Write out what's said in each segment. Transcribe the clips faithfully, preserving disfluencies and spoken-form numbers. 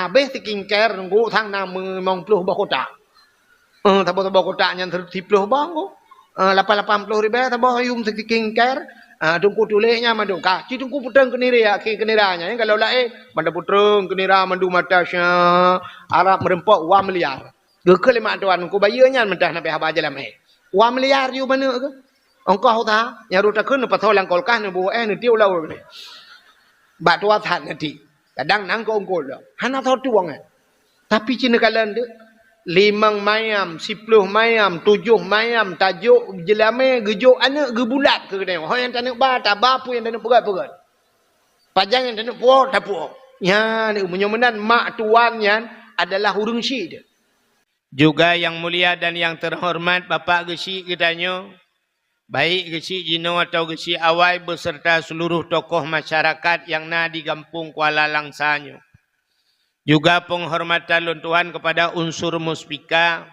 Habéh skincare Teungku sang na limong ploh boh kotak. Eh, saboh-saboh kotak nyan siploh boh Teungku. Eh, lapan lapan ploh ribèe saboh yum skincare. Ah, Teungku tuléh nyan mandum. Ka, ci Teungku peutrön keu nira, keu nira nyan, kalau laén, mandum peutrön keu nira mandum mata sya, Arab meureumpok dua miliar. Geukheun lé mak tuan Teungku bayeue nyan meuntah na pih haba jalamé. Dua miliar yum manök keuh. Ongkoh usaha, nyang rhot takheun neupasoe lam kulkas, neubuet éh, neutiek u laôt. Bak tuha that neutiek. Kadang nang keu ungkot lom. Hana soe tueng nyan. Tapi ci neukalon deuh. Limong mayam, siploh mayam, tujoh mayam, tajok jeulamé, geujok aneuk, geubulat keu geutanyoe. Ho nyang taneuk ba, taba, peue nyang taneuk peugöt, peugöt. Pajan nyang taneuk puwoe, tapuwoe. Nyan, meunyoe meunan mak tuan nyan adalah ureueng syik deuh. Juga yang mulia dan yang terhormat Bapak Geuchik geutanyoe, baik Geuchik jinoe atau Geuchik awai beserta seluruh tokoh masyarakat yang na di Gampông Kuala Langsa nyoe. Juga penghormatan lôn tuan kepada unsur Muspika,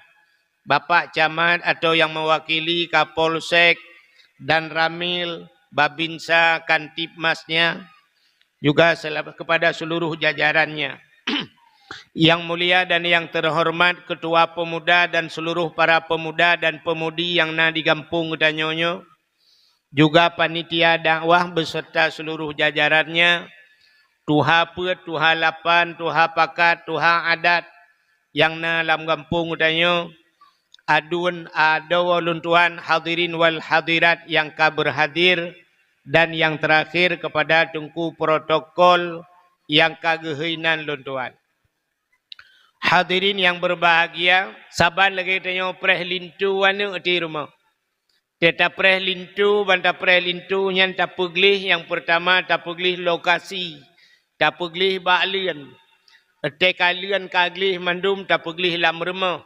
Bapak Camat atau yang mewakili Kapolsek, Danramil, Babinsa, Kantipmasnya, juga sel-, kepada seluruh jajarannya. Yang mulia dan yang terhormat Ketua Pemuda dan seluruh para pemuda dan pemudi yang na di gampông geutanyoe nyoe, juga panitia dakwah beserta seluruh jajarannya, tuha peuet, tuha lapan, tuha pakat, tuha adat nyang na lam gampông geutanyoe, aduen adoe lôn tuan, hadirin wal hadirat nyang ka berhadir dan yang terakhir kepada Teungku protokol nyang ka geuhôi nan lôn tuan. Hadirin yang berbahagia, saban lagèe tanyoe preh linto aneuk di rumoh. Teuh tapreh linto, ban tapreh linto nyan tapeugleh, nyang peurtama tapeugleh lokasi, tapeugleh bak leuen. Teuh ka leuen ka gleh mandum tapeugleh lam rumoh.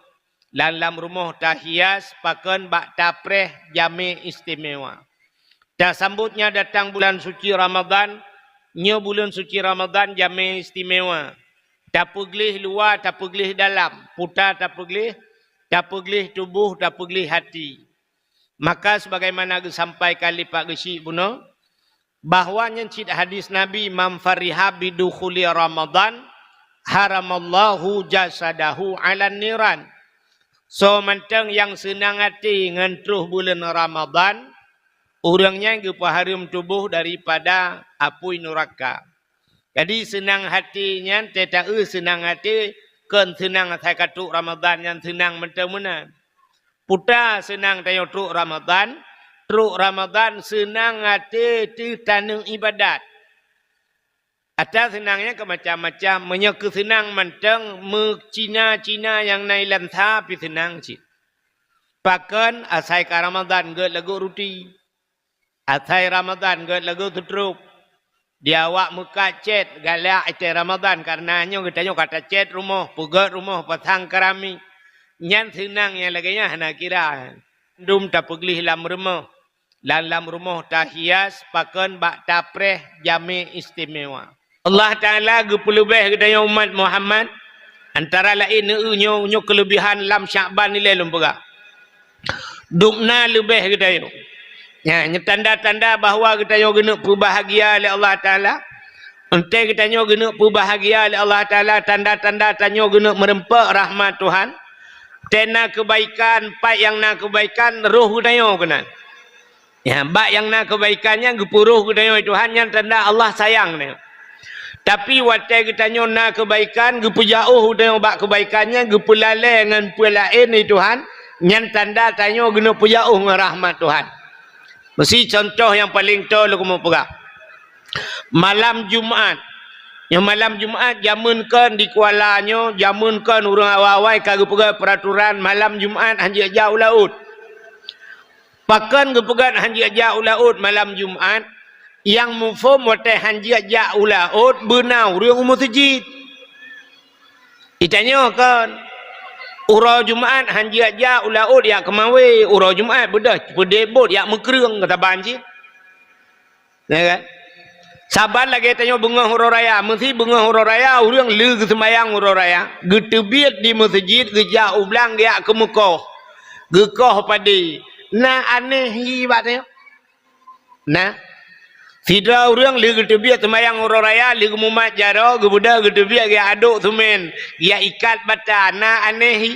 Lam, lam rumoh tahias pakon bak tapreh jamé istimewa. Tasambot nyan datang bulan suci Ramadan, nyoe buleuen suci Ramadan jamé istimewa. Tapeugleh luwa, tapeugleh dalam, puta tapeugleh, tapeugleh tuboh, tapeugleh hati. Maka sebagaimana geusampaikan lé Pak Geuchik bunoe, bahwa nyan cit hadis Nabi, "Man fariha bidukhuli Ramadan, haramallahu jasadahu 'alan niran." Soe mantong nyang seunang até ngon troh buleuen Ramadan, ureuëng nyan geupeuhareuem tuboh daripada apui nuraka. Jadi seunang até nyan, teuh taeu seunang até, kon seunang asai ka trok Ramadan nyan seunang mantong meunan. Puta seunang tanyoe trok Ramadan, trok Ramadan seunang até teuh taneuk ibadat. Ata seunang nyan keu macam-macam, meunyoe keu seunang mantong meucina-cina nyang na ilansa pih seunang cit. Pakon asai ka Ramadan gét lagoe ruti. Asai Ramadan gét lagoe seutrop. Di awak meukat cét galak watée Ramadan, kareuna nyoe geutanyoe ka tacét rumoh, peugét rumoh, pasang keramik. Nyan seunang nyang lagée nyan hana kira. Dum tapeugleh lam rumoh. Lam, lam rumoh tahias pakon bak tapreh jamé istimewa. Allah Taala geupeuleubeh geutanyoe umat Muhammad, antara laén nyoe, nyoe keuleubiehan lam Syakban ilée lôn peugah. Dubna leubeh geutanyoe. Nyan, nyoe tanda-tanda bahwa geutanyoe geuneuk peubahagia lé Allah Taala. Entée geutanyoe geuneuk peubahagia lé Allah Taala, tanda-tanda tanyoe geuneuk meureumpok rahmat Tuhan. Teuh na keubaikan, pat nyang na keubaikan, roh geutanyoe keunan. Ya, bak nyang na keubaikan nyan geupeuroh geutanyoe Tuhan, nyan tanda Allah sayang nyoe. Tapi watée geutanyoe na keubaikan, geupeujaôh geutanyoe bak keubaikan nyan, geupeulalée ngon peue laén di Tuhan, nyan tanda tanyoe geuneuk peujaôh ngon rahmat Tuhan. Meusi contoh nyang paleng toe lôn keumeung peugah. Malam Jumat. Nyoe malam Jumat jameun kon di Kuala nyoe, jameun kon ureuëng awai-awai ka geupeugah peuraturan malam Jumat hanjeuet jak u laôt. Pakon geupeugah hanjeuet jak u laôt malam Jumat? Nyang muphom watée hanjeuet jak u laôt beuna ureuëng u meuseujid. Itanyoe kon, uroe Jumat hanjeuet jak u laôt jak keumawé, uroe Jumat beudôh peudeh bot jak meukreueng keu saban cit. Ya kan? Saban lagée tanyoe beungoh uroe raya, meusi beungoh uroe raya ureuëng le geuseumbayang uroe raya, geuteubiet di meuseujid, geujak u blang geujak keumeukoh. Geukoh padé. Na aneh hi bak tanyoe? Na. Sidroe ureuëng lheueh geuteubiet seumayang uroe raya, lheueh geumumat jaroe, geubeudôh geuteubiet geujak adôk seumén, geujak ikat bata, na aneh hi?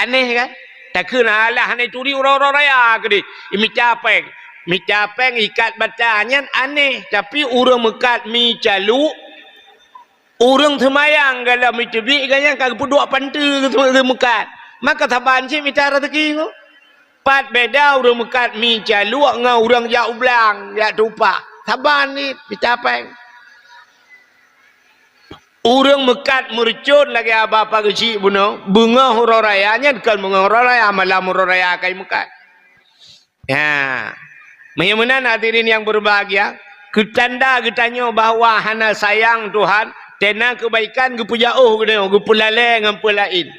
Aneh kan? Takheun alah hana turi uroe-uroe raya keudeh, mita péng. Mita péng ikat bata nyan aneh, tapi ureuëng meukat mi caluek, ureuëng seumayang galom iteubiet gobnyan ka geupeuduek panteue geumeukat. Maka saban cit mita raseuki nyoe. Pat beda ureuëng meukat mi caluek ngon ureuëng jak u blang, jak tupak. Saban cit mita péng. Ureuëng meukat meureucon lagée haba pageuchik bunoe, beungoh uroe raya nyan kon beungoh uroe raya, malam uroe raya ka imeukat. Ya. Meunyoe meunan hadirin yang berbahagia, keu tanda geutanyoe bahwa hana sayang Tuhan, teunan keubaikan geupeujauh geutanyoe, geupeulalée ngon peue laén.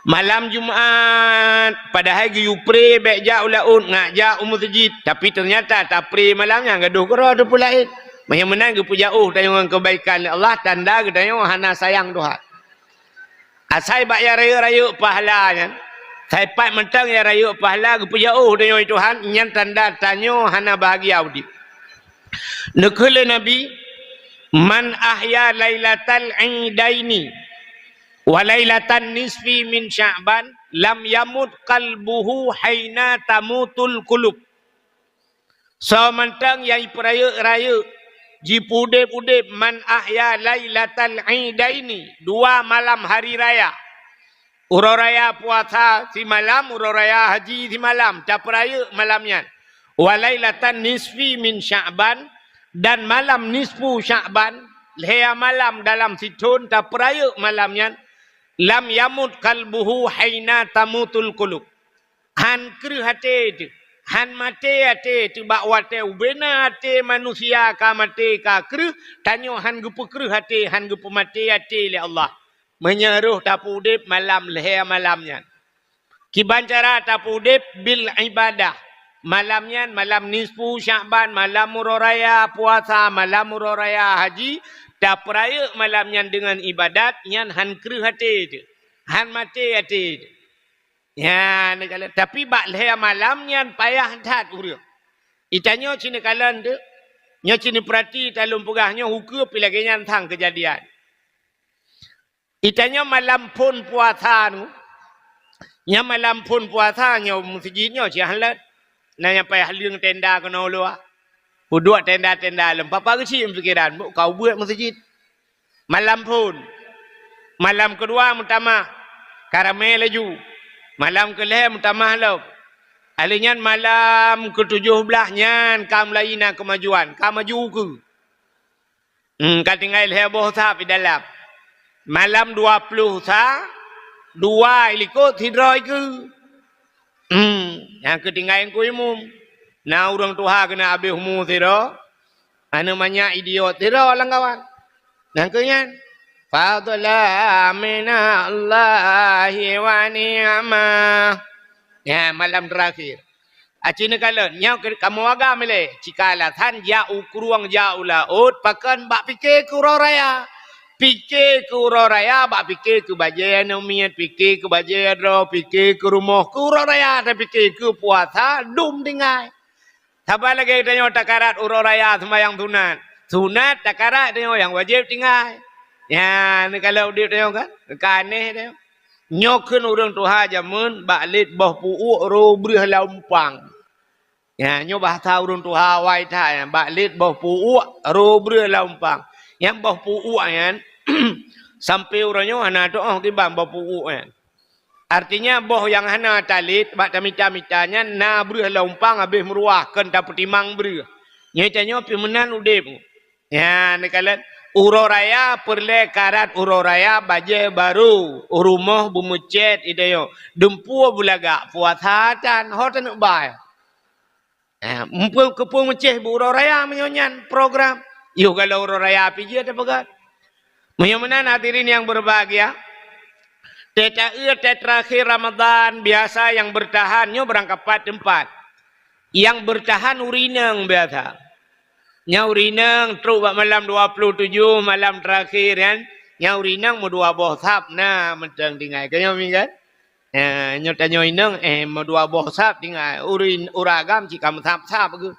Malam Jumat, padahai geuyue pre bék jak u laôt, ngak jak u meuseujid, tapi teunyata tapre malam nyan gadôh keudroe teupeue laén. Meunyoe meunan geupeujauh tanyoe ngon keubaikan lé Allah, tanda geutanyoe hana sayang Tuhan. Asai bak nyang rayeuk-rayeuk pahala nyan, asai pat mantong nyang rayeuk pahala geupeujauh tanyoe Tuhan, nyan tanda tanyoe hana bahagia udeb. Neukheun lé Nabi, "Man ahya lailatal idaini wa lailatan nisfi min Sya'ban, lam yamut qalbuhu haina tamutul qulub." Soe mantong nyang jipeurayeuk-rayeuk, jipeuudeb-udeb, "Man ahya lailatal idaini", dua malam hari raya. Uroe raya puasa simalam, uroe raya haji simalam, tapeurayeuk malam nyan. "Wa lailatan nisfi min Sya'ban", dan malam nisfu Sya'ban, lhée malam dalam sithon tapeurayeuk malam nyan, "lam yamut qalbuhu haina tamutul qulub". Han kreueh até teuh, han maté até teuh bak watée ubena até manusia ka maté ka kreueh, tanyoe han geupeukreueh até, han geupeumaté até lé Allah. Meunyoe roh tapeuudeb malam lhée malam nyan. Kiban cara tapeuudeb? Bil ibadah. Malam nyan, malam nisfu Sya'ban, malam uroe raya puasa, malam uroe raya haji, tapeurayeuk malam nyan deungon ibadat, nyan han kreueh até teuh, han maté até teuh. Nyan, tapi bak lhée malam nyan payah that ureuëng. Itanyoe cineukalon teuh, nyoe cineupeurati talôn peugah nyoe hukeu pi lagée nyan sang keujadian. Itanyoe malam phon puasa nu, nyan malam phon puasa nyoe meuseujid nyoe siah lét. Na nyang payah leueng tenda keunoe luwa. Peuduek tenda-tenda lom. Papa geuchik pikiran, buk ka ubeuet meuseujid. Malam phon. Malam keudua meutamah, ka ramé laju. Malam keulhée meutamah lom. Alheuh nyan malam keutujôh blaih nyan ka mulai na keumajuan, ka maju ukeue. Hmm, ka tinggai lhée boh sab di dalam. Malam dua ploh sa, dua ilikot sidroe ikeue. Hmm, nyang keu tinggai Teungku Imum. Na ureuëng tuha keuneuk habéh umu sidroe, aneuk manyak idiot sidroe lam kawan. Nyang keu nyan, fadla minallahi wa ni'mah. Ya, malam terakhir. Aci neukalon, nyoe keu kamoe agam ilée, cika alasan jak u krueng, jak u laôt, pakon bak pike keu uroe raya. Pike keu uroe raya, bak pike keu bajée aneuk miet, pike keu bajée droe, pike keu rumoh, keu uroe raya tapike, keu puasa dum tinggai. Saban lagée tanyoe takarat uroe raya seumayang sunat. Sunat takarat tanyoe nyang wajéb tinggai. Nyan, neukalon udeb tanyoe kan? Ka aneh tanyoe. Nyoe kheun ureuëng tuha jameun bak lét boh puuek roh breueh lam umpang. Ya, nyoe bahasa ureuëng tuha awai that nyan, bak lét boh puuek roh breueh lam umpang. Nyang boh puuek nyan, sampoe uroe nyoe hana teuoh kiban boh puuek nyan. Artinya boh nyang hana talét bak tamita-mita nyan na breueh lam umpang habéh meuruah kon tapeutimang breueh. Nyoe tanyoe pih meunan udeb. Nyan neukalon, uroe raya peureulée karat uroe raya bajée barô, rumoh beumeucét itanyoe, dumpeue beulagak puasa tan ho taneuk bai. Eh, meupeu-, keupeue meucéh bu uroe raya meunyoe nyan program. Yoh galom uroe raya pih jeuet tapeugah. Meunyoe meunan hadirin yang berbahagia, teuta-eu teutrakhir Ramadan biasa yang bertahan nyoe barangkapat teumpat. Nyang beurtahan ureuëng inong biasa. Nyang ureuëng inong trok bak malam dua puluh tujoh, malam teurakhe nyan, nyang ureuëng inong meudua boh sab na mantong tinggai. Ka nyoe mi kan? Eh, nyoe tanyoe inong, eh, meudua boh sab tinggai. Ureuëng, ureuëng agam cit ka meusab-sab geuh.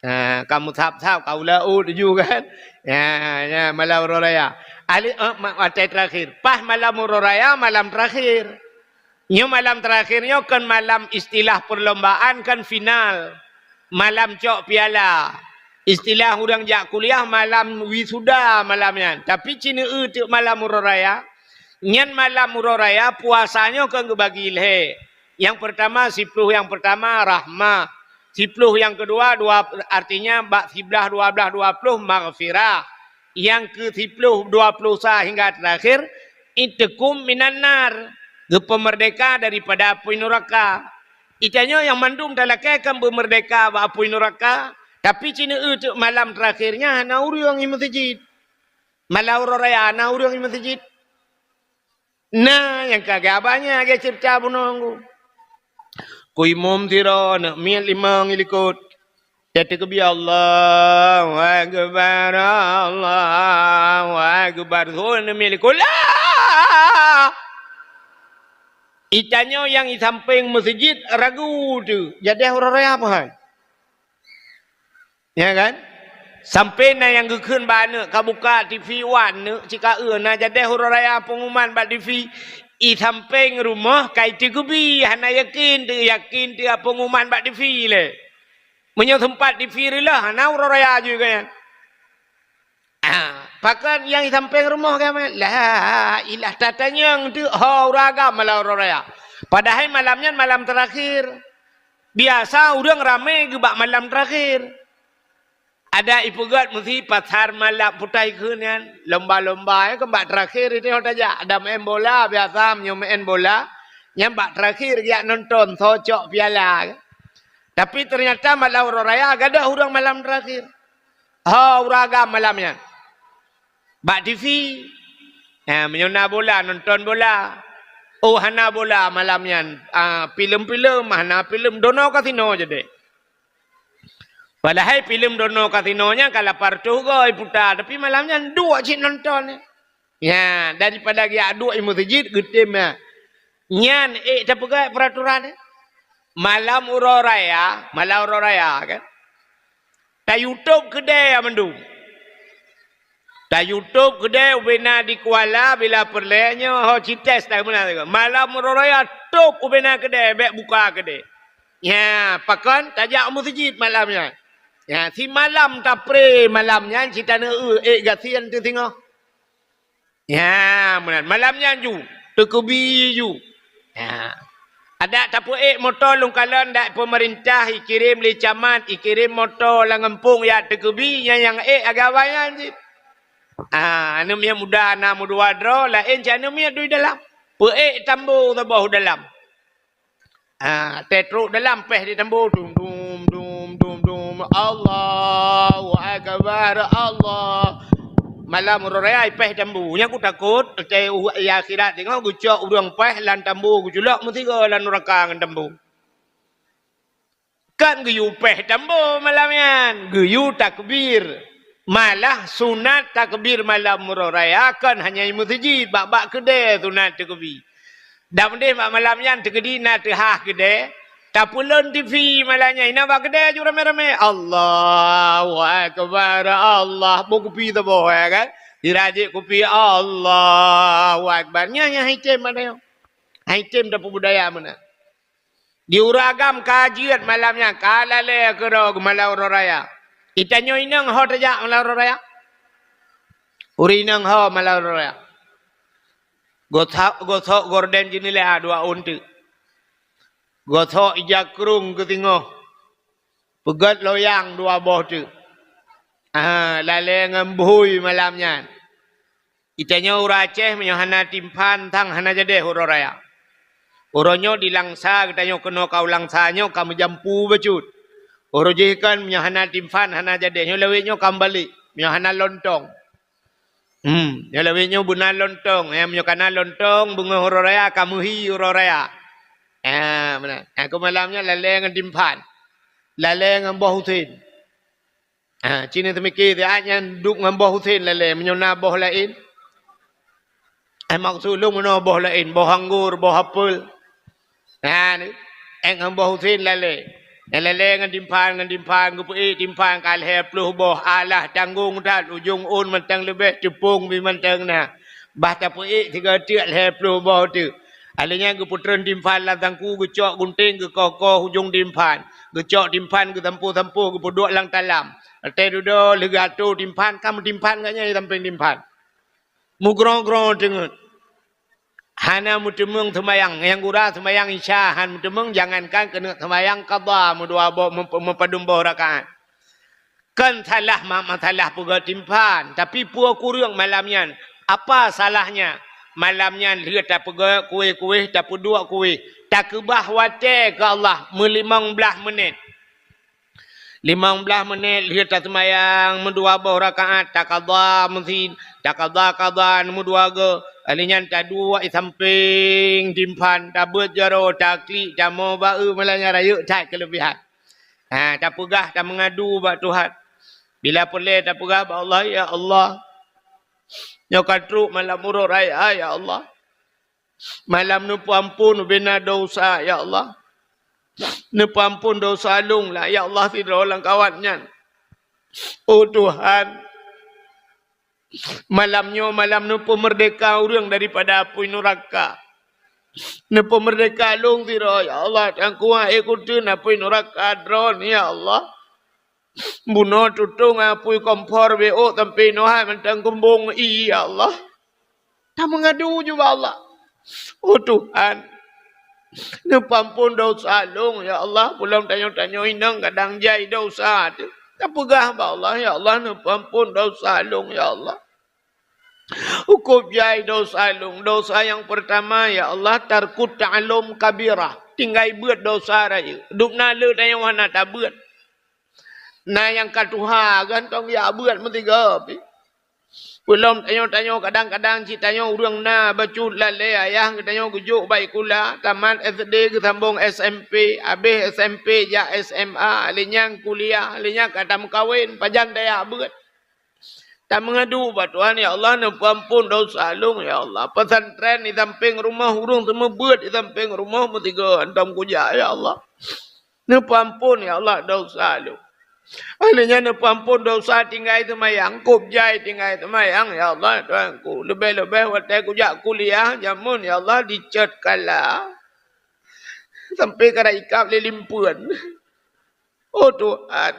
Ha, ka musab-sab, ka ula-ula tuju kan. Ya, ya, malam uroe raya. Ahli, eh, ma-, watèe terakhir. Pas malam uroe raya, malam terakhir. Nyoe malam terakhir nyoe kon malam istilah perlombaan, kon final. Malam cok piala. Istilah ureueng jak kuliah, malam wisuda malam nyan. Tapi ci neueu teuk malam uroe raya. Nyan malam uroe raya puasa nyoe kon geubagi lhèe. Nyang pertama, siploh nyang pertama rahmah. Siploh nyang kedua, dua, artinya bak siblaih, dua blaih, dua ploh maghfirah. Nyang ke siploh, dua ploh sa hingga terakhir, itqum minan nar, geupeumerdeka daripada apui nuraka. Itanyoe nyang mandum talakèe kan beumeurdeka bak apui nuraka, tapi ci neueu teuk malam terakhir nyan hana ureueng i meuseujid. Malam uroe raya hana ureueng i meuseujid. Na nyang ka geuba nyan lagèe ceurita bunoe ngon ku. Ku imum sidroe, aneuk miet limong i likot. Teukeubie, "Allahu Akbar, Allahu Akbar." Su aneuk miet likot, "La!" Itanyoe nyang i sampéng meuseujid ragu teuk, jadèh uroe raya peue hai? Ya kan? Sampoe na nyang geukheun bak aneuk, ka buka T V wan aneuk, cit ka eu na jadèh uroe raya peungumuman bak T V. I sampéng rumoh ka iteukeubie, hana yakin teuk, yakin teuk peungumuman bak T V lé. Meunyoe seumpat T V reuloh, hana uroe raya jih geuh nyan. Ah, pakon nyang i sampéng rumoh geuh meunan? La ilah tatanyong teuk ho ureueng agam malam uroe raya. Padahai malam nyan malam terakhir. Biasa ureueng ramé geuh bak malam terakhir. Adak ipeugöt meusi pasar malam putai kheun nyan, lomba-lomba nyan kan bak terakhir itu tajak. Ada main bola, biasa meunyoe main bola, nyan bak terakhir geujak nonton soe cok piala. Tapi ternyata malam uroe raya gadôh ureueng malam terakhir. Ho ureueng agam malam nyan. Bak T V. Ha, meunyoe na bola, nonton bola. Oh, hana bola malam nyan. Ah, filem-filem, hana filem, dono kasino jadi. Padahai filem dono kasino nyan ka lapan reutôh goe iputa, tapi malam nyan duek cit nonton nyan. Ya, daripada geujak duek i meuseujid, geutem nyan. Nyan ék tapeugah peraturan nyan. Malam uroe raya, malam uroe raya kan. Tayue tôp keudè mandum. Tayue tôp keudè ubena di Kuala bila peureulèe nyoe ho cites tak meunan. Malam uroe raya tôp ubena keudè, bèk buka keudè. Nya, pakon tajak u meuseujid malam nyan. Nya, simalam tapré malam nyan cit taneuk eu ék gasien teuh singoh. Ya, meunan. Malam nyan ju, teukeubie ju. Ya. Adak tapeuék moto lôn kalon dak peumeurintah ikirém lé camat, ikirém moto lam gampông jak teukeubie, nyan nyang ék agam awai nyan cit. Ah, aneuk miet muda na meudua droe, laén cit aneuk miet dui dalam. Peuék tambo saboh dalam. Ah, teutrok dalam péh di tambo, dum, dum, dum, dum, dum. Allahu Akbar, Allah. Malam uroe raya péh tambo. Nyang kutakot, teuh u-, ya akhirat teungoh geucok ureueng péh lam tambo, geuculok meusigoe lam nuraka ngon tambo. Kan geuyue péh tambo malam nyan, geuyue takbir. Malah sunat takbir malam uroe raya kon hanya i meuseujid, bak-bak keudè sunat teukeubie. Dan udeh bak malam nyan teukeudi na teuhah keudè, tapeulon T V malam nyan, inan bak keudè ju ramé-ramé, "Allahu Akbar, Allah." Boh kupi saboh, ya kan? Sira jép kupi, "Allahu Akbar." Nyan nyang hai tem pada nyoe. Hai tem tapeubudaya meunan. Di ureueng agam ka jeuet malam nyan, ka lalè keudroe malam uroe raya. Itanyoe inong ho tajak malam uroe raya? Ureueng inong ho malam uroe raya? Gosok, gosok gorden jeuneula dua ôn teuk. Gosok ija krông keu singoh. Peugöt loyang dua boh teuk. Ah, lalè ngon bhôi malam nyan. Itanyoe ureueng Aceh meunyoe hana timphan, sang hana jadèh uroe raya. Uroe nyoe di Langsa, geutanyoe keunoe ka u Langsa nyoe ka meujampu bacut. Uroe jih kan meunyoe hana timphan, hana jadèh. Nyoe lawét nyoe ka meubalek, meunyoe hana lontong. Hmm, nyoe lawét nyoe beuna lontong. Ya, meunyoe kana lontong, beungoh uroe raya, ka meuhi uroe raya. Ya, meunan. Ya, keu malam nyoe lalè ngon timphan. Lalè ngon boh usen. Ha, ci neuseumiké siat nyan duek ngon boh usen lalè, meunyoe na boh laén. Eh, maksud lôn meunoe boh laén, boh anggô, boh apel. Ha, ék ngon boh usen lalè. Nyang lalée ngon timphan, ngon timphan, geupeuék timphan ka lhée ploh boh, alah tanggong that, ujong ôn mantong leubeh, teupông pih mantong na. Bah tapeuék sigoe teuk lhée ploh boh teuk. Akhé nyan geupeutreun timphan lam sangku, geucok gunténg, geukoh-koh ujong timphan. Geucok timphan, geusampôh-sampôh, geupeuduek lam talam. Watée dudoe lheueh geuatô timphan, ka meutimphan gobnyan di sampéng timphan. Mugroe-groe teungeut. Hana meuteumeung seumayang. Nyang gura seumayang Isya han meuteumeung, jangankan keuneuk seumayang qadha meudua boh, meup-, meupadum boh rakaat. Kon salah ma-, masalah peugöt timphan, tapi peue kureueng malam nyan? Apa salahnya? Malam nyan lheueh tapeugöt kueh-kueh, tapeuduek kueh, takeubah watée keu Allah meulimong blaih meunét. Limong blaih meunét lheueh taseumayang meudua boh rakaat, takadha meusi-, takadha-kadha meudua goe. Lheueh nyan taduek di sampéng timphan, tabeuet jaroe, taklik, tamoe ba-e, malam nyan rayeuk that keuleubehan. Ha, tapeugah, tameungadu bak Tuhan. Bila peureulée tapeugah bak Allah, "Ya Allah, nyoe ka trok malam uroe raya, ya Allah. Malam neupeuamphon ubena desya, ya Allah. Neupeuamphon desya lôn lah, ya Allah, sidroe lam kawat nyan. Oh Tuhan, malam nyoe malam neupeumeurdeka ureuëng daripada apui nuraka. Neupeumeurdeka lôn sidroe, ya Allah, Tuhanku, han ék kuteun apui nuraka droeneuh, ya Allah. Bunoe tutong apui kompor B O sampoe nyoe hai mantong keumbong ie, ya Allah." Tameungadu ju bak Allah. Oh Tuhan, neupeuamphon desya lôn, ya Allah. Peulom tanyoe-tanyoe inong kadang jai desya teuh. Tapeugah bak Allah, "Ya Allah, neupeuamphon desya lôn, ya Allah." Hukôm jai desya lôn. Desya nyang peurtama, ya Allah, tarkut ta'allum kabirah. Tinggai beuet desya rayeuk. Dubna le tanyoe hana tabeuet. Na nyang ka tuha, gantong jak beuet meusigoe pih. Peulom tanyoe-tanyoe, kadang-kadang cit tanyoe ureuëng na bacut lalée ayah geutanyoe geujok bak sikula, tamat S D geusambong S M P, habéh S M P jak S M A, lheueh nyan kuliah, lheueh nyan ka tameukawen, pajan tajak beuet. Tameungadu bak Tuhan, "Ya Allah, neupeuamphon desya lôn, ya Allah. Pesantren di sampéng rumoh, ureuëng seumeubeuet di sampéng rumoh meusigoe hantom kujak, ya Allah. Neupeuamphon, ya Allah, desya lôn." Akhé nyan neupeuamphon desya tinggai seumayang, kôb jai tinggai seumayang, "Ya Allah, Tuhanku, leubeh-leubeh watée kujak kuliah jameun, ya Allah, dicot kala sampoe ka ikab lé limpeuen." Oh Tuhan,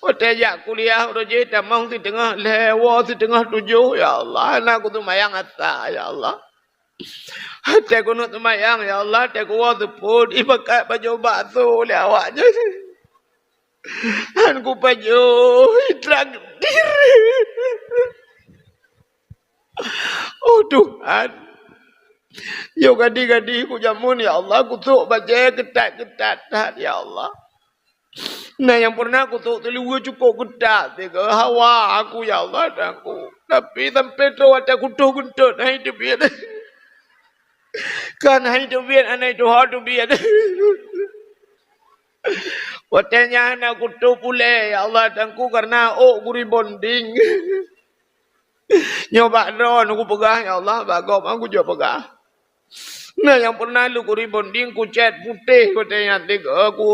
watée jak kuliah uroe jih tamong siteungoh lhée, woe siteungoh tujoh, ya Allah, hana kuseumayang asa, ya Allah. Watée kuneuk seumayang, ya Allah, watée kuwoe seupôt, ipakat pajoh bakso lé awak nyan. Han kupajoh, itraktir. Oh Tuhan, yoh gadi-gadi kujameun, ya Allah, kusok bajée keutat-keutat that, ya Allah. Na nyang pernah kusok teuluwa cukôp keutat sigoe hawa aku, ya Allah, Tuhanku. Tapi sampoe troh watée kutoh geuntot, hai teubiet. Kan hai teubiet, anai tuha teubiet. Watée nyan hana kutoh puléh, ya Allah, Tuhanku, kareuna ôk kurebonding. Nyoe bak droeneuh kupeugah, ya Allah, bak gob han kujok peugah. Na nyang pernah lôn kurebonding kucét putéh watée nyan, dek, eh, ku,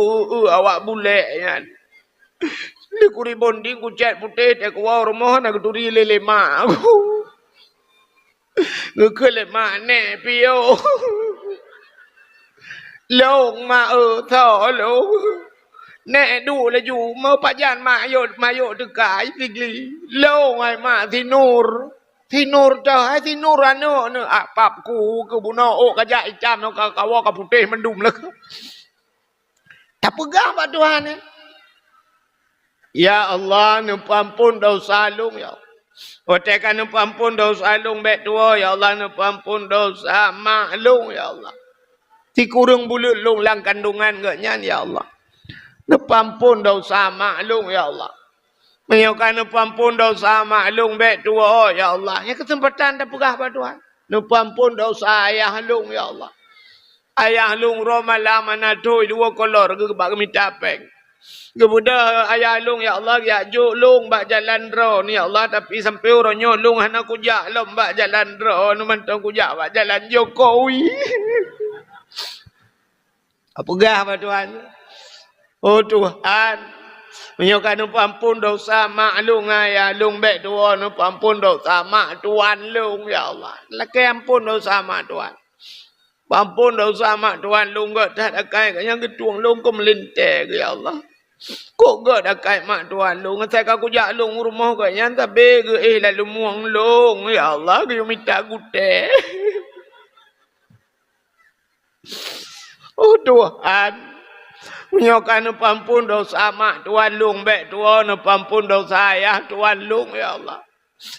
eh, awak bulek nyan. Lôn kurebonding kucét putéh, watée kuwoe rumoh na geuturi lé, lé mak. Geukheun lé mak, "Nèk piôh." "Lôn, mak, eu, tho lôn." "Nèk, duek laju, meupajan mak yot, mak yot teuka, i Sigli." "Lôn, hai mak, si Nur." "Si Nur tho, hai si Nur aneuk neuh." Ah, pap ku keu bunoe ôk kajak itam, ka kawoe ka putéh mandum leuh. Tapeugah bak Tuhan, eh, "Ya Allah, neupeuamphon desya lôn, ya Allah." Watée ka neupeuamphon desya lôn bék tuwoe, "Ya Allah, neupeuamphon desya mak lôn, ya Allah. Sikureueng buleuen lôn lam kandongan geuh nyan, ya Allah. Neupeuamphon desya mak lôn, ya Allah." Meunyoe ka neupeuamphon desya mak lôn bék tuwoe, ya Allah. Nyan keuseumpatan tapeugah bak Tuhan. Neupeuamphon desya ayah lôn, ya Allah. Ayah lôn uroe malam hana thôn, dua kolor geuh bak geumita péng. Geubeudôh ayah lôn, ya Allah, geujak jok lôn bak jalan droeneuh, ya Allah, tapi sampoe uroe nyoe lôn hana kujak lom bak jalan droeneuh, mantong kujak bak jalan Jokowi. Peugah bak Tuhan. Oh Tuhan, meunyoe ka neupeuampon desya mak lôn ngon ayah lôn, bèk tuwoe neupeuampon desya mak tuan lôn, ya Allah. Lakèe ampon desya mak tuan. Peuampon desya mak tuan lôn, gèt that akai geuh nyan geutueng lôn keu meulintèe geuh, ya Allah. Kok gèt akai mak tuan lôn, asai ka kujak lôn u rumoh geuh nyan sabé geuh éh lam lumueng lôn, ya Allah, geuyue mita gutèe. Oh Tuhan, meunyoe ka neupeuampon desya mak tuan lôn, bèk tuwoe neupeuampon desya ayah tuan lôn, ya Allah.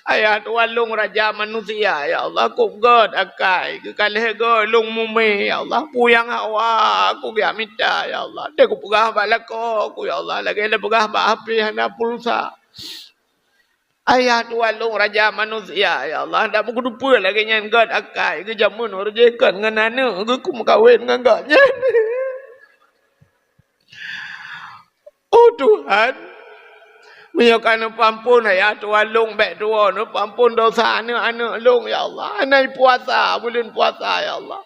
Ayah tuan lôn raja manusia, ya Allah, kok gèt akai geuh, ka lheueh gèt lôn mumè, ya Allah, peue nyang hawa kujak mita, ya Allah. Deuh kupeugah bak lakoe ku, ya Allah, lagèe lôn peugah bak hapé hana pulsa. Ayah tuan lôn raja manusia, ya Allah, dak meukuteupeue lagèe nyan gèt akai geuh, jameun ureueng jih kon ngon aneuk geuh kumeukawen ngon gobnyan. Oh Tuhan, meunyoe ka neupeuampon ayah tuan lôn, bèk tuwoe neupeuampon desya aneuk-aneuk lôn, ya Allah. Hana puasa buleuen puasa, ya Allah.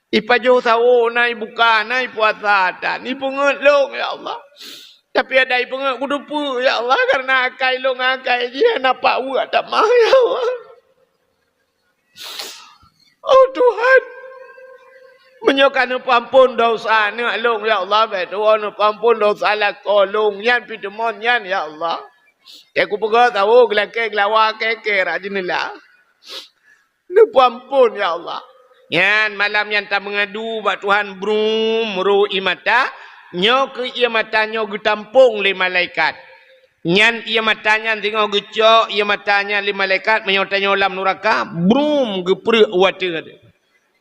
Ipajoh sawo, na ibuka, na ipuasa, tan ipeungeuet lôn, ya Allah. Tapi adak ipeungeuet kuteupeue, ya Allah, kareuna akai lôn ngon akai jih hana pat weuek tamah, ya Allah. Oh Tuhan, meunyoe ka neupeuampon desya aneuk lôn, ya Allah, bèk tuwoe neupeuampon desya lakoe lôn nyan, pih teumon nyan, ya Allah. Kèe kupeugah sawo geulakèe geulawa kèe-kèe rot jeuneula. Neupeuampon, ya Allah. Nyan malam nyan tameungadu bak Tuhan, brum, ro ié mata. Nyoe keuh ié mata nyoe geutampong lé malaikat. Nyan ié mata nyan singoh geucok ié mata nyan lé malaikat, meunyoe tanyoe lam nuraka, brum, geupreuek u ateueh.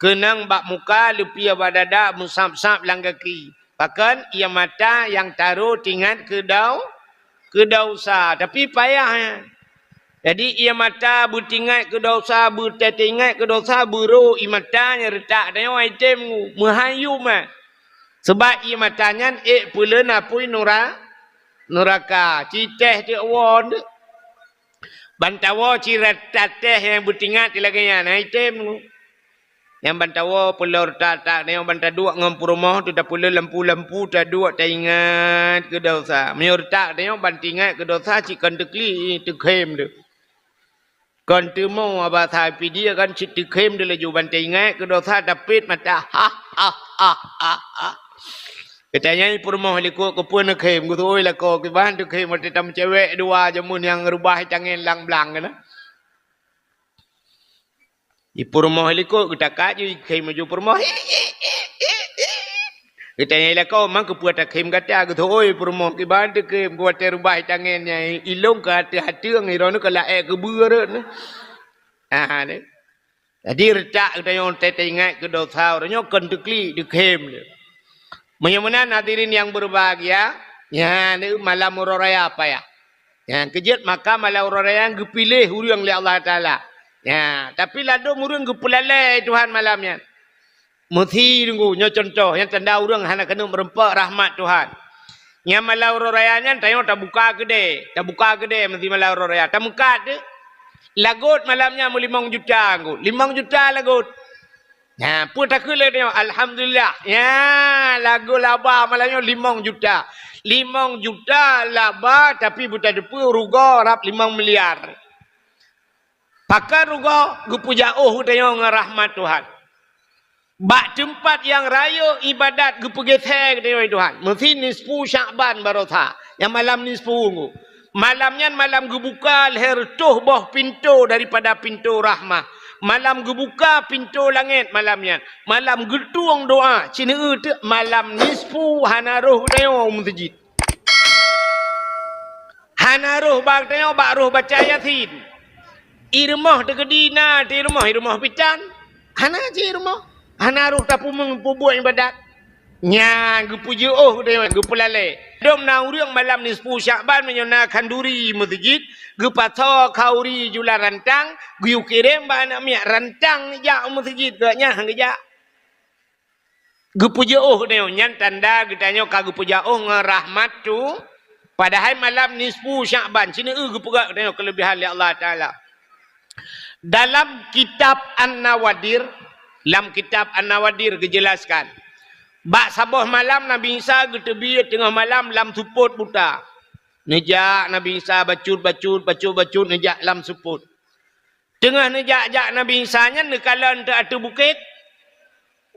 Keunong bak muka, leupie bak dada, meusab-sab lam gaki. Pakon? Ié mata nyang taro teuingat keu dau-, keu desya, tapi payah nyan. Jadi ié mata beutingat keu desya, beuteuingat keu desya, beuro ié mata nyan reutak tanyoe, ai tem meuhayum, eh. Sabab ié mata nyan ék peuleuen apui nura-, nuraka. Citèh teuk woe teuk. Ban tawoe cit reutak teh nyang beutingat lagèe nyan, ai tem. Nyang ban tawoe peulor that-that, nyang ban taduek ngon peurumoh teuh tapeuleueh lampu-lampu, taduek taingat keu desya. Meunyoe reutak tanyoe ban taingat keu desya cit kon teuklik, teukhem deuh. Kon teumo aba sa pidie kan cit teukhem deuh laju ban taingat keu desya tapet mata. Ha, ha, ha, ha, ha. Geutanyoe peurumoh likot keupeue neukhem, geuteuôi lakoe kiban teukhem watèe tameucewek dua jameun nyang reubah tangen lam blang keunan. Di peurumoh likot geutakat ju ikhém laju peurumoh. Geutanyong lakoe, "Man keupeue takhém gata?" Geuteuôi peurumoh, "Kiban teukhém, keu watèe reubah tangen nyan, ilôn ka ateueh ateueng, droeneuh ka laék keubeue rot." Ah, ni. Jadi reutak geutanyong teuh taingat keu desya, uroe nyoe kon teuklik, teukhém lé. Meunyoe meunan hadirin nyang berbahagia, nyan malam uroe raya payah. Nyang keujeuet maka malam uroe raya geupiléh ureueng lé Allah Taala. Nya, tapi ladôm ureueng geupeulalèe Tuhan malam nyan. Meusi deungoe, nyoe cuntoh nyang tanda ureueng hana keuneuk meureumpok rahmat Tuhan. Nyang malam uroe raya nyan tanyoe tabuka keudè, tabuka keudè meusi malam uroe raya, tameukat deuh. Lagot malam nyan meulimong juta deungoe, limong juta lagot. Nya, peue takheun lé tanyoe? Alhamdulillah. Nya, lagot laba malam nyoe limong juta. Limong juta laba, tapi beuteupeue rugoe rab limong miliar. Pakon rugoe? Geupeujak ôh tanyoe ngon rahmat Tuhan. Bak teumpat nyang rayeuk ibadat geupeugeuseue tanyoe Tuhan. Meusi nisfu Syakban barosa. Nyang malam nisfu nyoe. Malam nyan malam geubuka lhèe reutôh boh pintoe daripada pintoe rahmah. Malam geubuka pintoe langèt malam nyan. Malam geutueng doa, sineuk teuk malam nisfu hana rôh tanyoe u meuseujid. Hana rôh bak tanyoe bak rôh baca Yasin. I rumoh teukeudi na, i rumoh, i rumoh pitan. Hana cit i rumoh. Hana rôh tapeumeung peubuet ibadat. Nyan geupeujeuôh geutanyoe, geupeulalèe. Dum na ureueng malam nisfu Syakban meunyoe na khanduri meuseujid, geupasoe khanduri jula rantang, geuyue kirém bak aneuk miet rantang jak u meuseujid, geuh nyan han geujak. Geupeujeuôh geutanyoe, nyan tanda geutanyoe ka geupeujak ôh ngon rahmat Tu. Padahai malam nisfu Syakban, sineuk geupeugah geutanyoe keuleubihan lé Allah Taala. Dalam kitab An-Nawadir, lam kitab An-Nawadir geujeulaskan, Bak saboh malam Nabi Isa geuteubiet teungoh malam lam seupôt buta. Neujak Nabi Isa bacut-bacut, bacut-bacut neujak lam seupôt. Teungoh neujak-jak Nabi Isa nyan neukalon teuk ateueh bukét.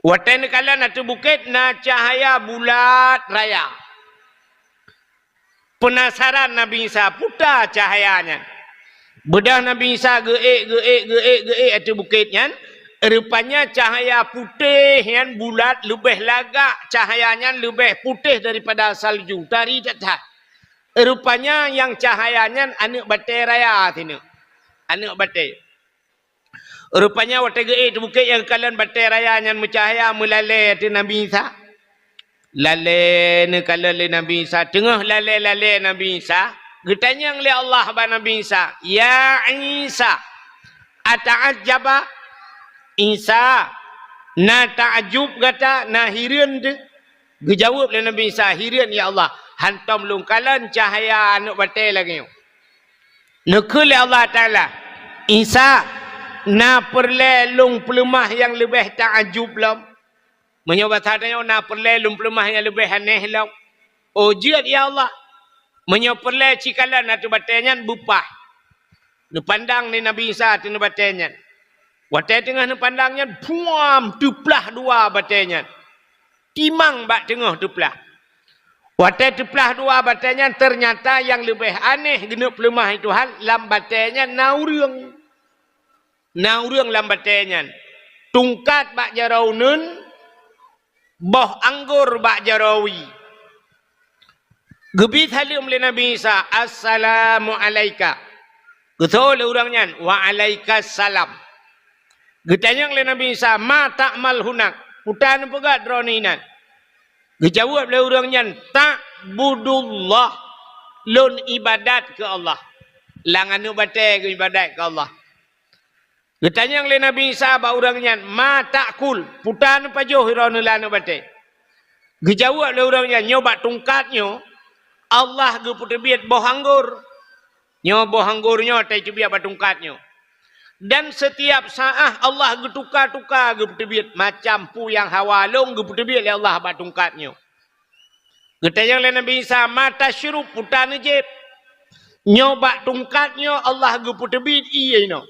Watée neukalon ateueh bukét na cahya bulat raya. Peunasaran Nabi Isa, peue ta cahya nyan. Beudôh Nabi Isa geuék, geuék, geuék, geuék ateueh bukét nyan, rupanya cahya putéh nyan bulat leubeh lagak, cahya nyan leubeh putéh daripada salju, tari that-that. Rupanya nyang cahya nyan aneuëk batée raya sineuk. Aneuëk batée. Rupanya watée geuék ateueh bukét nyang kalon batée raya nyan meucahya meulalée ateueh Nabi Isa. Lalée neukalon lé Nabi Isa, teungoh lalée-lalée Nabi Isa, geutanyong lé Allah bak Nabi Isa, "Ya Isa, ata'ajjaba?" Isa, na ta'ajub gata, na hireuen teuh? Geujaweueb lé Nabi Isa, "Hireuen, ya Allah, hántom lôn kalon cahya aneuëk batée lagée nyoe." Neukheun lé Allah Taala, "Isa, na peureulée lôn peuleumah nyang leubeh ta'ajub lom? Meunyoe basa tanyoe, na peureulée lôn peuleumah nyang leubeh aneh lom?" "Oh, jeuet, ya Allah." Meunyoe peureulée cikalon ateueh batée nyan, beupaih. Neupandang lé Nabi Isa ateueh batée nyan. Watée teungoh neupandang nyan, puam, teuplah dua batée nyan. Timang bak teungoh teuplah. Watée teuplah dua batée nyan, teunyata nyang leubeh aneh geuneuk peuleumah lé Tuhan, lam batée nyan na ureuëng. Na ureuëng lam batée nyan. Tungkat bak jaroe uneuen, boh anggor bak jaroe wie. Geubi saleuem lé Nabi Isa, "Assalamu alaika." Geutho lé ureuëng nyan, "Wa alaikas salam." Geutanyong lé Nabi Isa, "Ma ta'mal hunak?" Peue ta neupeugah droeneuh inan? Geujaweueb lé ureuëng nyan, "Ta'budullah." Lôn ibadat keu Allah. Lam aneuëk batée geuibadat keu Allah. Geutanyong lé Nabi Isa bak ureuëng nyan, "Ma ta'kul?" Peue ta neupajoh droeneuh lam aneuëk batée? Geujaweueb lé ureuëng nyan, "Nyoe bak tungkat nyoe, Allah geupeuteubiet boh anggor. Nyoe boh anggor nyoe teubiet bak tungkat nyoe. Dan seutiab saát Allah geutuka-tuka geupeuteubiet macam peue nyang hawa lôn geupeuteubiet lé Allah bak tungkat nyoe." Geutanyong lé Nabi Isa, "Ma tasyrub?" Peue ta neujieb? "Nyoe bak tungkat nyoe Allah geupeuteubiet ié inoe."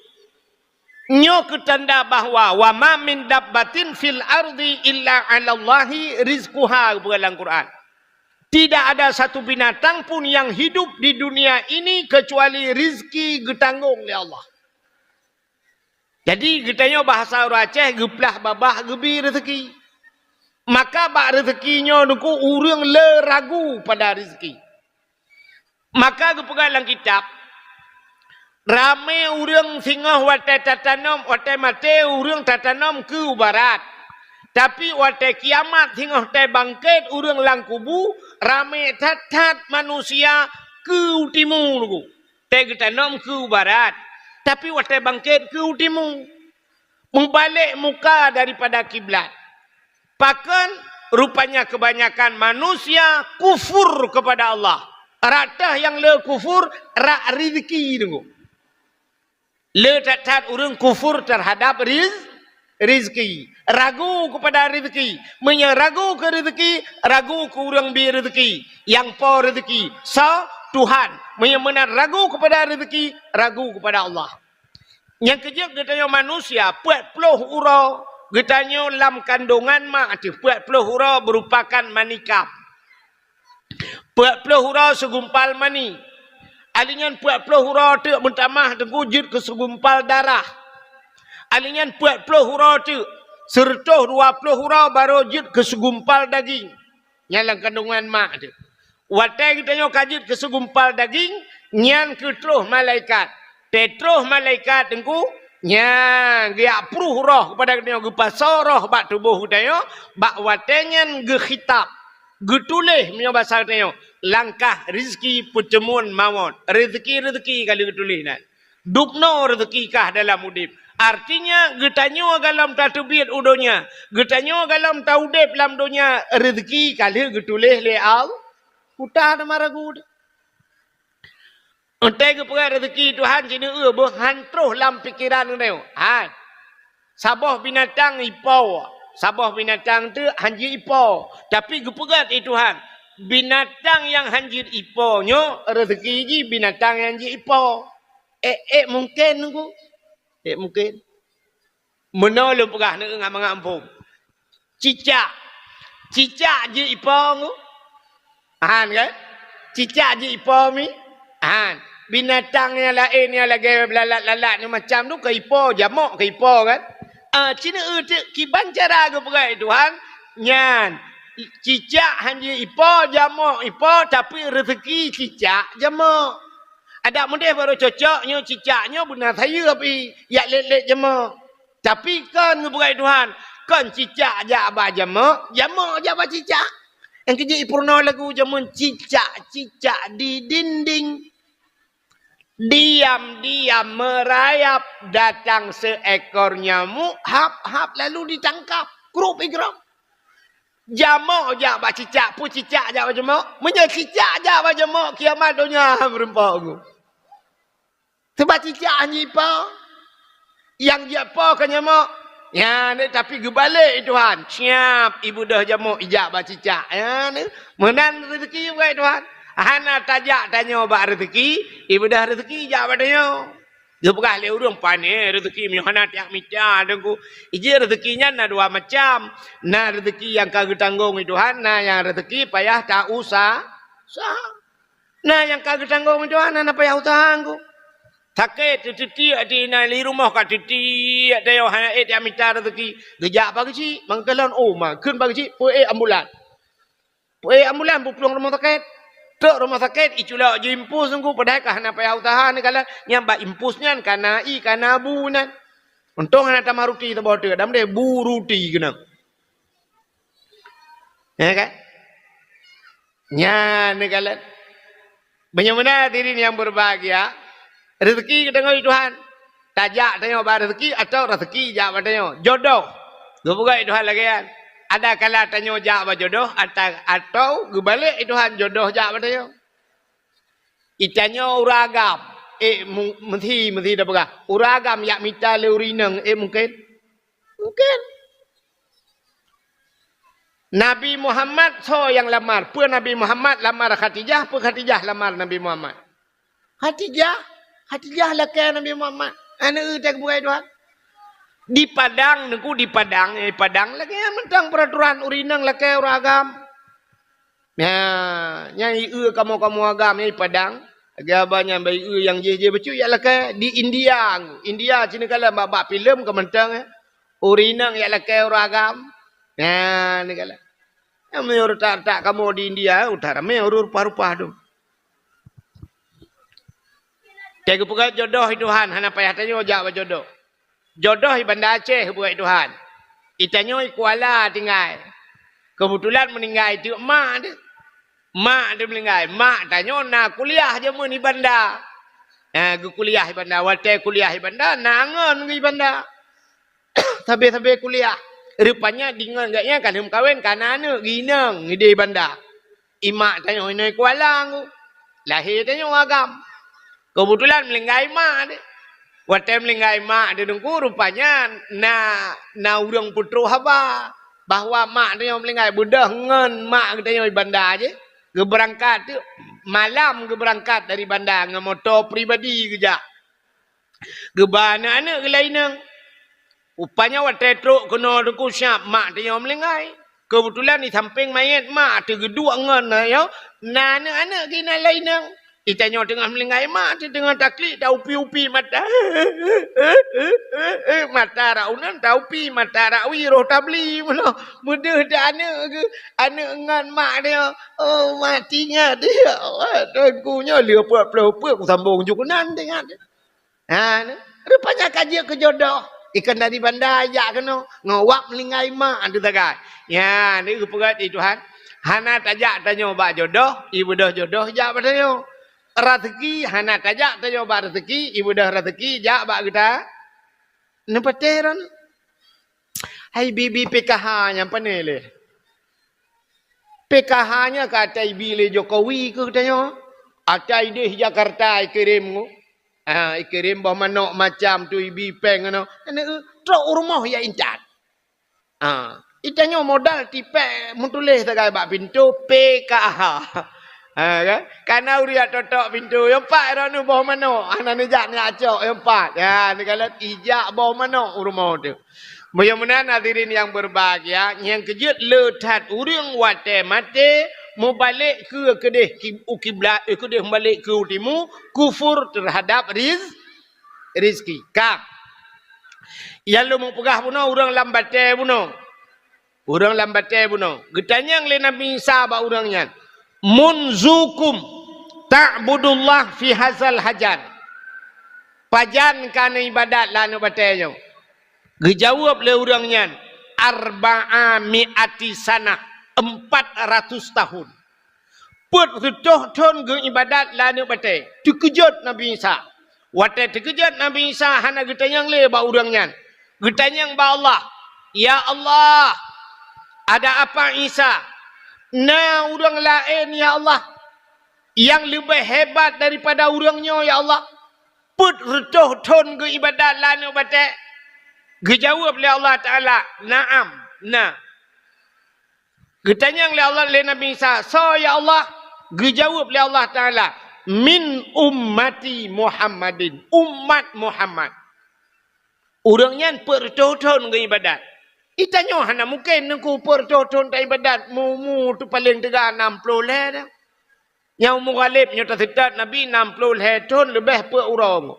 Nyoe keu tanda bahwa, "Wa ma min dabbatin fil ardi illa 'alallahi rizquha," geupeugah lam Quran. Tidak ada satu binatang pun yang hidup di dunia ini kecuali rizki geutanggong lé Allah. Jadi, geutanyoe bahasa ureuëng Aceh, geuplah babah geubi rezeki. Maka bak rezeki nyoe Teungku, ureuëng le ragu pada rezeki. Maka geupeugah lam kitab, ramé ureuëng singoh watée tatanom, watée maté ureuëng tatanom keu barat. Tapi watée kiamat singoh teuh bangkét ureuëng lam kubu, ramé that-that manusia keu timu Teungku. Teuh geutanom keu barat, tapi watée bangkét keu timu. Meubalek muka daripada kiblat. Pakon? Rupanya kebanyakan manusia kufur kepada Allah. Rata nyang le kufur rak rezeki Teungku. Le that-that ureuëng kufur terhadap riz-, rezeki. Ragu kepada rezeki. Meunyoe ragu keu rezeki, ragu keu ureuëng bi rezeki. Nyang po rezeki, soe? Tuhan. Meunyoe meunan ragu kepada rezeki, ragu kepada Allah. Nyang keujeuet geutanyoe manusia, peuet ploh uroe geutanyoe lam kandongan mak teuh, peuet ploh uroe meurupakan mani kam. Peuet ploh uroe seugumpal mani. Ali nyan peuet ploh uroe teuk meutamah Teungku jeuet keu seugumpal darah. Ali nyan peuet ploh uroe teuk, seureutôh dua ploh uroe barô jeuet keu seugumpal daging. Nyan lam kandongan mak teuh. Watée geutanyoe ka jeuet keu seugumpal daging, nyan keuh troh malaikat. Teutroh malaikat Teungku, nyan geujak pruh roh keupada geutanyoe, geupasoe roh bak tuboh geutanyoe, bak watée nyan geukhitab, geutuléh meunyoe basa geutanyoe, langkah rezeki peuteumuan mawöt. Rezeki-rezeki ka lheueh geutuléh nan. Dubnoe rezeki kah dalam udeb. Artinya, geutanyoe gohlom tateubiet u donya, geutanyoe gohlom taudeb lam donya, rezeki ka lheueh geutuléh lé Allah. Peue ta teuma ragu. Enteuk geupeugah rezeki Tuhan sineuk eu beuh han troh lam pikeran geutanyoe. Hai. Saboh binatang ipo, Saboh binatang teuk hanjeuet ipo, tapi geupeugah lé Tuhan, binatang nyang hanjeuet ipo nyoe rezeki jih binatang nyang hanjeuet ipo. Ék, ék mungken Teungku? Ék mungken. Meunoe lôn peugah neu ngon mangat muphom. Cicak. Cicak jeuet ipo Teungku? Han kan? Cicak jeuet ipo mi? Han. Binatang nyang laén nyang lagèe lalat-lalat nyoe macam tu ka ipo, jamok ka ipo kan? Ah, ci neu teuk kiban cara geupeugah lé Tuhan, nyan cicak hanjeuet ipo, jamok ipo, tapi rezeki cicak jamok. Adak meudeh barô cocok nyoe cicak nyoe beuna sayeuep i, jak lét-lét jamok. Tapi kon geupeugah lé Tuhan, kon cicak jak bak jamok, jamok jak bak cicak. Nyang keu jih ipeurunoe lagu jameun cicak-cicak di dinding. Diam-diam merayap, datang seekor nyamuk, hap-hap lalu ditangkap. Krup igrong. Jamok jak bak cicak, peue cicak jak bak jamok? Meunyoe cicak jak bak jamok, kiamat donya meureumpok Teungku. Sebab cicak hanjeuet ipo. Nyang jeuet po ka nyamok. Nyan, tapi geubalek lé Tuhan. Siap, ibeudôh jamok ijak bak cicak. Nyan, meunan rezeki bak Tuhan. Hana tajak tanyoe bak rezeki, ibeudôh rezeki ijak bak tanyoe. Geupeugah lé ureueng, "Pane rezeki meunyoe hana tajak mita Teungku." Ijeuet rezeki nyan na dua macam. Na rezeki nyang ka geutanggong lé Tuhan, na nyang rezeki payah ta-usa-, usaha. Na nyang ka geutanggong lé Tuhan, hana payah useuha Teungku. Sakét, teutiek di inan, di rumoh ka teutiek, tanyoe hana ék tajak mita rezeki. Geujak bak geuchik, mangkalon, oh, ma, kheun bak geuchik, peuék ambulan. Peuék ambulan, peuplueng rumoh sakét. Trok rumoh sakét, iculok jimpus Teungku, padahai ka hana payah useuha neukalon. Nyan bak impus nyan, ka na ié, ka na bu nyan. Untông hana tamah ruti saboh teuk, dam deh bu ruti keunoe. Ya kan? Nyan neukalon. Meunyoe meunan hadirin nyang berbahagia, rezeki geutanyoe lé Tuhan. Tajak tanyoe bak rezeki atau rezeki jak bak tanyoe. Jodoh. Geupeugah lé Tuhan lagèe nyan. Ada kala tanyoe jak bak jodoh ata-, atau geubalek lé Tuhan jodoh jak bak tanyoe. Itanyoe ureueng agam, ék mu-, meusi, meusi tapeugah. Ureueng agam jak mita lé ureueng inong, ék mungken? Mungken. Nabi Muhammad soe nyang lamar? Peue Nabi Muhammad lamar Khadijah, peue Khadijah lamar Nabi Muhammad? Khadijah, Khadijah lakèe Nabi Muhammad. Aneuk teuh geupeugah Tuhan. Di Padang, Teungku, di Padang, eh, Padang lagèe nyan mantong peuraturan ureueng inong lakèe ureueng agam. Nyan, nyan ié kamoe-kamoe agam nyan di Padang. Lagèe haba nyan bak ié nyang jéh-jéh bacut jak lakèe di India. India sinoe kalon bak, bak filem ka mantong, eh. Ureueng inong jak lakèe ureueng agam. Nyan, neukalon. Nyan meunyoe retak-retak kamoe di India, eh, utak ramé ureueng rupa-rupa tu. Teuh geupeugah jodoh lé Tuhan, hana payah tanyoe jak bak jodoh. Jodoh di Banda Aceh geupeugah lé Tuhan. Itanyoe di Kuala tinggai. Keubeutulan meuninggai teuk mak teuh. Mak teuh meuninggai. Mak tanyoe na kuliah jameun di Banda. Ha, geukuliah di Banda. Watèe kuliah di Banda, na ngon geuh di Banda. Sabe-sabe kuliah. Rupanya deungon gobnyan ka lheueh meukawen, ka na aneuk geuh inong di Banda. Ié mak tanyoe inong Kuala Teungku. Lahé tanyoe agam. Keubeutulan meuninggai mak teuh. Watèe meuninggai mak teuh Teungku, rupanya na, na ureueng peutrok haba bahwa mak tanyoe meuninggai, beudôh ngon mak geutanyoe di Banda jéh. Geubeurangkat teuk, malam geubeurangkat dari Banda ngon moto pribadi geujak. Geuba aneuk-aneuk geuh lam inong. Rupanya watèe trok keunoe Teungku, siap mak tanyoe meuninggai. Keubeutulan di sampéng manyét mak teuh geuduek ngon, ayo, na aneuk-aneuk geuh inan lam inong. Itanyoe teungoh meuninggai mak teuh teungoh taklik, taupi-upi mata. Mata rot uneun taupi, mata rot wie roh tabli meunoe. Beudôh teuh aneuk geuh, aneuk ngon mak tanyoe. Oh, mak teuingat, ya Allah, Teungku nyoe lheueh peuet ploh peuet kusambông ju keunan teuingat. Ha, rupanya ka jeuet keu jodoh. Ikan dari Banda jak keunoe. Ngon wak meuninggai mak teuh sagai. Ya, ni geupeugah lé Tuhan. Hana tajak tanyoe bak jodoh, ibeudôh jodoh jak bak tanyoe. Raseuki, hana tajak tanyoe bak raseuki, ibeudôh raseuki jak bak geuta. Neupatéh ron. Hai bi-bi P K H nyan pane lé. P K H nyan ka ata ibi lé Jokowi keu geutanyoe. Ata idéh Jakarta ikirém ngon. Ah, ikirém boh manok macam tu ibi péng ngon. Aneuk, trok u rumoh ya intat. Ha, itanyoe modal tipék meutuléh sagai bak pintoe P K H. Ha, kan? Kana ureuëng jak totok pintoe, nyang pat droeneuh boh manok, hana neujak neujak cok, nyang pat. Ya, neukalon ijak boh manok u rumoh teuh. Meunyoe meunan hadirin nyang berbahagia, nyang keujeuet le that ureuëng watée maté, mubalek keu keudeh ki-, u kiblat, eh, keudeh mubalek keu u timu, kufur terhadap riz-, rizki. Ka. Nyang lôn meupeugah bunoe ureuëng lam batée bunoe. Ureuëng lam batée bunoe. Geutanyong lé Nabi Isa bak ureuëng nyan, "Munzukum ta'budullah fi hazal hajar?" Pajan ka neuibadat lam aneuëk batée nyoe? Geujaweueb lé ureuëng nyan, "Arba'a mi'ati sanah," empat ratus tahun. Peuet reutôh thon geuibadat lam aneuëk batée. Teukeujot Nabi Isa. Watée teukeujot Nabi Isa hana geutanyong lé bak ureuëng nyan. Geutanyong bak Allah, "Ya Allah, ada apa Isa? Na ureuëng laén, ya Allah, nyang leubeh hebat daripada ureuëng nyoe, ya Allah? Peuet reutôh thon geuibadat lam aneuëk batée?" Geujaweueb lé Allah Taala, "Na'am, na." Geutanyong lé Allah, lé Nabi Isa, "Soe ya Allah?" Geujaweueb lé Allah Taala, "Min ummati Muhammadin, umat Muhammad." Ureuëng nyan peuet reutôh thon geuibadat. Itanyoe hana mungken Teungku peuet reutôh thon taibadat, mu-, mu tu paleng teuga nam ploh lhée dah. Nyang umu ghaleb nyoe taseutôt Nabi nam ploh lhée thon leubeh peuet uroe.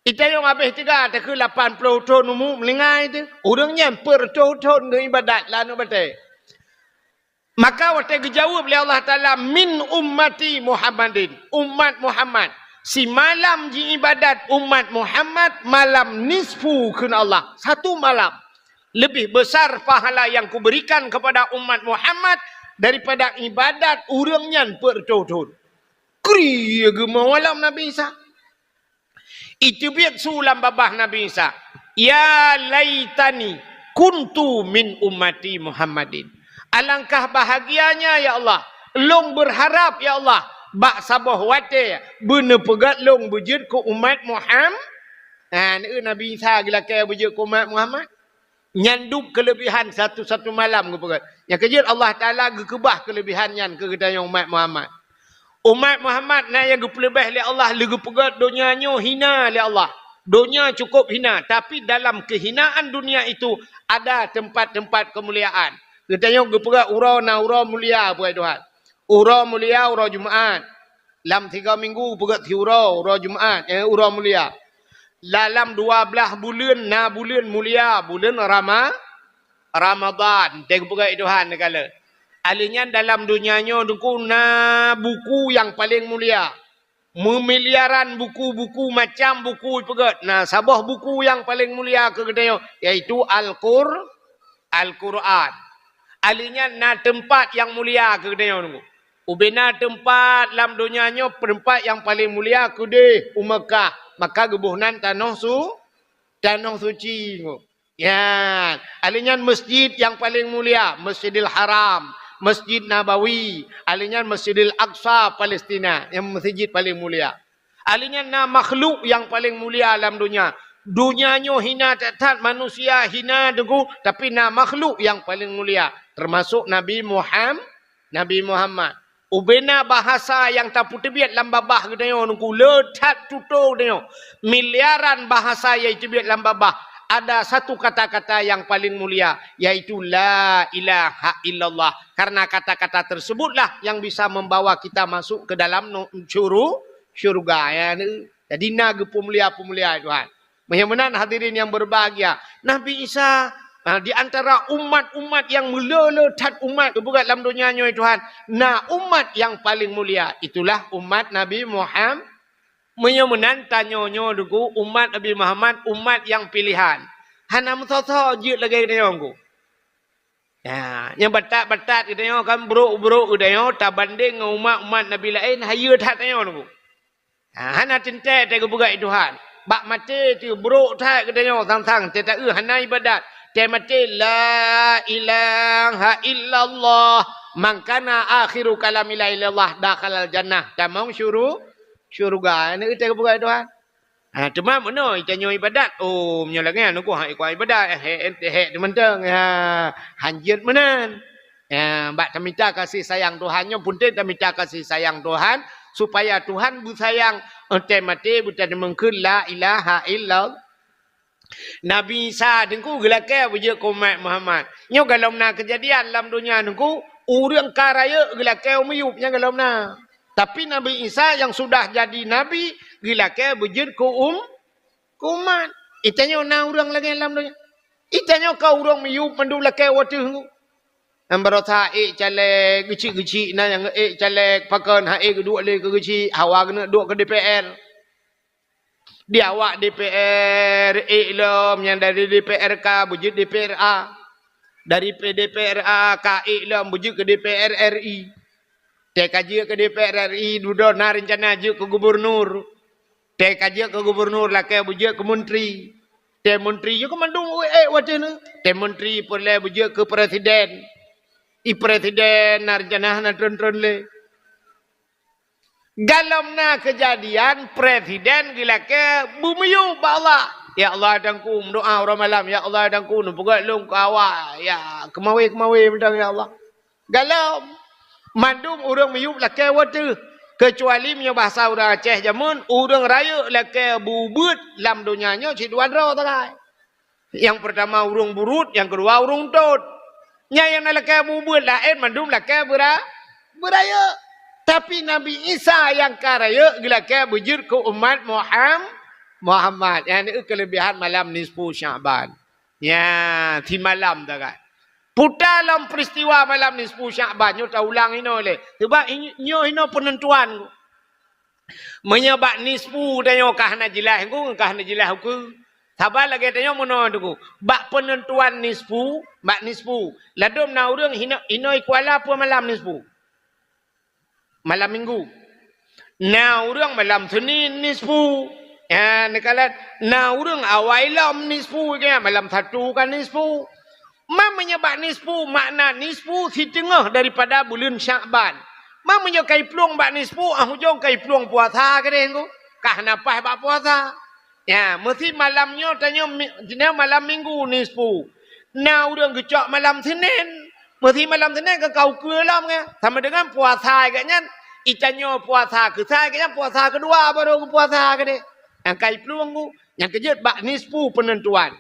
Itanyoe habéh teuga takheun lapan ploh thon umu meuninggai teuh. Ureuëng nyan peuet reutôh thon geuibadat lam aneuëk batée. Maka watée geujaweueb lé Allah Taala, "Min ummati Muhammadin," umat Muhammad. Simalam jiibadat umat Muhammad, malam nisfu kheun Allah. Satu malam. Lebih besar pahala yang kuberikan kepada umat Muhammad daripada ibadat ureuëng nyan peuet reutôh thon. Kri geumeuwalam Nabi Isa. Iteubiet su lam babah Nabi Isa, "Ya laitani kuntu min ummati Muhammadin." Alangkah bahagianya, ya Allah, lôn berharap, ya Allah, bak saboh watée beuneupeugét lôn beujeuet keu umat Muham-, ha, Nabi Isa geulakée beujeuet keu umat Muhammad. Nyan dum keulebihan satu-satu malam geupeugét. Nyang keujeuet Allah Taala geukeubah keulebihan nyan keu geutanyoe umat Muhammad. Umat Muhammad na nyang geupeuleubeh lé Allah lé geupeugét donya nyoe hina lé Allah. Donya cukup hina, tapi dalam kehinaan dunia itu ada tempat-tempat kemuliaan. Geutanyoe geupeugét uroe na uroe mulia, buet Tuhan. Uroe mulia, uroe Jumaat. Lam tiga minggu peugét siuroe, uroe Jumaat, eh, uroe mulia. Dalam dua belas buleuen na buleuen mulia, buleuen Rama-, Ramadan. Teupeugét Tuhan neugala. Aleuh nyan dalam donya nyoe Teungku na buku nyang paleng mulia. Meumiliaran buku-buku, macam buku ipeugét. Na saboh buku nyang paleng mulia keu geutanyoe, yaitu Al-Qur-, Al-Qur'an. Aleuh nyan na teumpat nyang mulia keu geutanyoe Teungku. Ubena teumpat lam donya nyoe, teumpat nyang paleng mulia keudeh u Meukah, maka geuboh nan tanoh su-, tanoh suci Teungku. Nyan, aleuh nyan masjid nyang paleng mulia, Masjidil Haram, Masjid Nabawi, aleuh nyan Masjidil Aqsa, Palestina, nyang masjid paleng mulia. Aleuh nyan na makhluk nyang paleng mulia lam donya. Donya nyoe hina that-that, manusia hina Teungku, tapi na makhluk nyang paleng mulia, teumasok Nabi Muham-, Nabi Muhammad. Ubena bahasa nyang tapeuteubiet lam babah geutanyoe Teungku, le that tutoe geutanyoe. Miliaran bahasa nyang teubiet lam babah, ada satu kata-kata nyang paleng mulia, yaitu la ilaha illallah. Karena kata-kata tersebutlah yang bisa membawa kita masuk ke dalam nu-, syuru-, syurga. Ya, jadi na geupeumulia-peumulia Tuhan. Meunyoe meunan hadirin nyang berbahagia, Nabi Isa, ha, di antara umat-umat nyang meulé-lé that umat geupeugét lam donya nyoe Tuhan, na umat nyang paleng mulia, itulah umat Nabi Muham-, meunyoe meunan tanyoe nyoe Teungku, umat Nabi Muhammad, umat nyang pilihan. Hana meusoe-soe jeuet lagée geutanyoe Teungku. Ya, nyang batat-batat geutanyoe kan, brok-brok geutanyoe tabandeng ngon umat-umat Nabi laén, hayeue that tanyoe Teungku. Ha, hana teuntée teupeugét Tuhan. Bak maté teuh brok that geutanyoe sang-sang, teuta-eu hana ibadat. Teumaté la ilaha illallah, man kana akhiru kalami la ilallah dakhalal jannah. Tamong syuru-, syurga. Hana teupeugét Tuhan. Ha, teuma meunoe tanyoe ibadat. Oh, meunyoe lagée nyan, nyoe hana ikuat ibadat, eh, eh, eh, eh, teumantong. Ha, hanjeuet meunan. Ya, bak tamita kasih sayang Tuhan nyoe, punten tamita kasih sayang Tuhan, supaya Tuhan beusayang, eh, teumaté beuteumeungkeun la ilaha illallah. Nabi Isa teungku geulakée beujeuet keu umat Muhammad. Nyoe galom na keujadian lam donya teungku, ureuëng ka rayeuk geulakée u miyueb, nyan galom na. Tapi Nabi Isa nyang sudah jadi nabi geulakée beujeuet keu um-, keu umat. Itanyoe na ureuëng lagée lam donya. Itanyoe ka ureuëng miyueb mandum lakée wateuh teungku. Nyang barosa ék caleg, geuchik-geuchik na nyang ék caleg, pakon han ék geuduek lé keu geuchik, hawa geuneuk duek keu D P R. Di awak D P R ék lom nyang dari D P R K beujeuet D P R A. Dari P-, D P R A ka ék lom beujeuet keu D P R R I. Teuka jeuet keu D P R R I, dudoe na reuncana jeuet keu gubernur. Teuka jeuet keu gubernur lakée beujeuet keu menteri. Teu menteri jeuet keu mandum ék wateuh nyoe. Teu menteri peureulée beujeuet keu presiden. I presiden na reuncana hana tron-tron lé. Galom na keujadian presiden geulakée beumiyueb bak Allah. "Ya Allah, teungku," meudoá uroe malam, "Ya Allah, teungku, neupeugét lôn keu awak, ya, keumawé-keumawé mantong, ya Allah." Galom. Mandum ureuëng miyueb lakée wateuh. Keucuali meunyoe bahasa ureuëng Aceh jameun, ureuëng rayeuk lakée beubeuet lam donya nyoe cit dua droe sagai. Nyang peurtama ureuëng buruet, nyang keudua ureuëng tot. Nyan nyang na lakée beubeuet laén mandum lakée beura-, beurayeuk. Tapi Nabi Isa nyang ka rayeuk geulakée beujeuet keu umat Muham-, Muhammad. Nyan keulebihan malam nisfu Sya'ban. Ya, simalam sagai. Puta lom peristiwa malam nisfu Sya'ban nyoe taulang inoe lé. Sebab i-, nyoe inoe peunentuan. Meunyoe bak nisfu tanyoe ka hana jeulaih, engku ka hana jeulaih ukeue. Saban lagée tanyoe meunoe teungku. Bak peunentuan nisfu, bak nisfu. Ladôm na ureuëng hino-, inoe i Kuala peue malam nisfu. Malam Minggu. Na ureuëng malam Senin nisfu. Ya, neukalon. Na ureuëng awai lom nisfu, ya, malam Sabtu ka nisfu. Ma meunyoe bak nisfu, makna nisfu siteungoh daripada buleuen Syakban. Ma meunyoe ka iplueng bak nisfu, ah ujong ka iplueng puasa keudeh teungku. Ka hana paih bak puasa. Ya, meusi malam nyoe tanyoe mi-, jinoe malam Minggu nisfu. Na ureuëng geucok malam Senin. Meusi malam Senin ka ka ukeue lom nyan. Sama dengan puasa geuh nyan, itanyoe puasa keu sa geuh nyan puasa keudua baru geupuasa keudeh. Nyang ka iplueng teungku, nyang keujeuet bak nisfu peunentuan.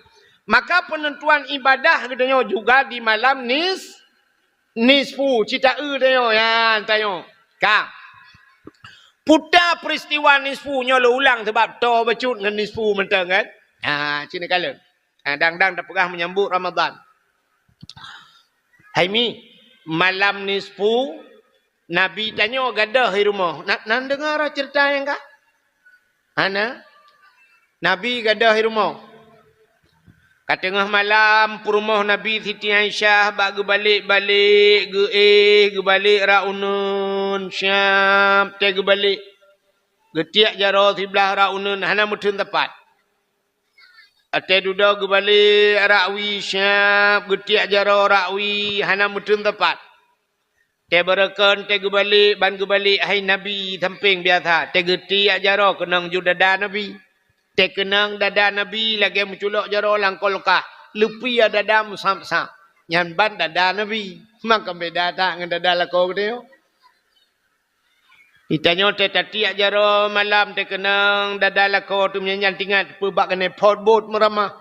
Maka peunentuan ibadah geutanyoe juga di malam nis-, nisfu, cit taeu tanyoe, nyan tanyoe. Ka. Puta peristiwa nisfu nyoe lôn ulang sabab toe bacut ngon nisfu mantong kan. Ha, cit neukalon. Ha, dang-dang tapeugah menyambut Ramadan. Hai mi, malam nisfu, Nabi tanyoe gadôh i rumoh. Na, na neudeungoe ceurita nyan kah? Hana? Nabi gadôh i rumoh. Ka teungoh malam, peurumoh Nabi Siti Aisyah bak geubalek-balek, geuéh, geubalek rak uneuen, siab, teuh geubalek. Geutiek jaroe siblah rak uneuen, hana meuteun teumpat. Watée dudoe geubalek rak wie, siab, geutiek jaroe rak wie, hana meuteun teumpat. Teuh beureukeun, teuh geubalek, ban geubalek hai Nabi sampéng biasa. Teuh geutiek jaroe keunong ju dada Nabi. Teuh keunong dada Nabi lagée meuculok jaroe lam kulkah. Leupie dada meusab-sab. Nyan ban dada Nabi. Maka beda that ngon dada lakoe geutanyoe. Itanyoe teuh tatiek jaroe malam teuh keunong dada lakoe teuh meunyan-nyan teuingat peue bak keuneuk phot bot meuramah.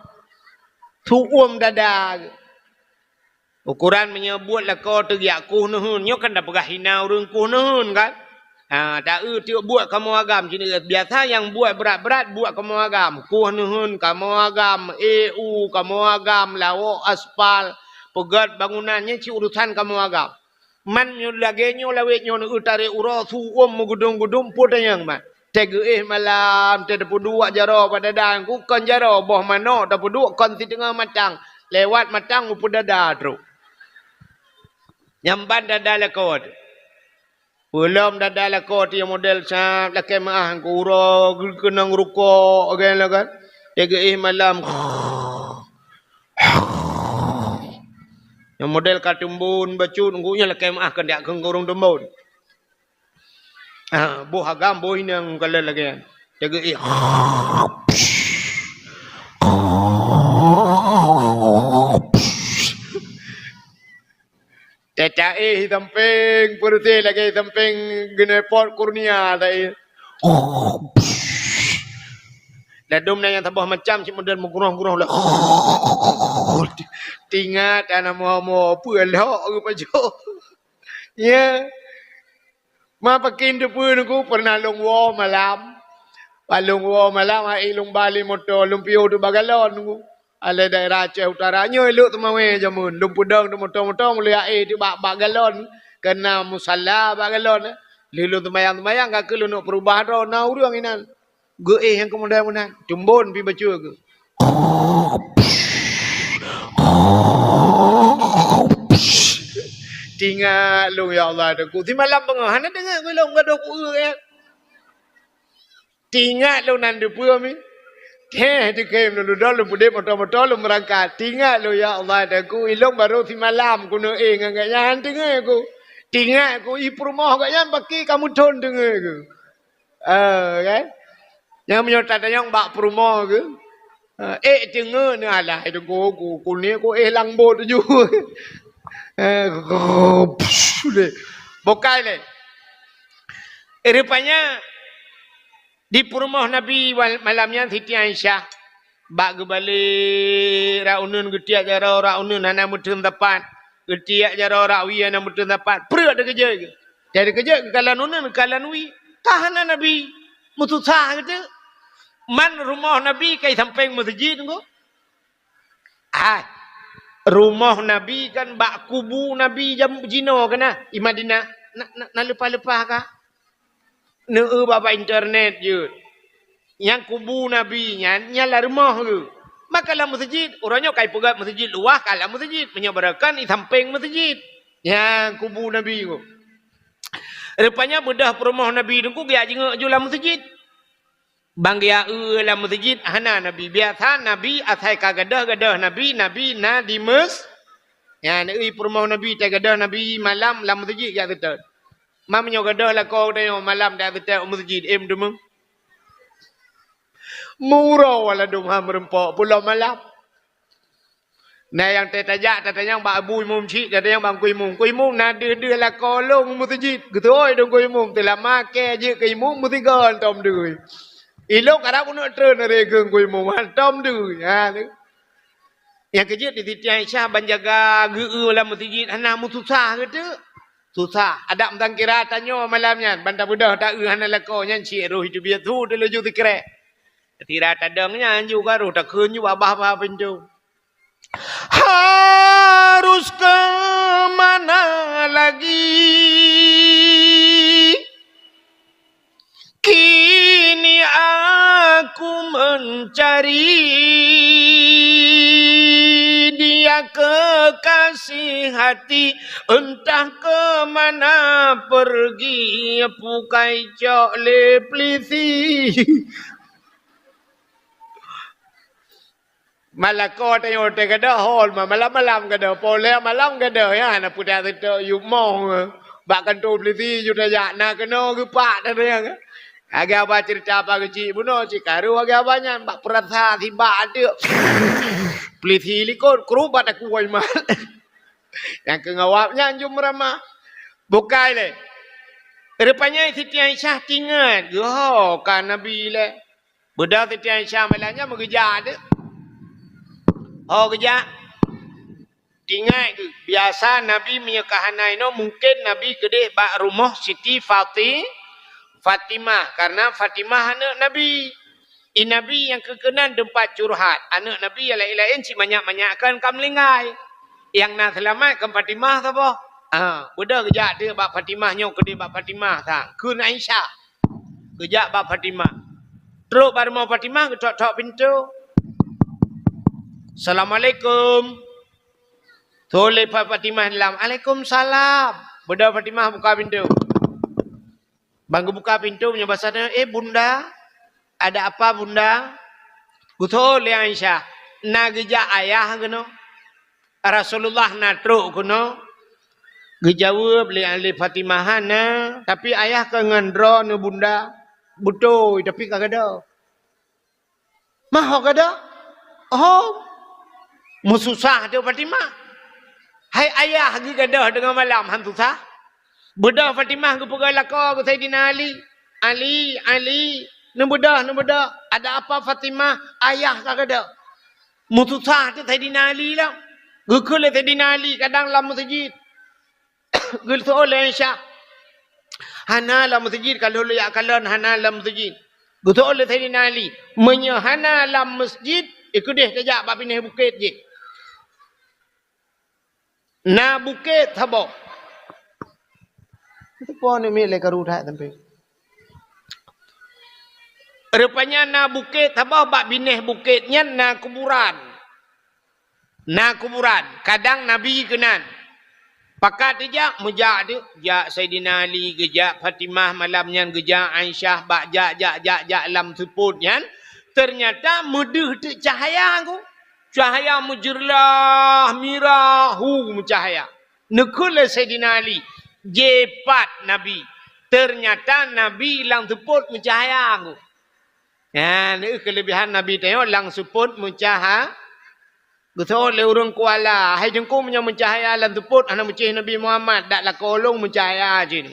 Tuom dada. Ukoran meunyoe buet lakoe teuh jak kueh neuheun, nyoe kan tapeugah hina ureuëng kueh neuheun kan? Ha, taeu teuk buet kamoe agam, cit biasa nyang buet brat-brat buet kamoe agam. Kueh neuheun kamoe agam, éh u kamoe agam, lawok aspal, peugét bangunan, nyan cit urusan kamoe agam. Man nyoe lagée nyoe lawét nyoe neueu tarek uroe su uem meugudum-gudum peue tanyong man. Teuh geuéh malam, teuh tapeuduek jaroe bak dada, kon jaroe boh manok tapeuduek kon siteungoh matang, lewat matang u peue dada trok. Nyan ban dada lakoe teuh. Peulom dada lakoe teuh nyang model sab lakée meuáh keu uroe geukeunong rukok, kan, kan. Teuh geuéh malam. Nyang model ka teumbon bacut, nyan lakée meuáh keuneuk keu ureuëng teumbon. Ah, boh agam, boh inong kalon lagée nyan. Tageuéh. Tataéh sampéng, peureuteh lagèe sampéng geunepot kurnia taéh. Ladôm na nyang saboh macam cit model meuguroh-guroh lah. Tingat ana moe-moe peue lhok geupajoh. Ya. Ma pakin teupeue nungku pernah lôn woe malam. Pas lôn woe malam, hai lôn ba lé moto, lôn piôh teuh bak galon nungku. Alai daerah Aceh Utara nyoe lhok teumawé jameun. Lôn peudong teuh moto-moto, lôn aé teuh bak, bak galon. Keu na musala bak galon. Lheuh lôn seumayang-seumayang, ka keuh lôn neuk peurubah droe, na ureueng inan. Geuéh nyang keumudian meunan, tumbon pi bacut geuh. Tingat lôn, ya Allah, Teungku. Simalam beungoh hana deungoe lôn gadôh kueu, ya. Tingat lôn nan deupeue mi. Heh, dikhem lôn dudoe, lôn peudeh moto-moto, lôn meurangkat. Tingat lôn, ya Allah, Teungku. Ilôn barô simalam kuneuk éh ngon gobnyan, hana deungoe ku. Tingat ku, i peurumoh gobnyan baki ka meuthon deungoe ku. Eh, kan? Nyang meunyoe tatanyong bak peurumoh geuh, eh, ék teungeut neuh, alah, teungku ku, ku ni ku éh lam bot ju. Eh, psh, deh. Bokai lé. Eh, rupanya di peurumoh Nabi wal-, malam nyan Siti Aisyah. Bak geubalek rak uneuen, geutiek jaroe rak uneuen hana meuteun sapat. Geutiek jaroe rak wie hana meuteun sapat. Preuk teukeujot geuh. Jadi keujot geukalon uneuen, geukalon wie. Ka hana Nabi. Meususah geuteuk. Man rumoh Nabi ka i sampéng meuseujid nyoe. Ah, rumoh Nabi kan bak kubu Nabi jam jinoe kan na, i Madinah. Na, na, na leupah-leupah ka? Neu-eu bak, bak internet jeuet. Nyang kubu Nabi nyan, nyan lam rumoh geuh. Maka lam meuseujid, uroe nyoe ka ipeugöt meuseujid luwah, ka lam meuseujid. Meunyoe barokon, i sampéng meuseujid. Nyang kubu Nabi geuh. Rupanya beudôh peurumoh Nabi teungku geujak jingeuk ju lam meuseujid. Ban geujak eu lam meuseujid, hana Nabi. Biasa Nabi asai ka gadôh, gadôh Nabi, Nabi na di meus-, nyan, i peurumoh Nabi, tai gadôh Nabi malam lam meuseujid jak seutôt. Ma meunyoe gadôh lakoe tanyoe malam dak seutôt u meuseujid, em deungoe. Meuuroe ladôm ha meureumpok pulo malam. Na nyang teutajak tatanyong bak abu imum cit, tatanyong bak ku imum. Ku imum na deuh-deuh lakoe lôn u meuseujid. Geutuwoi dong ku imum, teulama kèe jeuet keu imum meusigoe hantom deuh. Ilôn karab keuneuk treun lé keu ku imum, hantom deuh. Ha, tu. Nyang keujeuet di Siti Aisyah ban jaga geu-eu lam meuseujid hana meususah geuteuk. Susah. Adak meusangkira tanyoe malam nyan, ban tabeudôh ta-eu hana lakoe nyan cit roh iteubiet su teulaju sikrek. Sira tadong nyan ju ka roh takheun ju babah-babah pintoe. Harus ke mana lagi? Kini aku mencari dia kekasih hati, entah ke mana pergi, pukai cok lé pelisi. Malako tanyoe teuh gadôh hol, ma-, malam-malam gadôh, polé malam gadôh, ya, na pudak teutôk yub moh. Bak kantô polisi ju tajak, na keunoe geupak teuh, ya. Lagèe haba cerita apa geucik bunoe, cit karu lagèe haba nyan, bak peurasa sibak ateuk. Polisi likot, krubat aku wai mat. Nyang keu ngawab nyan ju meuramah. Bukai lé. Rupanya Siti Aisyah tingat, geuho ka Nabi lé. Beudôh Siti Aisyah malam nyan meugeujak teuk. Ho geujak. Tingat geuh, biasa Nabi meunyoe ka hana inoe, mungken Nabi keudeh bak rumoh Siti Fati-, Fatimah, karena Fatimah aneuk Nabi. I Nabi nyang keu keunan teumpat curhat, aneuk Nabi nyang laén-laén cit manyak-manyak kan ka meuninggai. Nyang na seulamat kan Fatimah saboh. Ha, beudôh geujak teuk bak Fatimah nyoe keudeh bak Fatimah sang, kheun Aisyah. Geujak bak Fatimah. Trok bak rumoh Fatimah, geutok-tok pintoe. "Assalamualaikum." Thon lé Fa-, Fatimah lam, "Alaikumsalam." Beudôh Fatimah buka pintoe. Ban geubuka pintoe meunyoe basa tanyoe, "Eh, Bunda, ada apa, Bunda?" Geuthon lé Aisyah, "Na geujak ayah keunoe? Rasulullah na trok keunoe?" Geujaweueb lé, lé Fatimah, "Hana, tapi ayah ka ngon droeneuh, Bunda." Beutôi, tapi ka gadôh. Mah ho gadôh? Oh. Meususah teuh Fatimah. Hai ayah geugadôh teungoh malam han susah? Beudôh Fatimah geupeugah lakoe keu Saidina Ali, "Ali, Ali, neubeudôh, neubeudôh. Ada apa Fatimah? Ayah ka gadôh." Meususah teuh Saidina Ali lom. Geukheun lé Saidina Ali kadang lam meuseujid. Geuseuôt lé Aisyah, "Hana lam meuseujid, ka lheueh jak kalon, hana lam meuseujid." Geuseuôt lé Saidina Ali, "Meunyoe hana lam meuseujid, i keudeh tajak bak binéh bukét jih. Na bukét saboh." Itu pun umi lé karu that sampai. Rupanya na bukét saboh, bak binéh bukét nyan na kuburan. Na kuburan, kadang Nabi keunan. Pakat dijak, meujak tu, jak Saidina Ali, geujak Fatimah malam nyan, geujak Aisyah, bak jak, jak, jak, jak lam seupôt nyan, teunyata meudeuh teuk cahya ku. Cahya meujeurlah, mirah, hu meucahya. Neukheun lé Saidina Ali, jipat Nabi. Teunyata Nabi lam seupôt meucahya ku. Nyan, keulebihan Nabi tanyoe lam seupôt meucaha-, Geuseuôt lé ureuëng Kuala, "Hai Teungku, meunyoe meucahya lam seupôt hana meucéh Nabi Muhammad, dak lakoe lôn meucahya cit."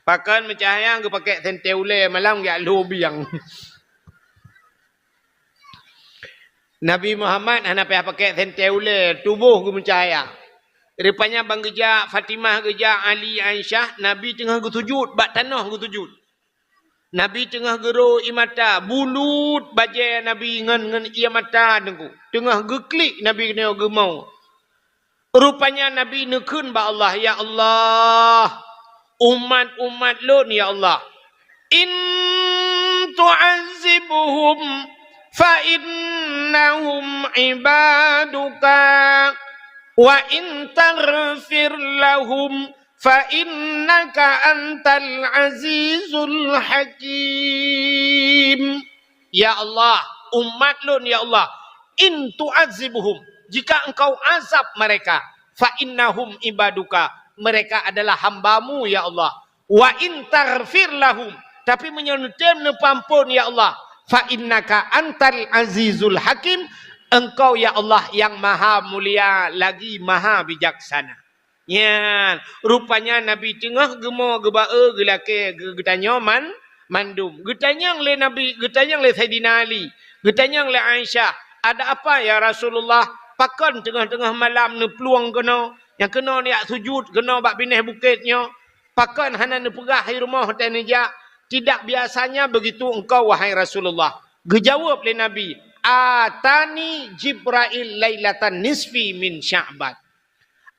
Pakon meucahya, geupakèk sentée ulée malam geujak lhô biang. Nabi Muhammad hana payah pakèk sentée ulée, tuboh geumeucahya. Rupanya ban geujak, Fatimah geujak, Ali, Aisyah, Nabi teungoh geusujut, bak tanoh geusujut. Nabi teungoh geuro ié mata, bulut bajée Nabi ngon, ngon ié mata Teungku. Teungoh geuklik Nabi keunoe geumo. Rupanya Nabi neukheun bak Allah, "Ya Allah, umat-umat lôn, ya Allah, in tu'azzibhum fa innahum ibaduka, wa in taghfir lahum fa innaka antal azizul hakim." Ya Allah, umat lôn, ya Allah, in tu'azzibhum, jika Engkau azab mereka, fa innahum ibaduka, mereka adalah hamba-Mu, ya Allah. Wa in taghfir lahum, tapi meunyoe neutem neupeuamphon, ya Allah, fa innaka antal azizul hakim, Engkau, ya Allah, yang maha mulia lagi maha bijaksana. Nyan, rupanya Nabi teungoh geumo geuba-e geulakée geu-, geutanyoe man-, mandum. Geutanyong lé Nabi, geutanyong lé Saidina Ali, geutanyong lé Aisyah, "Ada apa ya Rasulullah? Pakon teungoh-teungoh malam neuplueng keunoe, nyang keunoe neujak sujut keunoe bak binéh bukét nyoe? Pakon hana neupeugah hai rumoh watée neujak? Tidak biasanya begitu engkau, wahai Rasulullah." Geujaweueb lé Nabi, "Atani Jibrail lailatan nisfi min Sya'ban."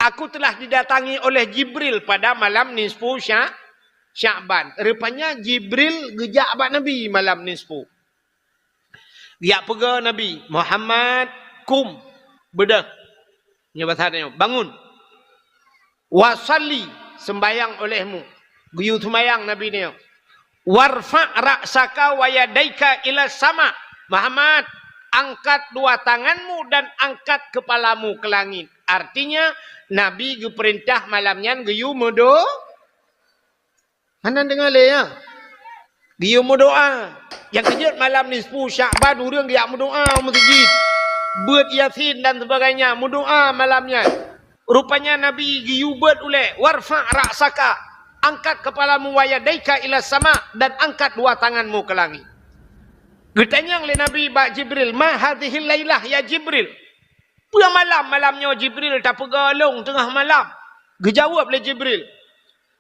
"Aku telah didatangi oleh Jibril pada malam nisfu Sya-, Sya'ban." Rupanya Jibril geujak bak Nabi malam nisfu. Geujak peugah Nabi, "Muhammad, kum, beudôh." Nyoe bahasa nyoe, "Bangun. Wa shalli, seumbahyang olehmu." Geuyue seumbahyang Nabi nyoe. "Warfa' ra'saka wa yadaika ila sama." "Muhammad, angkat dua tanganmu dan angkat kepalamu ke langit." Artinya, Nabi geupeurintah malam nyan geuyue meudo-, hana deungoe lé, ya? Geuyue meudoa. Nyang keujeuet malam nisfu Sya'ban ureuëng geujak meudoa u meuseujid. Beuet Yasin dan sebagainya, meudoa malam nyan. Rupanya Nabi geuyue beuet ulée, "Warfa' ra'saka, angkat kepalamu, wa yadaika ila sama, dan angkat dua tanganmu ke langit." Geutanyong lé Nabi bak Jibril, "Ma hadhihil lailah ya Jibril? Peue malam, malam nyoe Jibril tapeugah lôn teungoh malam?" Geujaweueb lé Jibril,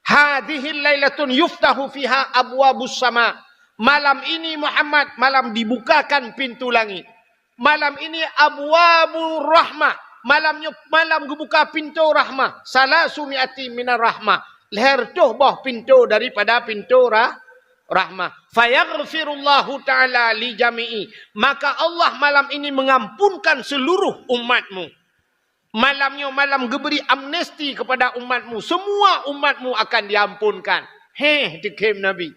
"Hadhihil lailatun yuftahu fiha abwabus sama." Malam ini Muhammad, malam dibukakan pintu langit. Malam ini abwabur rahmah. Malam nyoe malam geubuka pintoe rahmah. Salasu mi'ati minar rahmah. Lhèe reutôh boh pintoe daripada pintoe rah-, rahmah. Fayaghfirullahu ta'ala li jami'i. Maka Allah malam ini mengampunkan seluruh umatmu. Malam nyoe malam geubri amnesti kepada umatmu. Semua umatmu akan diampunkan. Heh, teukhém Nabi.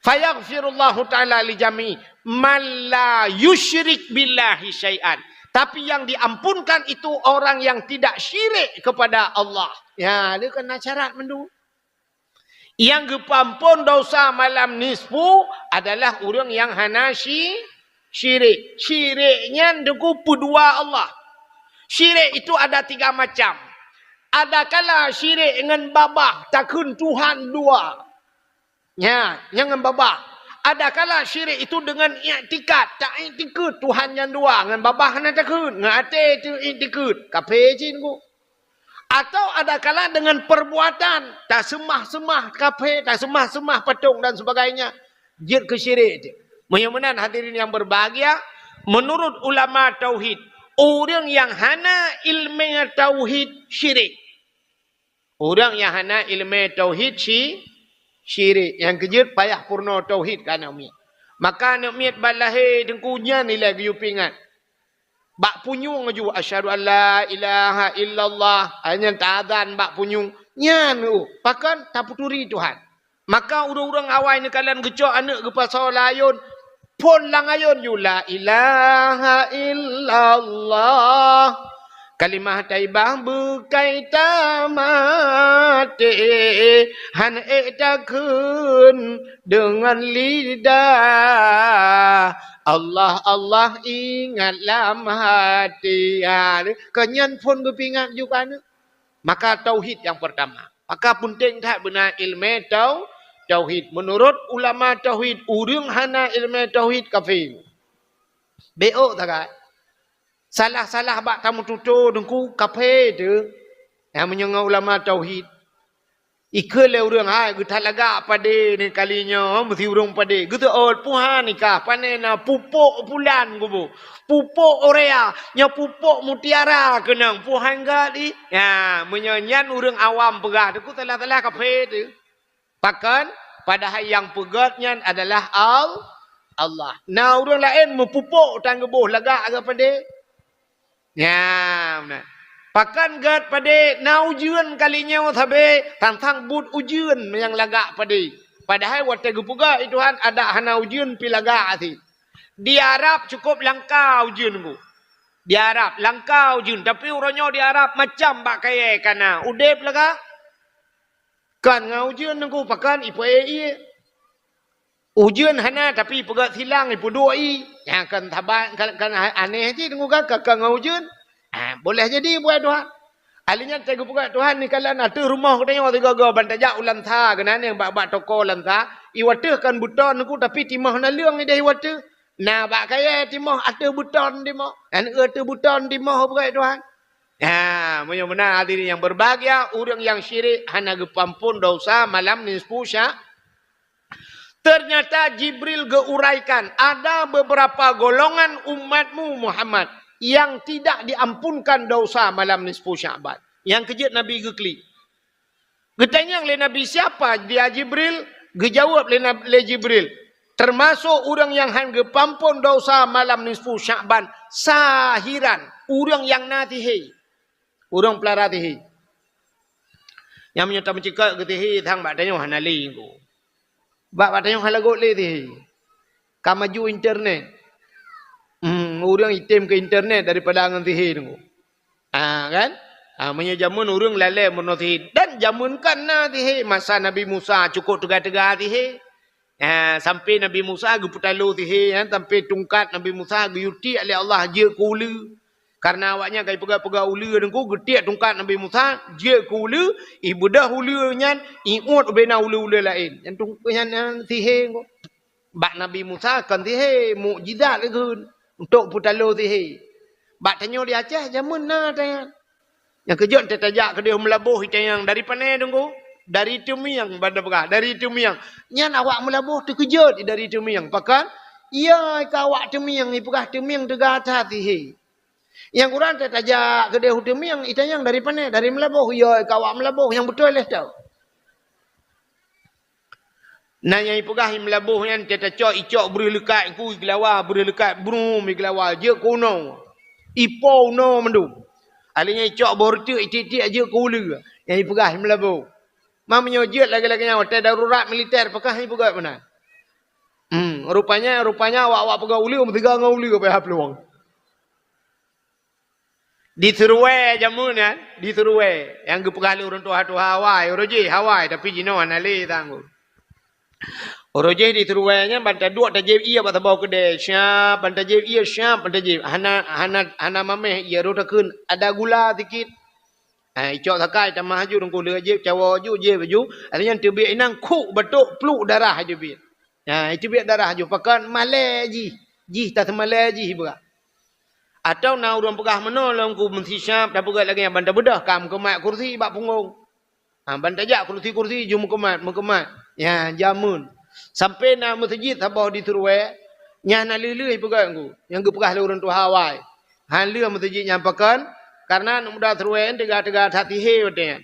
Fayaghfirullahu ta'ala li jami' man la yusyrik billahi syai'an. Tapi yang diampunkan itu orang yang tidak syirik kepada Allah. Ya, dia kena syarat mandum. Nyang geupeuamphon desya malam nisfu adalah ureuëng nyang hana syi-, syirik. Syirik nyan Teungku peudua Allah. Syirik itu ada tiga macam. Adakala syirik ngon babah takheun Tuhan dua. Nya, nyang ngon babah. Adakala syirik itu dengan iktikad, taiktikad Tuhan nyan dua, ngon babah hana takheun, ngon até itu iktikad. Kafé cit Teungku. Atau adakala dengan perbuatan, taseumah-seumah kafé, taseumah-seumah patong dan sebagainya, jeuet keu syirik. Meunyoe meunan hadirin yang berbahagia, menurut ulama tauhid, ureuëng nyang hana ileumé tauhid syirik. Ureuëng nyang hana ileumé tauhid syi-, syirik. Nyang keujeuet payah peurunoe tauhid keu aneuk miet. Maka aneuk miet ban lahé Teungku nyan ilée geuyue peuingat. Bak punyueng aju, "Asyhadu an la ilaha illallah." Hai nyan taazan bak punyueng. Nyan, uh, pakon tapeuturi Tuhan. Maka ureuëng-ureuëng awai neukalon geucok aneuk geupasoe lam ayôn, phon lam ayôn ju, "La ilaha illallah. Kalimah thaibah beukai tamaté, han ék takheun deungon lidah. Allah, Allah ingat lam hati." Ha, keu nyan phon geupeuingat ju keu aneuk. Maka tauhid nyang peurtama. Maka peunteng that beuna ileumé tau-, tauhid. Meunurot ulama tauhid, ureuëng hana ileumé tauhid kafé. Bék ôk sagai. Salah-salah bak tameututoe Teungku kafé teuh. Nyang meunyoe ngon ulama tauhid. Ikheun lé ureuëng, "Hai, geuthat lagak padé ni kali nyoe, meusi ureuëng padé." Geuteuôt, "Puhan nikah, pané na pupuk pulan kubu. Pupuk urea, nyoe pupuk mutiara keunong, puhan gét i." Ya, meunyoe nyan ureuëng awam peugah, Teungku salah-salah kafé teuh. Pakon? Padahai nyang peugét nyan adalah Al-, Allah. Na ureuëng laén meupupuk tan geuboh lagak gét padé. Nyan, nah. Pakon gét padé na ujeuen kali nyoe sabe, tantang buet ujeuen nyang lagak padé. Padahai watée geupeugah lé Tuhan adak hana ujeuen pi lagak até. Di Arab cukup langka ujeuen Teungku. Di Arab langka ujeuen, tapi uroe nyoe di Arab macam bak kayée kana. Udeb lagak. Kon ngon ujeuen Teungku, pakon ipeuék ié. Ujeuen hana, tapi ipeugét silang, ipeuduek ié. Nyang kon saban, kon, kon aneh cit Teungku kan, ka, ka ngon ujeuen. Ah, boleh jadi buet Tuhan. Ahli nyan teuh geupeugét Tuhan, ni kalon ateueh rumoh geutanyoe sigoe-goe ban tajak u Lansa, keunan nyang bak-bak toko Lansa, iwateueh kon beuton Teungku, tapi timoh naleueng ideh iwateueh. Na bak kayée timoh ateueh beuton timoh. Nyan ateueh beuton timoh peugét Tuhan. Ha, meunyoe meunan hadirin yang berbahagia, ureuëng nyang syirik hana geupeuamphon desya malam nisfu Sya-, ternyata Jibril geuuraikan, ada beberapa golongan umatmu Muhammad yang tidak diampunkan desya malam nisfu Sya'ban. Nyang keujeuet Nabi geuklik. Geutanyong lé Nabi, "Siapa dia Jibril?" Geujaweueb lé Nab-, lé Jibril, "Teumasok ureuëng nyang han geupeuamphon desya malam nisfu Sya'ban, sahiran, ureuëng nyang na sihé." Ureuëng peulara sihé. Nyang meunyoe tameucikak keu sihé sang bak tanyoe hana lé Teungku. Bak, bak tanyoe hana göt lé sihé. Ka maju internet. Hmm, ureuëng item keu internet daripada ngon sihé Teungku. Ah, kan? Ah, meunyoe jameun ureuëng lalée meurunoe sihé. Dan jameun kan na sihé. Masa Nabi Musa cukôp teuga-teuga sihé. Ah, sampai Nabi Musa geupeutalo sihé, kan? Sampai tungkat Nabi Musa geuyue tiek lé Allah jeuet keu uleue. Karena awaknyan ka ipeugah-peugah uleue Teungku, geutiek tungkat Nabi Musa, jeuet keu uleue, ibeudôh uleue nyan, iuet ubé na uleue-uleue laén. Nyan tung-, nyan, nyan sihé Teungku. Bak Nabi Musa kon sihé, mukjizat lé kheun, untuk peutalo sihé. Bak tanyoe di Aceh, jameun na tanyan. Nyang keujeuet teuh tajak keudeh meulaboh itanyong dari pane Teungku? Dari Teumieng, ban tapeugah, dari Teumieng. Nyan awak meulaboh teukeujot dari Teumieng. Pakon? Iya, ka awak Teumieng, ipeugah Teumieng teuga that sihé. Nyang kurang teuh tajak keudeh u Teumieng, itanyong dari pane? Dari meulaboh. Iya, ka awak meulaboh, nyang beutôi lé tau. Na nyang ipeugah i meulaboh nyan, teuh tacok, icok breueh leukat ku, igeulawa breueh leukat, brum, igeulawa, jeuet keu unoe. Ipo unoe mandum. Ahli nyan icok boh reuteuek, itiek-tiek, jeuet keu uleue. Nyang ipeugah i meulaboh. Ma meunyoe jeuet lagée-lagée nyan, watée darurat militer, pakon ipeugah meunan. Hmm, rupanya, rupanya awak-awak peugah uleue, meusiga ngon uleue, payah peuluwang. Di Seruwe jameun nyan, di Seruwe nyang geupeugah lé ureuëng tuha-tuha awai, uroe jih awai, tapi jinoe hana lé tanggong. Uroe jih di Seruwe nyan ban taduek tajép ié bak saboh keudè, siap ban tajép ié, siap ban tajép. Hana, hana, hana mamèh ié, roh takheun ada gula sikit. Ha, icok sakai tamah aju, teungku lheueh jép cawoe aju, jép aju. Ada nyang teubiet inang khuk batok pluk darah aju biet. Ha, iteubiet darah aju pakon malèe jih. Jih taseumalèe jih beurak. Atawa na ureuëng peugah meunoe lom ku meusisiap tapeugah lagèe nyan ban tabeudôh ka meukeumat kursi bak punggong. Ha, ban tajak kursi-kursi ju meukeumat, meukeumat. Ya, jameun. Sampai na meuseujid saboh di Seruwe, nyan na lheueh-lheueh peugah ku, nyang geupeugah lé ureuëng tuha awai. Han lheueh meuseujid nyan pakon, karena aneuk muda Seruwe teuga-teuga that sihé watèe nyan.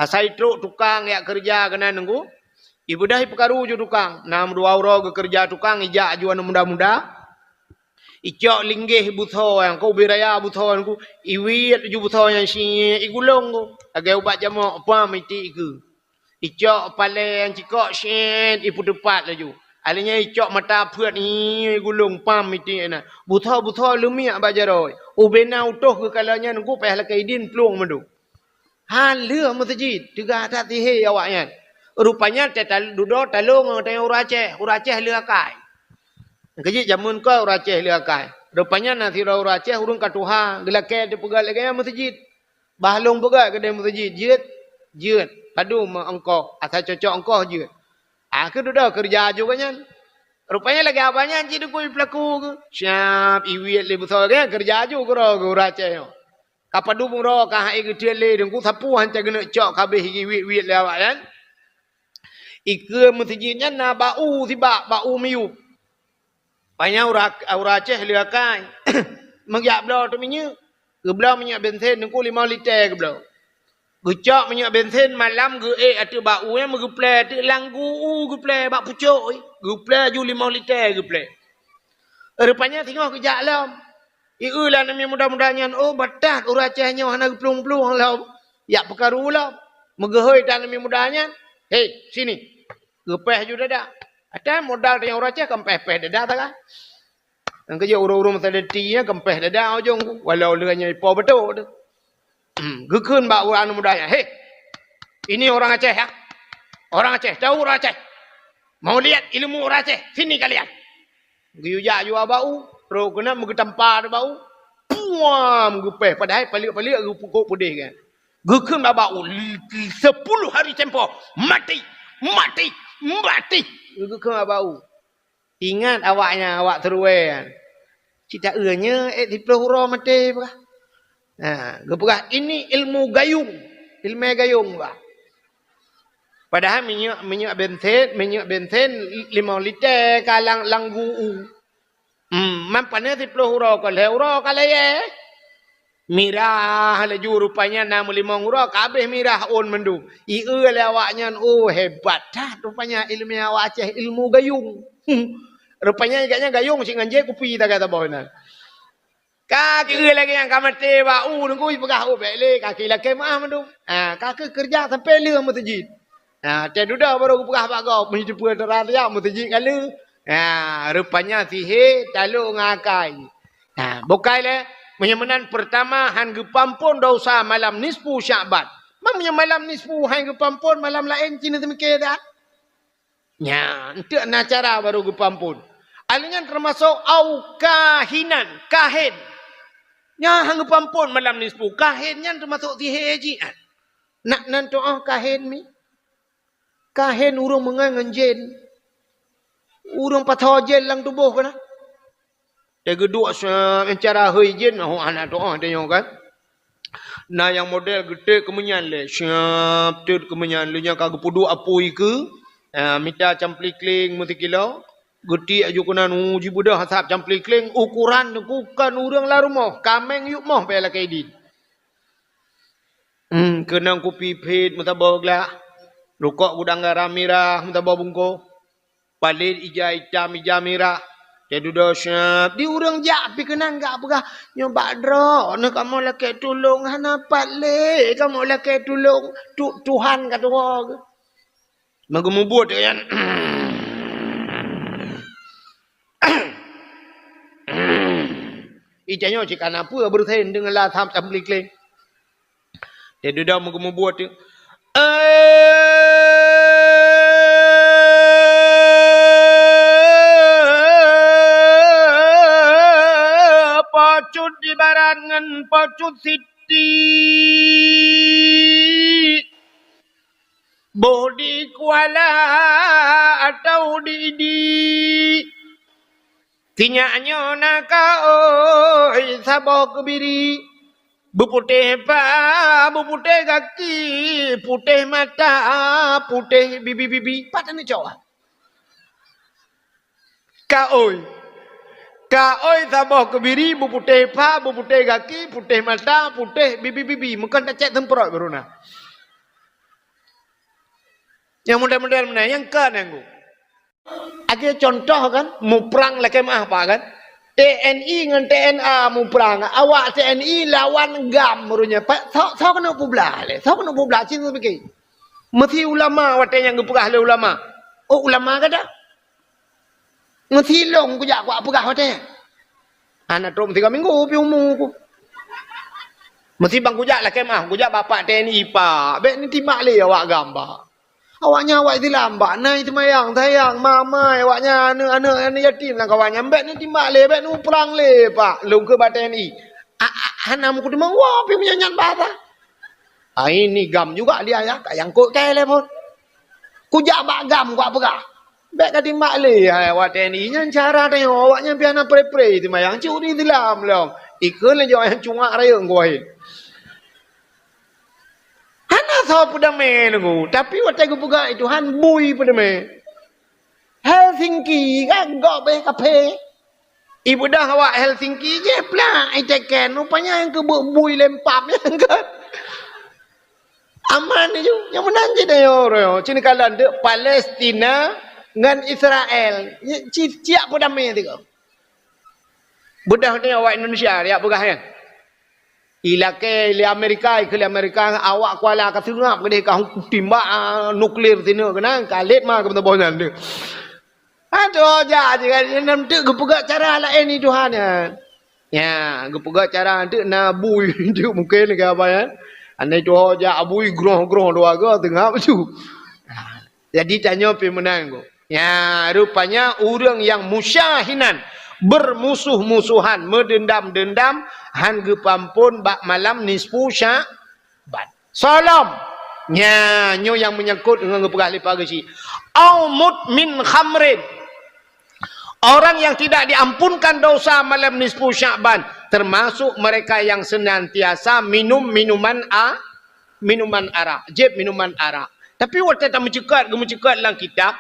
Asai trok tukang jak keureuja keunan nunggu, ibeudôh ipeukaru ju tukang. Na meudua uroe geukeureuja tukang, ijak ju aneuk muda-muda. Icok linggéh butho nyang ka ubé raya butho nyang ku, iwiet laju butho nyan siet igulong ku. Lagèe ubat jamok pam itiek ikeue. Icok palèe nyang cikok siet ipeuteupat laju. Alèh nyan icok mata peuet igulong pam itiek na. Butho-butho leumiek bak jaroe. Ubé na utôh geukalon nyan ku payah lakèe idin plueng mandum. Han lheueh meuseujid, teuga that sihé awaknyan. Rupanya teutal-, dudoe talông ngon ureuëng Aceh, ureuëng Aceh lheueh akai. Keujeuet jameun ka ureuëng Aceh lheueh akai. Rupanya na sidroe ureuëng Aceh ureuëng ka tuha, geulakèe teupeugah lagèe nyan meuseujid. Bah lôn peugah keudéh meuseujid, jeuet, jeuet. Padum ongkoh, asai cocok ongkoh jeuet. Akhé dudoe keureuja aju gobnyan. Rupanya lagèe awaknyan cit dukui peulaku geuh. Siap iwiet lé beusoe gobnyan keureuja aju keudroe geuh ureuëng Aceh nyoe. Ka padum uroe ka hai geuteuet lé deungku sapeue hanca geuneuk cok ka abéh iwiet-wiet lé awaknyan. Ikeue meuseujid nyan na bak u sibak, bak u miyueb. Panyang ura-, ura Aceh lheueh akai. Meujak bloe teuk minyeuk. Geubloe minyeuk bensin deungku limong liter geubloe. Geucok minyeuk bensin malam geuék ateueh bak u nyan meugeuplè ateueh lam gu u geuplè bak pucok. Geuplè ju limong liter geuplè. Rupanya singoh geujak lom. Ieu lé aneuk muda-muda nyan, oh, batat ureuëng Aceh nyoe hana geuplueng-plueng lom. Jak peukaru lom. Meugeuhôi that aneuk muda nyan. "Hei, sini." Geupèh ju dada. Ata modal teuh ureuëng Aceh kan pèh-pèh dada sagai. Nyang keujeuet ureuëng-ureuëng meusadeti nyan kan pèh dada ujong. Walau leueh nyan ipo beutôi tu. Hmm, geukheun bak ureuëng aneuk muda nyan, "Hei, ini orang Aceh ya. Orang Aceh, tahu orang Aceh. Mau lihat ilmu orang Aceh. Sini kalian." Geuyue jak ju bak u, trok keunan meugeutampa bak u. Puam! Geupèh, padahai paleuek-paleuek geupukok peudeh kan. Geukheun bak u, sepuluh hari tempoh, mati, mati, mati. Geukheun bak u. Ingat awaknyan, awak Seruwe nyan. Cit taeu nyoe ék siplôh uroe maté peugah. Ha, geupeugah, "Ini ilmu gayung." Ileumèe gayung bah. Padahai minyeuk, minyeuk bensin, minyeuk bensin limong liter ka lam, lam gu u. Hmm, man paneuk siplôh uroe ka lhèe uroe ka layèe. Mirah laju rupanya na meulimong uroe ka abéh mirah ôn mandum. Ieu lé awaknyan, oh, hebat that rupanya ileumèe awak Aceh, ilmu gayung. Hmm. Rupanya gobnyan gayung cit ngon jép kupi tagai saboh inan. Ka kira lagèe nyang ka maté bak u deungku, jipeugah, "Oh, bèk lé, ka kira lakèe meu'ah mandum." Ha, ka keu keureuja sampoe lheueh meuseujid. Ha, teuh dudoe barô geupeugah bak gob, meunyoe teupeue teurat jak meuseujid ka lheueh. Ha, rupanya sihé talô ngon akai. Ha, bukai lé, meunyoe meunan peurtama han geupeuampôn desya malam nisfu Syakban. Meunyoe malam nisfu han geupeuampôn, malam laén cit neuseumiké that. Nyan, enteuk na cara barô geupeuampôn. Alèh nyan teumasok au kahinan, kahén. Nyan han geupeuampôn malam nisfu. Kahén nyan teumasok sihé jih. Nak nan tu'oh kahén mi? Kahén ureuëng meungon ngon jén. Ureuëng pasoe jén lam tuboh keunan. Teuh geuduek siap, cara hôi jén, oh, hana tu'oh tanyoe kan. Na nyang model geutot keumeunyan lé, siap tot keumeunyan, lé nyang ka geupeuduek apui keu, ah, mita camplikling meusikilo, geutiek aju keunan, uh, jibeudôh asab camplikling, ukuran bukan ureuëng lam rumoh, kaméng yup moh payah lakèe idin. Hmm, keunong kupi phet meusaboh glah, rukok gudang garam mirah meusaboh bungkôh. Palét ija itam, ija mirah. Teuh dudoe siap. Di ureuëng jak pih keunan gak peugah, "Nyoe bak droeneuh kamoe lakèe tulông, hana pat lé kamoe lakèe tulông. Tu-, Tuhan ka tuwoe geuh." Meugeumeubeuet nyan. Tanyoe cit kana peue beureusen deungon la tham sambli kleng. Dia dudoe meugeumubuet tu. Eh, pocut ibarat ngon pocut siti. Boh di Kuala atau di Idi. Sinyak nyoe na kaôi saboh keubiri. Beuputéh pa, beuputéh gaki, putéh mata, putéh bibi-bibi. Pat aneuk cok? Kaôi. Kaôi saboh keubiri, beuputéh pa, beuputéh gaki, putéh mata, putéh bibi-bibi. Meukeun tacék seumprot baru na. Nyang model-model meunan, nyang ka nyang gu. Lagèe contoh kan, muprang lakèe meu'ah pak kan. T N I ngon T N A muprang. Awak T N I lawan GAM meureunya. Pak, soe, soe keuneuk peublah lé? Soe keuneuk peublah? Cit pike. Meusi ulama watèe nyang geupeugah lé ulama. Oh, ulama gata. Meusi lôn kujak kupeugah watèe nyan. Hana trok meusigoe minggu pih umu ku. Meusi ban kujak lakèe meu'ah, kujak bak pak T N I, "Pak, bèk neutimbak lé awak GAM, Pak. Awaknyan awak Islam, Pak, na seumayang, sayang, mamai, awaknyan aneuk-aneuk, aneuk yatim lam kawan nyan, bèk neutimbak lé, bèk neuprang lé, Pak." Lôn kheun bak T N I. A, a, hana meukeudeumeung woe pih meunyan nyan bahasa. Ai ni GAM juga dia ya, ka nyangkut kèe lé phon. Kujak bak GAM kupeugah. Bèk ka timbak lé hai awak T N I nyan cara tanyoe, awaknyan pih hana pre-pre seumayang, cit ureueng Islam lom. Ikheun lé jaweueb nyang cungak rayeuk ngon wahé. Hana soe peudamé nunggu, tapi watèe geupeugah lé Tuhan bui peudamé. Helsinki kan gob beh kaphé. Ibeudôh awak Helsinki jih plak iteken, rupanya nyang keubeuk bui lempam nyan kan. Aman ju, nyang meunan jih dayah uroe. Cit kalon deuk Palestina ngon Israel. Ci-, ciak peudamé tiga. Beudôh ni awak Indonesia, ya peugah nyan. Ilakèe lé Amerika, ikheun lé Amerika, awak Kuala ka seungab keudeh ka timbak, ah, nuklir sineuk keunan, ka lét ma keu meutuboh nyan deuh. Adoh, jak je kan, nyan teuk geupeugah cara laén di Tuhan nyan. Ya, geupeugah cara teuk na bui teuk mungken keu apa nyan. Aneuk tuho jak bui groh-groh dua ga teungab tu. Jadi tanyoe pih meunan ku. Ya, rupanya ureueng nyang musyahinan, bermusuh-musuhan, meudendam-dendam, han geupeuampon bak malam nisfu Sya'ban. Solom. Nya, nyoe nyang meunyangkot ngon geupeugah lé Pak Geuchik. Au mudmin khamrin. Orang yang tidak diampunkan dosa malam nisfu Sya'ban, termasuk mereka yang senantiasa minum minuman a-, minuman arak, jieb minuman arak. Tapi watèe tameuceukat, geumeuceukat lam kitab,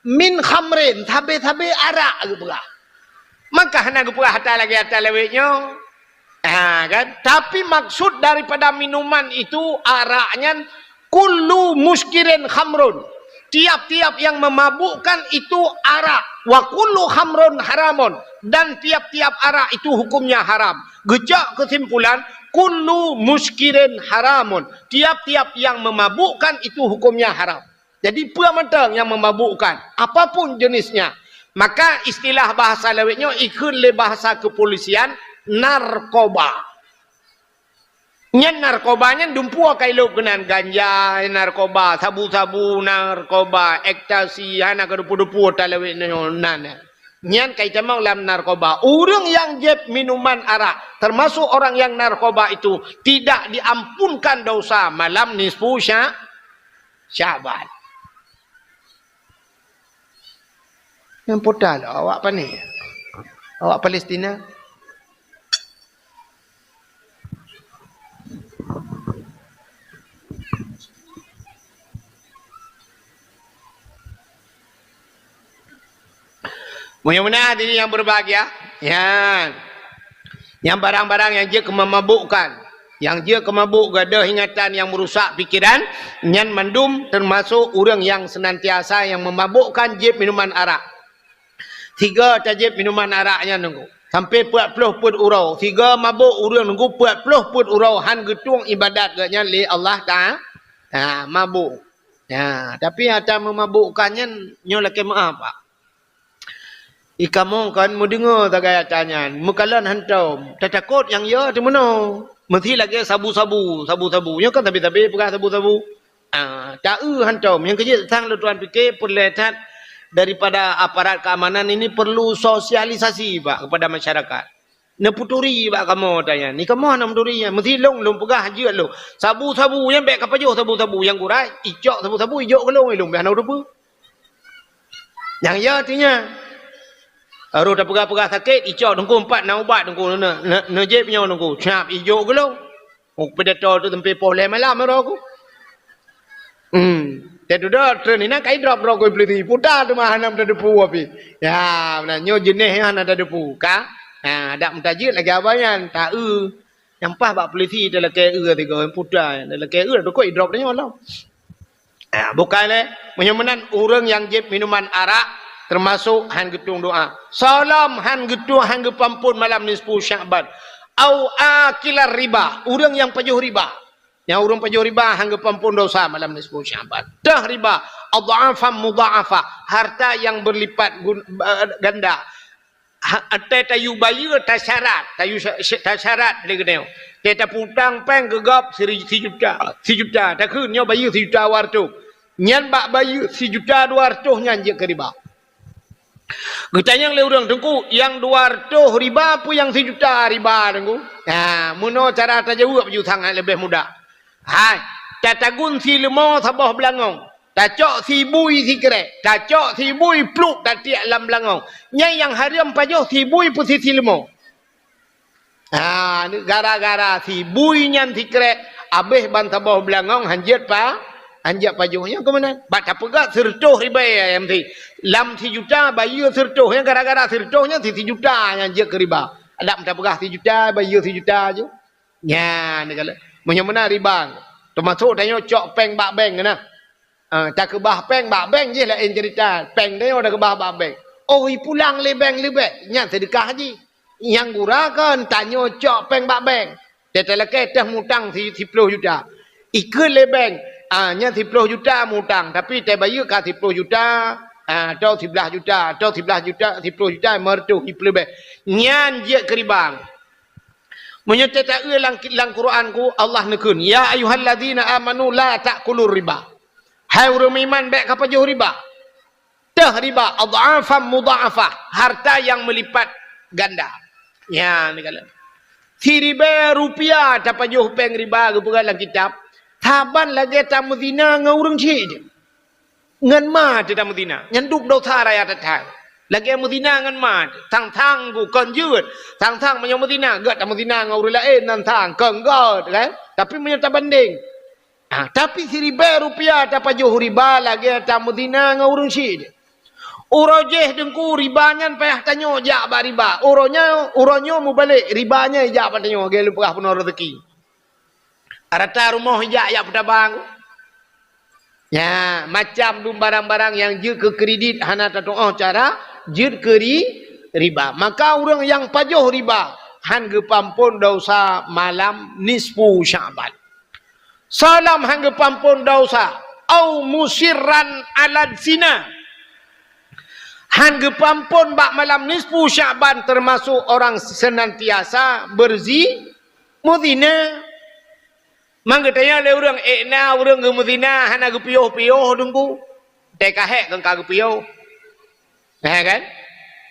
min khamrin, sabe-sabe arak geupeugah. Maka hana geupeugah ata lagèe ata lawét nyoe. Ha, kan? Tapi maksud daripada minuman itu, arak nyan, kullu muskirin khamrun. Tiap-tiap yang memabukkan itu arak. Wa kullu khamrun haramun. Dan tiap-tiap arak itu hukumnya haram. Geucok kesimpulan, kullu muskirin haramun. Tiap-tiap yang memabukkan itu hukumnya haram. Jadi, peue mantong nyang memabukkan, apapun jenisnya, maka istilah bahasa lawét nyoe ikheun lé bahasa kepolisian narkoba. Nyan narkoba nyan dumpeue ka ilop keunan ganja, narkoba, sabu-sabu, narkoba, ekstasi, hana keudumpeue-dumpeue talawét nyoe nan. Nyan ka itamong lam narkoba. Ureueng nyang jieb minuman arak, termasuk orang yang narkoba itu, tidak diampunkan dosa malam nisfu Sya-, Syaban. Nyang puta lom awak pane? Awak Palestina? Meunyoe meunan hadirin yang berbahagia, ya. Nyang barang-barang nyang jeuet keu meumabukkan, nyang jeuet keu mabuk, gadôh ingatan nyang meurusak pikeran, nyan mandum teumasok ureuëng nyang seunantiasa nyang meumabukkan jieb minuman arak. Sigoe tajieb minuman arak nyan nunggu, sampoe peuet ploh peuet uroe. Sigoe mabuk ureuëng nunggu peuet ploh peuet uroe, han geutueng iébadat geuh nyan lé Allah Ta-, ha, mabuk. Ha, tapi ata meumabukkan nyan nyoe lakée meuáh, Pak. Di kamoe kan meudeungoe sagai ata nyan, meukalon hantom, tatakot nyang ya teumeunoe. Meusi lagée sabu-sabu, sabu-sabu. Nyoe kan sabe-sabe peugah sabu-sabu. Ah, ta-eu hantom. Nyang keujeuet sang lôn tuan pike peureulée that daripada aparat keamanan ini perlu sosialisasi bak kepada masyarakat. Neuputuri bak kamoe ata nyan. Ni kamoe hana meuturi nyan. Meusi lôn, lôn peugah jeuet lôn. Sabu-sabu nyan bék kapajoh sabu-sabu. Nyang gura icok sabu-sabu ijok keu lôn, lôn bék hana ureueng. Nyang ya artinya, roh tapeugah-peugah sakét, icok teungku empat na ubat teungku, ne-, ne-, neujép nyoe teungku, siap ijok keu lôn. Oh, pidato tu sampai poh lhée malam roh ku. Hmm. Teududoe treun inan kai drop roh ku polisi. Puta teuma hana teudepu api. Ya, meunan nyoe jeuneh nyan hana teudepu ka. Ha, dak meutajeuet lagée abah nyan, ta-eu. Nyang paih bak polisi talakée eu tiga puta, talakée eu dukuk idrop tanyoe lom. Ah, bukai lé, meunyoe meunan ureuëng nyang jieb minuman arak teumasok han geutueng doa. Soe lom han geutueng, han geupampon malam nisfu Sya'ban. Au akilar riba, ureuëng nyang pajoh riba. Nyang ureuëng pajoh riba han geupampon dosa malam nisfu Sya'ban. Teuh riba, adhafan mudha'afah, harta yang berlipat gun-, eh, ganda. Ha, teu tayue bayeue tasyarat, tayue sya-, sya-, tasyarat lé geutanyoe. Teu taputang péng keu gob siri-, sijuta, sijuta. Takheun nyoe bayeue sijuta dua reutôh. Nyan bak bayeue sijuta dua reutôh nyan jeuet keu riba. Geutanyong lé ureuëng, "Teungku, nyang dua reutôh riba peue nyang sijuta riba, Teungku?" Ha, meunoe cara tajaweueb ju sangat leubeh mudah. Hai, tatagun si leumo saboh beulangong. Tacok si bui sikrek, tacok si bui pluek tatiek lam beulangong. Nyan nyang hareuem pajoh si bui peue si leumo. Ha, gara-gara si bui nyan sikrek, abéh ban saboh beulangong han jeuet pa, han jeuet pajoh. Nyan keuh meunan. Bak tapeugah sireutôh ribée ayam si. Lam sijuta bayeue sireutôh. Nyan gara-gara sireutôh nyan si sijuta nyan jeuet keu riba. Adak tapeugah sijuta, bayeue sijuta ju. Nyan, meunyoe meunan riba. Teumasok tanyoe cok péng bak bank keunan. Ah, takeubah péng bak bank jih laén ceurita. Péng tanyoe takeubah bak bank. Oh, ipulang lé bank leubeh, nyan seudeukah jih. Nyang gura kon tanyoe cok péng bak bank. Teu talakée teuh mutang si-, siploh juta. Ikheun lé bank, ah, nyan siploh juta mutang, tapi teubayeue ka siploh juta, ah, atau siblaih juta, atau siblaih juta, siploh juta, lima reutôh, ipeuleubeh. Nyan jeuet keu riba. Meunyoe teu taeu lam, lam Quran ku, Allah neukheun, "Ya ayyuhalladzina amanu la ta'kulur riba." Hai ureuëng meuiman, bék kapajoh riba. Teuh riba, adhafan mudha'afah, harta yang meulipat ganda. Nyan, ni kala. Siribée rupiah tapajoh péng riba geupeugah lam kitab, saban lagée tameuzina ngon ureuëng chik. Ngon ma teuh tameuzina, nyan duek dosa raya that-that. Lagée meuzina ngon ma teuh, sang-sang ku kon jeuet, sang-sang meunyoe meuzina, gét tameuzina ngon ureuëng laén nan sang, kon gét, kan? Tapi meunyoe tabandeng, ah, tapi siribée rupiah tapajoh riba lagée tameuzina ngon ureuëng chik. Uroe jéh teungku riba nyan payah tanyoe jak bak riba. Uroe nyoe, uroe nyoe mubalek riba nyan jak bak tanyoe, lagée lôn peugah peunoh rezeki. Rata rumoh ijak, ijak peutabang. Ya, macam dum barang-barang nyang jeuet keu kredit hana tatuoh cara jeuet keu ri-, riba. Maka ureuëng nyang pajoh riba han geupampon dosa malam nisfu Sya'ban. Soe lom han geupampon dosa, au musirran ala zina. Han geupampon bak malam nisfu Sya'ban teumasok orang senantiasa berzi-, meuzina. Mang geutanyong lé ureuëng, "Ék na ureuëng geumeuzina hana geupiôh-piôh teungku?" Teu kahek keu ka geupiôh. Nah, kan?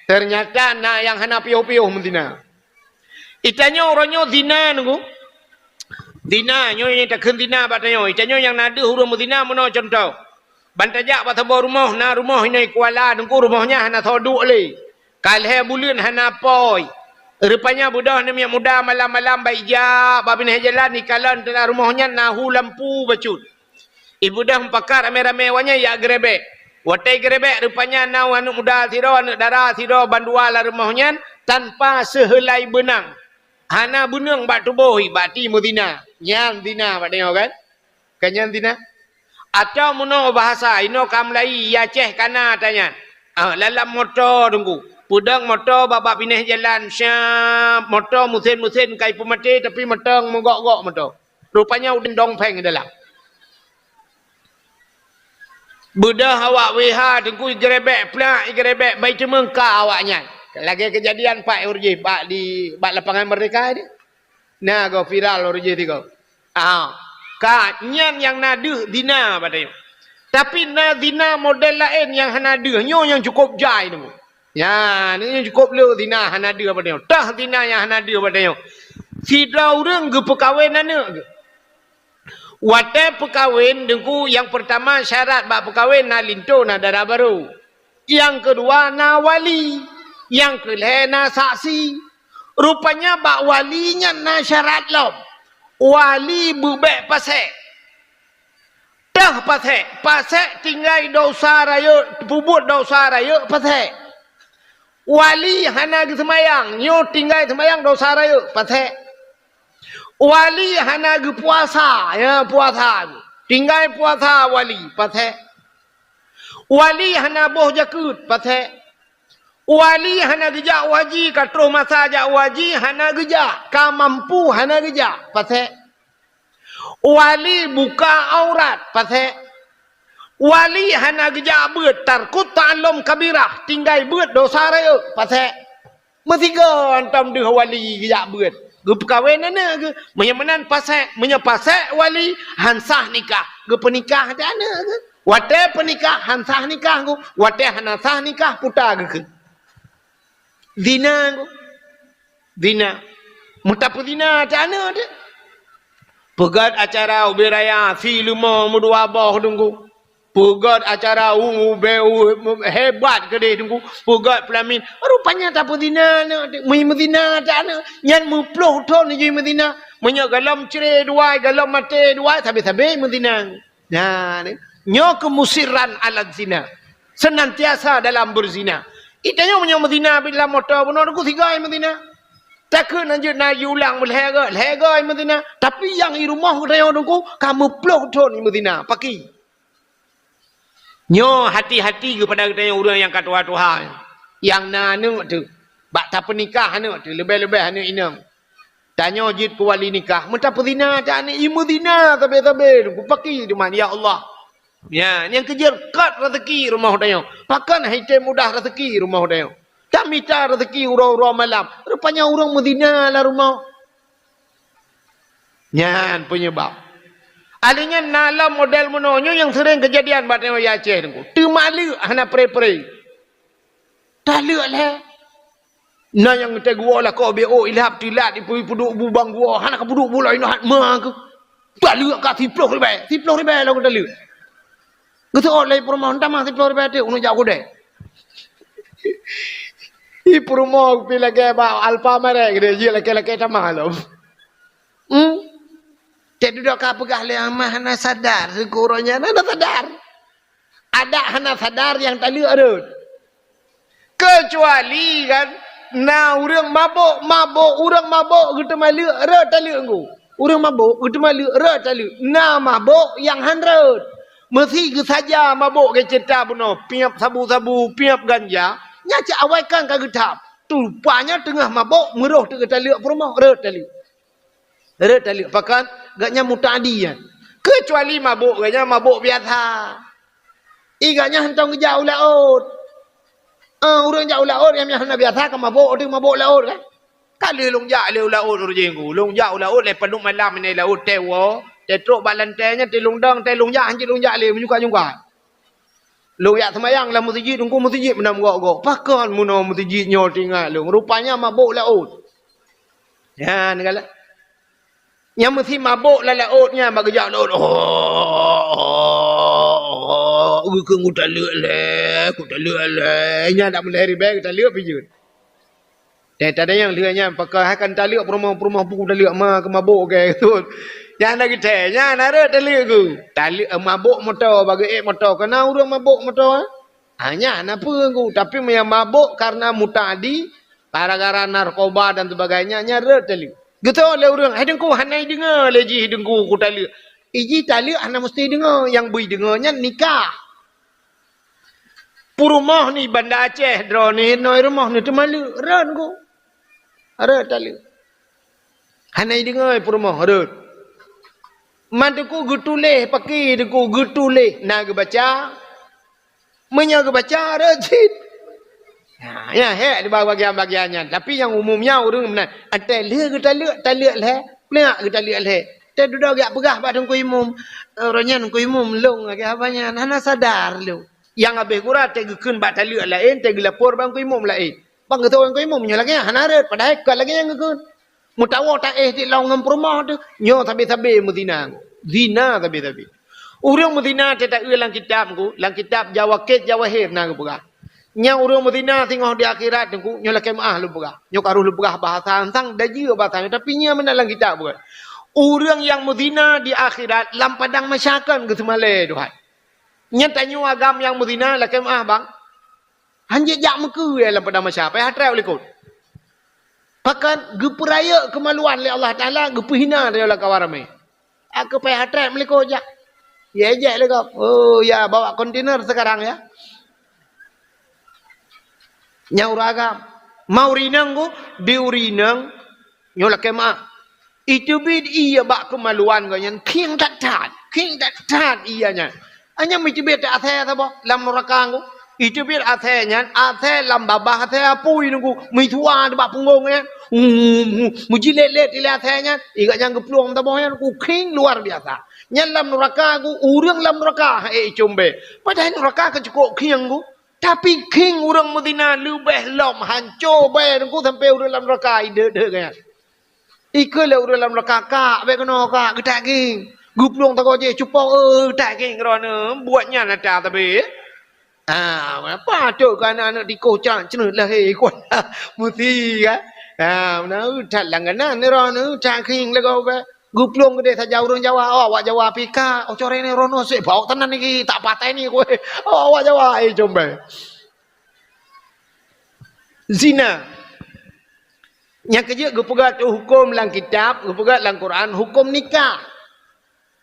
Ternyata na nyang hana piôh-piôh meuzina. Itanyoe uroe nyoe zina teungku. Zina, nyoe nyang takheun zina bak tanyoe. Itanyoe nyang na deuh ureuëng meuzina meunoe cuntoh. Ban tajak bak saboh rumoh, na rumoh inong Kuala teungku, rumoh nyan hana soe duek lé. Ka lhée buleuen hana apui. Rupanya beudôh namiet muda malam-malam bak ijak bak binéh jalan, ikalon teulah rumoh nyan na hu lampu bacut. Ibeudôh meupakat ramé-ramé awaknyan ijak geurebek. Watée geurebek rupanya na aneuëk muda sidroe, aneuëk dara sidroe bandua lam rumoh nyan tanpa seuheulai beunang. Hana beuneueng bak tuboh, bak ti meuzina. Nyan zina bak tanyoe kan? Kan nyan zina? Atau meunoe bahasa inoe ka meulayi, ya Aceh kana tanyan. Ah, lam moto teungku. Peudong moto bak, bak binéh jalan, syap, moto meusén-meusén ka ipeumaté, tapi motong meugok-gok moto. Rupanya udeb dong péng dalam. Beudôh awak W H Teungku, igerebek plak, igerebek bai teumeung ka awaknyan. Lagée keujadian pat uroe jih bak di, bak Lapangan Merdeka di. Na goe viral uroe jih tigoe. Ah, ka nyan nyang na deuh zina bak tanyoe. Tapi na zina model laén nyang hana deuh, nyoe nyang cukôp jai Teungku. Nyan, nyoe cukôp le zina hana deuh bak tanyoe. Tah zina nyang hana deuh bak tanyoe. Sidroe ureuëng geupeukawen aneuëk geuh. Watée peukawen Teungku, nyang peurtama syarat bak peukawen na linto, na dara barô. Nyang keudua na wali. Nyang keulhée na saksi. Rupanya bak wali nyan na syarat lom. Wali beubek pasék. Tah pasék, pasék tinggai desya rayeuk, peubuet desya rayeuk pasék. Wali hana geuseumayang, nyoe tinggai seumayang desya rayeuk, pasék. Wali hana geupuasa, ya puasa. Tinggai puasa wali, pasék. Wali hana boh jakeuet, pasék. Wali hana geujak u haji, ka troh masa jak u haji, hana geujak. Ka mampu, hana geujak, pasék. Wali buka aurat, pasék. Wali hana geujak beuet, tarkut ta'allum kabirah, tinggai beuet desya rayeuk, pasék. Meusigoe hantom deuh wali geujak beuet. Geupeukawen aneuëk geuh. Meunyoe meunan pasék, meunyoe pasék wali, han sah nikah. Geupeunikah teuh aneuëk geuh. Watée peunikah, han sah nikah geuh. Watée hana sah nikah, puta geukheun. Zina geuh. Zina. Meutapeuzina teuh aneuëk teuh. Peugét acara ubé raya, si leumo meudua boh Teungku. Peugét acara u, u, be, u, hebat keudeh Teungku. Peugét peulamin. Rupanya tapeuzina aneuëk teuh. Meu-, meuzina teuh aneuëk. Nyan meuploh thon jih meuzina. Meunyoe golom cre dua, golom maté dua, sabe-sabe meuzina. Nah, ni. Nyoe keuh musirran ala zina. Senantiasa dalam berzina. Itanyoe meunyoe meuzina bit lam moto bunoe Teungku, sigoe meuzina. Takheun na jeuet na jiulang lhée goe, lhée goe meuzina. Tapi nyang i rumoh geutanyoe Teungku, ka meuploh thon meuzina. Pakri? Nyoe hati-hati keupada geutanyoe ureuëng nyang ka tuha-tuha. Nyang na aneuëk teuh. Bak tapeunikah aneuëk teuh, leubeh-leubeh aneuëk inong. Tanyoe jeuet keu wali nikah, meutapeuzina teuh aneuëk, i meuzina sabe-sabe Teungku, pakri teuma, ya Allah. Ya, nyang keujeuet kot raseuki rumoh tanyoe. Pakon han item mudah raseuki rumoh tanyoe. Tamita raseuki uroe-uroe malam. Rupanya ureuëng meuzina lam rumoh. Nyan peunyeubab. Ahli nyan na lom model meunoe nyoe nyang seuréng keujadian bak tanyoe di Aceh Teungku. Teumaleuek hana pre-pre. Taleuek lhée. Na nyang teuguoh lakoe B O ilhab tilat ipeu-, ipeuduek bu bang guoh, hana kapeuduek bu lom inoe hat ma keuh. Taleuek ka siploh ribée, siploh ribée lom taleuek. Geuseuôt lé peurumoh, "Tamah siploh ribée teuk, uneuk jak u keudée." Ih, peurumoh pi lagée bak Alfamart keudeh, jeuet lakée-lakée tamah lom. Hmm? Cit dudoe ka peugah lé amah hana sadar, syukur nyan hana sadar. Adak hana sadar nyang taleuek rhot. Keucuali kan na ureuëng mabök, mabök, ureuëng mabök geuteumaleuek rhot taleuek ngon. Ureuëng mabök geuteumaleuek rhot taleuek. Na mabök nyang han rhot. Meusi geusaja mabök geucebta bunoe, piep sabu-sabu, piep ganja, nyan cit awai kan ka geuthab. Rupanya teungoh mabök, meuroh teuk geutaleuek peurumoh, rhot taleuek. Rhot taleuek, pakon gobnyan muta'adi nyan. Keucuali mabök gobnyan mabök biasa. Ih, gobnyan hantom geujak u laôt. Ah, ureuëng jak u laôt, nyang hana biasa ka mabök, teuk mabök laôt kan. Ka lheueh lôn jak lé u laôt uroe jéh Teungku. Lôn jak u laôt lé padub malam nyan laôt teuwoe, teutrok bak lantée nyan teulông dong, teulông jak, hanjeuet lôn jak lé meujungkat-jungkat. Lôn jak seumayang lam meuseujid, Teungku, meuseujid meunan gok-gok. Pakon meunoe meuseujid nyoe teuingat lôn. Rupanya mabök laôt. Nyan galak. Nyang meusi mabök lam laôt nyan bak geujak laôt. Oh, oh, oh, oh, geukheun kutaleuek lé, kutaleuek lé. Nyan dak meulhée ribée kutaleuek pih jeuet. Teuh tadayang lheueh nyan, pakon hai kan taleuek peurumoh-peurumoh pu taleuek ma keu mabök keu tut. Nyan na geutée, nyan na rhot taleuek ku. Taleuek, eh, mabök moto, bagi ék moto, keu na ureuëng mabök moto, eh. Ah, nyan na peue ku, tapi meunyo mabök karena muta'adi, gara-gara narkoba dan sebagainya, nyan rhot taleuek. Geutôi lé ureuëng, hai Teungku, hana ideungoe lé jih Teungku kutaleuek. Ih, jih taleuek hana meusti ideungoe, nyang beu ideungoe nyan nikah. Peurumoh ni Banda Aceh droeneuh, noe rumoh neuh teumaleuek, rhot Teungku. Rhot taleuek. Hana ideungoe peurumoh, rhot. Man Teungku geutuléh, pakri Teungku geutuléh, na geubaca, Meunyoe geubaca rot cit. Ha, ya, hek di bawah bagian-bagian nyan. Tapi nyang umum nyan ureuëng meunan. Antai lheueh geutaleuek, taleuek lhée. Plak geutaleuek lhée. Teu dudoe geujak peugah bak teungku imum. Uroe nyan teungku imum lôn lagée haba nyan. Hana sadar lôn. Nyang habéh gura teu geukheun bak taleuek laén, teu geulapor bak teungku imum laén. Bang geutôh teungku imum nyoe lagée nyan hana rot. Padahai kon lagée nyang geukheun. Meutawoe taéh di lôn ngon peurumoh teuh, nyoe sabe-sabe meuzina. Zina sabe-sabe. Ureuëng meuzina teuta-eu lam kitab ku, lam kitab Jawakit Jawahir na geupeugah. Nyang ureuëng meuzina singoh di akhirat teungku, nyoe lakée meuáh lôn peugah. Nyoe ka rôh lôn peugah bahasa ansang, dajeue bahasa nyoe, tapi nyoe meunan lam kitab bukan. Ureuëng nyang meuzina di akhirat lam padang mahsyar kon geuseumalée Tuhan. Nyan tanyoe agam nyang meuzina lakée meuáh bang. Hanjeuet jak meukeue lam padang mahsyar, payah treb likot. Pakon geupeurayeuk keumaluan lé Allah Taala, geupeuhina lé lam kawan ramé. Aku payah treb meulikot jak. Ya ejek lé gob. Oh ya, bawa kontainer sekarang ya. Nyang ureuëng agam. Mau rineng ku, di urineng, nyoe lakée meuáh. Iteubiet ie bak keumaluan geuh nyan, khieng that-that, khieng that-that ie nyan. Hanya meuteubiet asée saboh lam nuraka nyan. Iteubiet asée nyan, asée lam babah asée apui nunggu, meusua bak punggong nyan. Hum, hum, meujilet-let ilée asée nyan, igat nyang geuplueng saboh nyan, ku khieng luar biasa. Nyan lam nuraka nyan, ureuëng lam nuraka, hai cumbé. Padahai nuraka ka cukôp khieng ku. Tapi khieng ureuëng meuzina leubeh lom hanco bée nunggu sampai ureuëng lam nuraka ideuh-deuh nyan. Ikeu lé ureuëng lam nuraka kak, bék keunoe kak, geutak khieng. Geuplueng tagoe jih, cupo, eh, geutak khieng droeneuh, buet nyan ata tabe. Ah, apa tu keu aneuk-aneuk tikoh cak ceuneut lahé kuat. Meusi kan? Ah, na that langganan droeneuh, that khieng lagoe bék. Geuplueng keudeh saja ureuëng Jawa, oh, awak Jawa pih kak, oh, corée ni droeneuh seb bawok tenan niki, tak patéh ni kueh. Oh, awak Jawa, eh, combée. Zina. Nyang keujeuet geupeugah tu huköm lam kitab, geupeugah lam Quran, huköm nikah.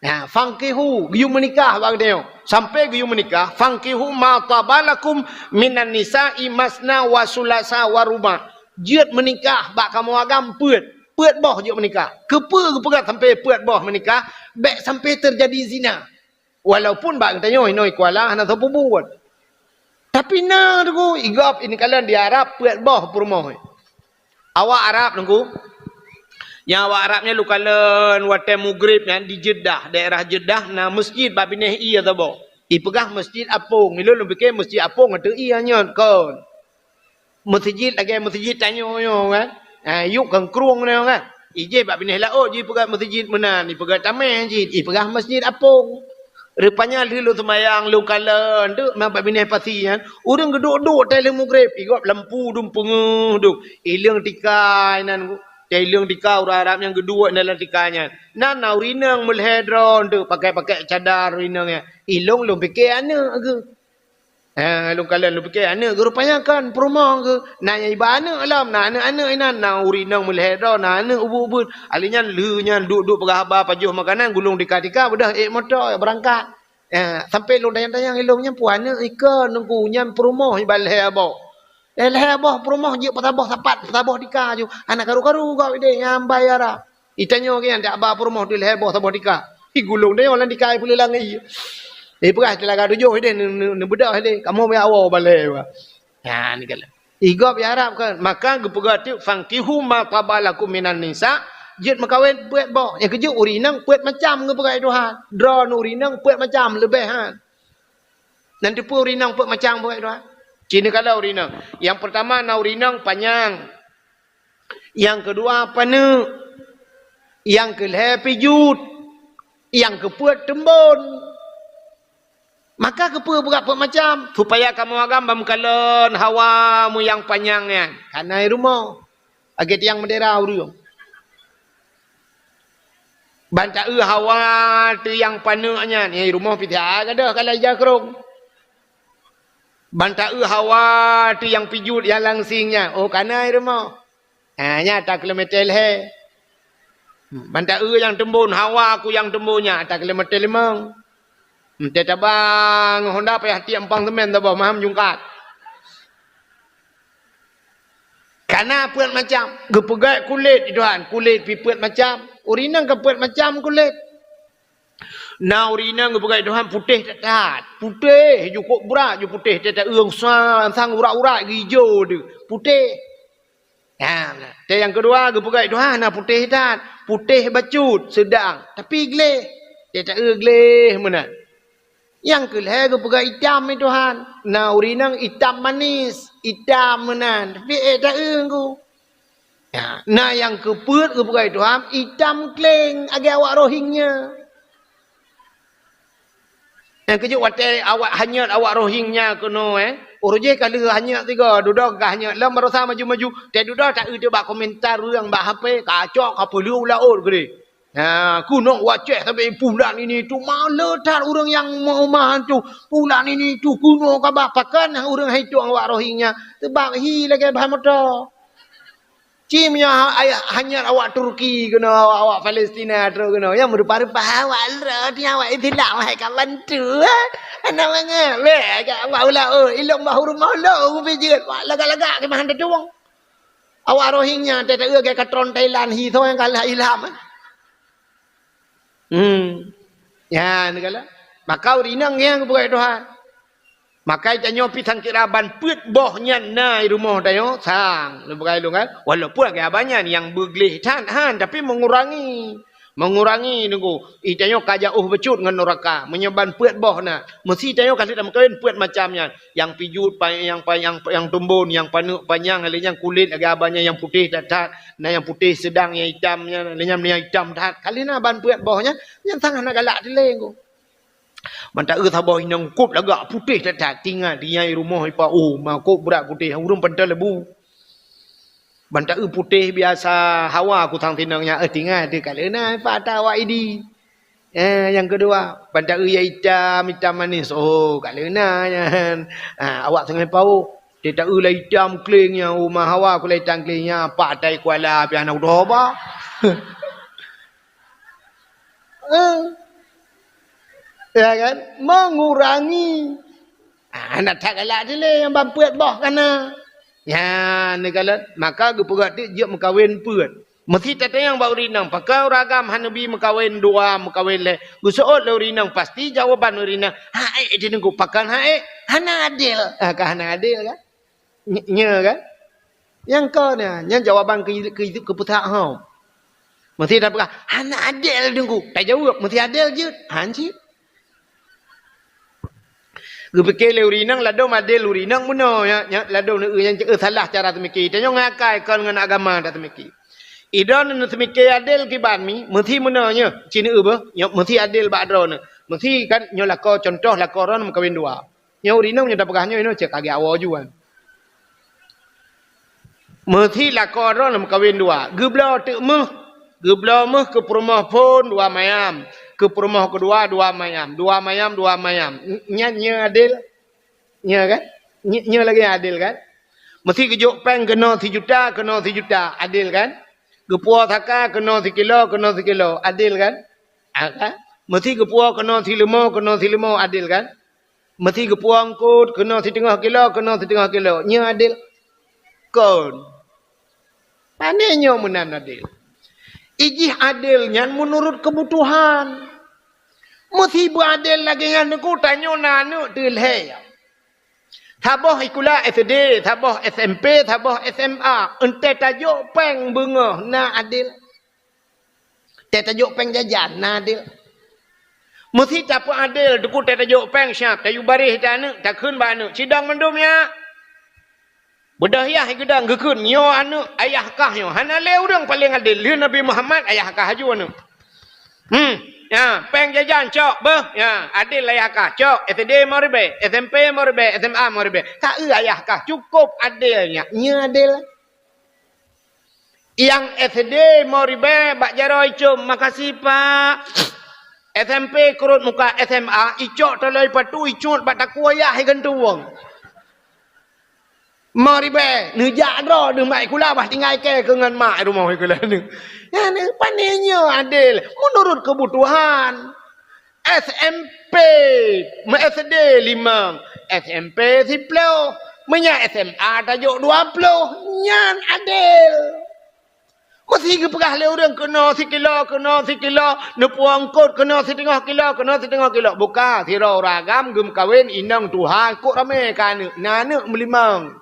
Nah, fankihu, geuyue meunikah bak geutanyoe. Sampai geuyue meunikah, fankihu ma taba lakum minan nisa'i masna wa sulasa wa ruba'. Jeuet meunikah bak kamoe agam peuet. Peuet boh jeuet meunikah. Keupeue geupeugah sampai peuet boh meunikah? Bék sampai teujadi zina. Walaupun bak geutanyoe inoe Kuala hana sapeue buet. Tapi na teungku, i gob ineuk kalon di Arab peuet boh peurumoh. Awak Arab teungku, nyang awak Arab nyan lôn kalon watée mugreb nyan di Jeddah, daerah Jeddah na meuseujid bak binéh ie saboh. Ipeugah Meuseujid Apong, ilôn lôn pike Meuseujid Apong ateueh ie nyan kon. Meuseujid lagée meuseujid tanyoe nyoe kan. Ha, yup keu krueng nyoe kan. Ijih bak binéh laôt jipeugah meuseujid meunan, ipeugah tameh jih, ipeugah Meuseujid Apong. Rupanya lheueh lôn seumayang lôn kalon teuk na bak binéh pasi nyan, ureuëng geuduek-duek watée lheueh mugreb, i gob lampu dum peungeuh dum. Ileueng tika inan, ileueng tika ureuëng Arab nyang geuduek inan lam tika nyan. Nan na ureuëng inong meulhée droe teuk pakai-pakai cadar ureuëng inong nyan. Ilôn lôn pike aneuëk geuh. Eh, lôn kalon lôn pike aneuëk geuh rupanya kon peurumoh geuh. Na nyang iba aneuëk lom, na aneuëk-aneuëk inan, na ureuëng inong meulhée droe, na aneuëk ubeut-ubeut. Ahli nyan lheueh nyan duek-duek peugah haba pajoh makanan, gulong tika-tika, beudoh ék moto beurangkat. Eh, sampai lôn tanyong-tanyong ilôn nyan peue aneuëk ikon teungku nyan peurumoh iba lhée boh. Eh, lhée boh peurumoh jeuet peusaboh sapat, peusaboh tika ju. Hana karu-karu gob ideh nyang bai Arab. Itanyoe geuh nyan dak ba peurumoh teuh lhée boh saboh tika. Igulong deh lam tika ipeuleulang ie. Ipeugah teulaga tujoh ideh neu-, neu-, neubeudôh ideh. Kamoe meuyak woe balée ba. Nyan ni kala. I gob i Arab kan, maka geupeugah teuk, "Fankihu ma taba lakum minan nisa," jeuet meukawen peuet boh. Nyang keujeuet ureuëng inong peuet macam geupeugah Tuhan. Droeneuh ureuëng inong peuet macam leubeh han. Nan teupeue ureuëng inong peuet macam geupeugah Tuhan. Cina kala ureuëng inong. Nyang peurtama na ureuëng inong panyang. Nyang keudua paneuk. Nyang keulhée pijut. Nyang keupeuet teumbon. Maka keupeue beurapa macam, supaya kamoe agam ban meukalon hawa meuyang panyang nyan. Kana i rumoh. Lagée tiang meudera ureuëng. Ban ta-eu hawa teuh nyang paneuk nyan, nyang i rumoh pih that gadôh ka lai jakrong. Ban ta-eu hawa teuh nyang pijut nyang langsing nyan, oh kana i rumoh. Ha, nyan ata kilometer lhée. Ban ta-eu nyang teumbon, hawa ku nyang teumbon nyan ata kilometer limong. Meutetabang Honda payah tiek empang semen saboh maham jungkat. Kana peuet macam, geupeugét kulét Tuhan, kulét pih peuet macam. Ureuëng inong ka peuet macam kulét. Na ureueng inong geupeugah Tuhan putéh that-that. Putéh, jukôb brat ju putéh, teuta ureueng sa-, sang urat-urat geuijo deuh. Putéh. Nah, teuh nyang keudua geupeugah Tuhan na putéh that. Putéh bacut, seudang. Tapi gleh. Teuta gleh meunan. Nyang keulhèe geupeugah itam lé Tuhan. Na ureueng inong itam manis, itam meunan. Tapi ék ta-eu ku. Ya, na nyang keupeuet geupeugah Tuhan, itam kleng lagèe awak Rohingya. Nyang keujeuet watèe awak hanyot awak Rohingya keunoe, eh. Uroe jéh ka lheueh hanyot sigoe, dudoe ka hanyot lom baroesa maju-maju. Teuh dudoe ta-eu teuh bak komentar ureueng bak H P, kacok ka peuleueh u laôt keudéh. Ha, keunoe wacéh sabe pulan ini tu maleuh that ureueng nyang meuumah tu. Pulan ini tu keunoe kaba pakon ureueng hai tueng awak Rohingya. Sebab hi lagèe bahan moto. Ci meunyoe ha-, ayah hanyot awak Turki keunoe, awak, awak Palestina troh keunoe. Nyang meurupa-rupa awak lro di awak Islam hai ka bantu. Ha? Anak mangat. Weh, agak awak ula, oh, ilong bahu rumoh lo, ubi jeuet. Wak lagak-lagak ke mahan tetuong. Awak Rohingya, teuh ta-eu lagèe katron Thailand, hi soe nyang kalah Islam. Hmm. Nyan kala. Maka ureueng inong nyang geupeugah Tuhan. Maka tanyoe pih sangkira ban peuet boh nyan na i rumoh tanyoe, sang. Lôn peugah lôn kan. Walaupun lagèe abang nyan nyang beugleh that, han, tapi mengurangi. Mengurangi nunggu. Ih, tanyoe ka jauh bacut ngon nuraka. Meunyoe ban peuet boh na. Meusi tanyoe ka lheueh tameukawen peuet macam nyan. Nyang pijut, pa-, nyang pa-, nyang, nyang tumbon, nyang paneuk panyang, lé nyang kulét lagèe abang nyan nyang putéh that-that, na nyang putéh seudang, nyang itam nyan, lé nyang, nyang itam that. Ka lheueh na ban peuet boh nyan, nyan sang hana galak dilèe ku. Ban ta-eu saboh inong kôb lagak putéh that-that, tinggai di nyang i rumoh ipa, oh, ma kôb brat putéh, ureueng pantai lebu. Ban ta-eu putéh biasa hawa kusang sinong nyan, eh, tinggai teuh ka lheueh na ipa ata awak Idi. Eh, nyang keudua, ban ta-eu nyang itam, itam manis. Oh, ka lheueh na nyan. Ha, awak teungoh paoh. Teuh ta-eu lé itam kleng nyan, oh, ma hawa kulét itam kleng nyan, pat tai kuala pih hana kutoba. Eh. Ya kan? Mengurangi. Ah, hana that galak dilèe nyang ban peuet boh ka na. Nyan, neukalon, maka geupeugah teuk jeuet meukawen peuet. Meusi tatanyong bak ureueng inong, pakon ureueng agam hana bi meukawen dua, meukawen lhèe? Geuseuôt lé ureueng inong, pasti jawaban ureueng inong, "Hak ék, Teungku, pakon hak ék? Hana adil." Ah, ka hana adil kan? Nye-, nyoe kan? Nyang kon nyan, nyan jawaban keu, keu, keu peusahom. Meusi tapeugah, "Hana adil, Teungku." Tajaweueb, "Meusi adil jeuet." Han cit. Geupike lé ureueng inong ladôm adil ureueng inong meunoe, ya, ya, ladôm neueu nyang ceueh salah cara teumike. Tanyoe ngon akai kon ngon agama tateumike. Idroeneuh neuteumike adil kiban mi, meusi meunoe nyoe, ci neueu beuh, nyoe meusi adil bak droeneuh. Meusi kan nyoe lakoe contoh lakoe droeneuh meukawen dua. Nyoe ureueng inong nyoe tapeugah nyoe, nyoe cit ka geuawoe juan. Meusi lakoe droeneuh meukawen dua. Geubloe teuk méuh. Geubloe méuh keu peurumoh phon dua mayam. Keu peurumoh keudua dua mayam. Dua mayam, dua mayam. N-, nyan nyoe adil? Nyoe kan? Nyoe, nyoe lagèe adil kan? Meusi geujok péng keunoe sijuta, keunoe sijuta. Adil kan? Geupuwoe saka keunoe sikilo, keunoe sikilo. Adil kan? Ah, kan? Meusi geupuwoe keunoe sileumo, keunoe sileumo. Adil kan? Meusi geupuwoe eungkôt keunoe siteungoh kilo, keunoe siteungoh kilo. Nyoe adil? Kon. Pane nyoe meunan adil? Ijih adil nyan meunurot keubutuhan. Meusi beuadil lagèe nyan Teungku, tanyoe na aneuk teuh lhèe. Saboh sikula S D, saboh S M P, saboh S M A. Eunteuk tajok péng beungoh na adil? Teuh tajok péng jajan, na adil? Meusi tapeuadil, Teungku, teuh tajok péng siat, tayue baréh ata aneuk, takheun bak aneuk, "Cidong mandum nyak." Beudôh yah geudong geukheun, "Nyoe aneuk ayah kah nyoe." Hana lé ureueng paleng adil, lheueh Nabi Muhammad ayah kah aju aneuk. Hmm, ya, péng jajan cok beuh, ya, adil ayah kah, cok, S D lima ribèe, S M P lima ribèe, S M A lima ribèe. Ka eu ayah kah, cukôp adil nyak, nyoe adil? Nyang S D lima ribèe bak jaroe icôm, "Makasih, Pak." S M P keurot muka, S M A icok taloe patu, icut bak takue yah igantung. Lima ribèe, neujak droe, neumat sikula, bah tinggai kèe keu ngon mak rumoh sikula nyoe. Nyan pane nyoe adil, meunurot keubutuhan. S M P, me-, S D limong, S M P siploh, meunyo S M A tajok dua ploh, nyan adil. Meusi geupeugah lé ureuëng keunoe sikilo, keunoe sikilo, neupuwoe eungkôt keunoe siteungoh kilo, keunoe siteungoh kilo. Buka, sidroe ureuëng agam geumeukawen inong tuha, kok ramé ka aneuëk, na aneuëk meulimong.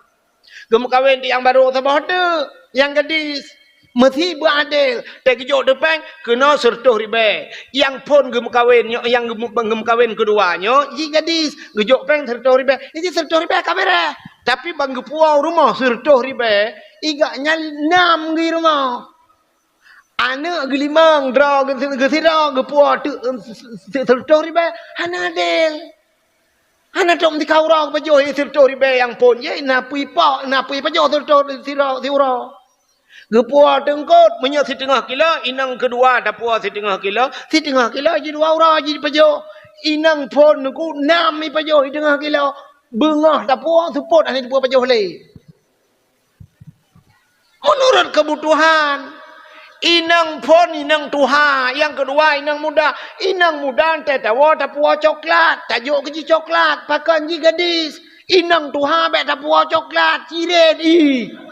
Geumeukawen di nyang barô saboh teuk, nyang gadis. Meusi beuadil, teugeujok teupeng keunoe sireutôh ribée. Nyang phon geumeukawen nyoe, nyang geumeu-, geumeukawen keudua nyoe, jih gadis, geujok péng sireutôh ribée. Jih sireutôh ribée ka beureh. Tapi ban geupuwoe rumoh sireutôh ribée, igak nyan nam geuh rumoh. Aneuëk geulimong, droe geusi-, geusidroe, geupuwoe teuk, em, si-, si-, sireutôh ribée, hana adil. Hana tom sikau uroe geupajoh, eh, sireutôh ribée nyang phon, ye, na peue ipok, na peue ipajoh sireutôh sidroe, siuroe. Geupuwoe teungkôt, meunyoe siteungoh kilo, inong keudua tapuwoe siteungoh kilo, siteungoh kilo jih dua uroe jih jipajoh. Inong phon nungku nam ipajoh siteungoh kilo. Beungoh tapuwoe seupôt hana jipajoh lé. Meunurot keubutuhan, inong phon inong tuha, nyang keudua inong muda. Inong muda teuh tawoe tapuwoe coklat, tajok keu jih coklat, pakon jih gadis. Inong tuha bék tapuwoe coklat, cirét ih.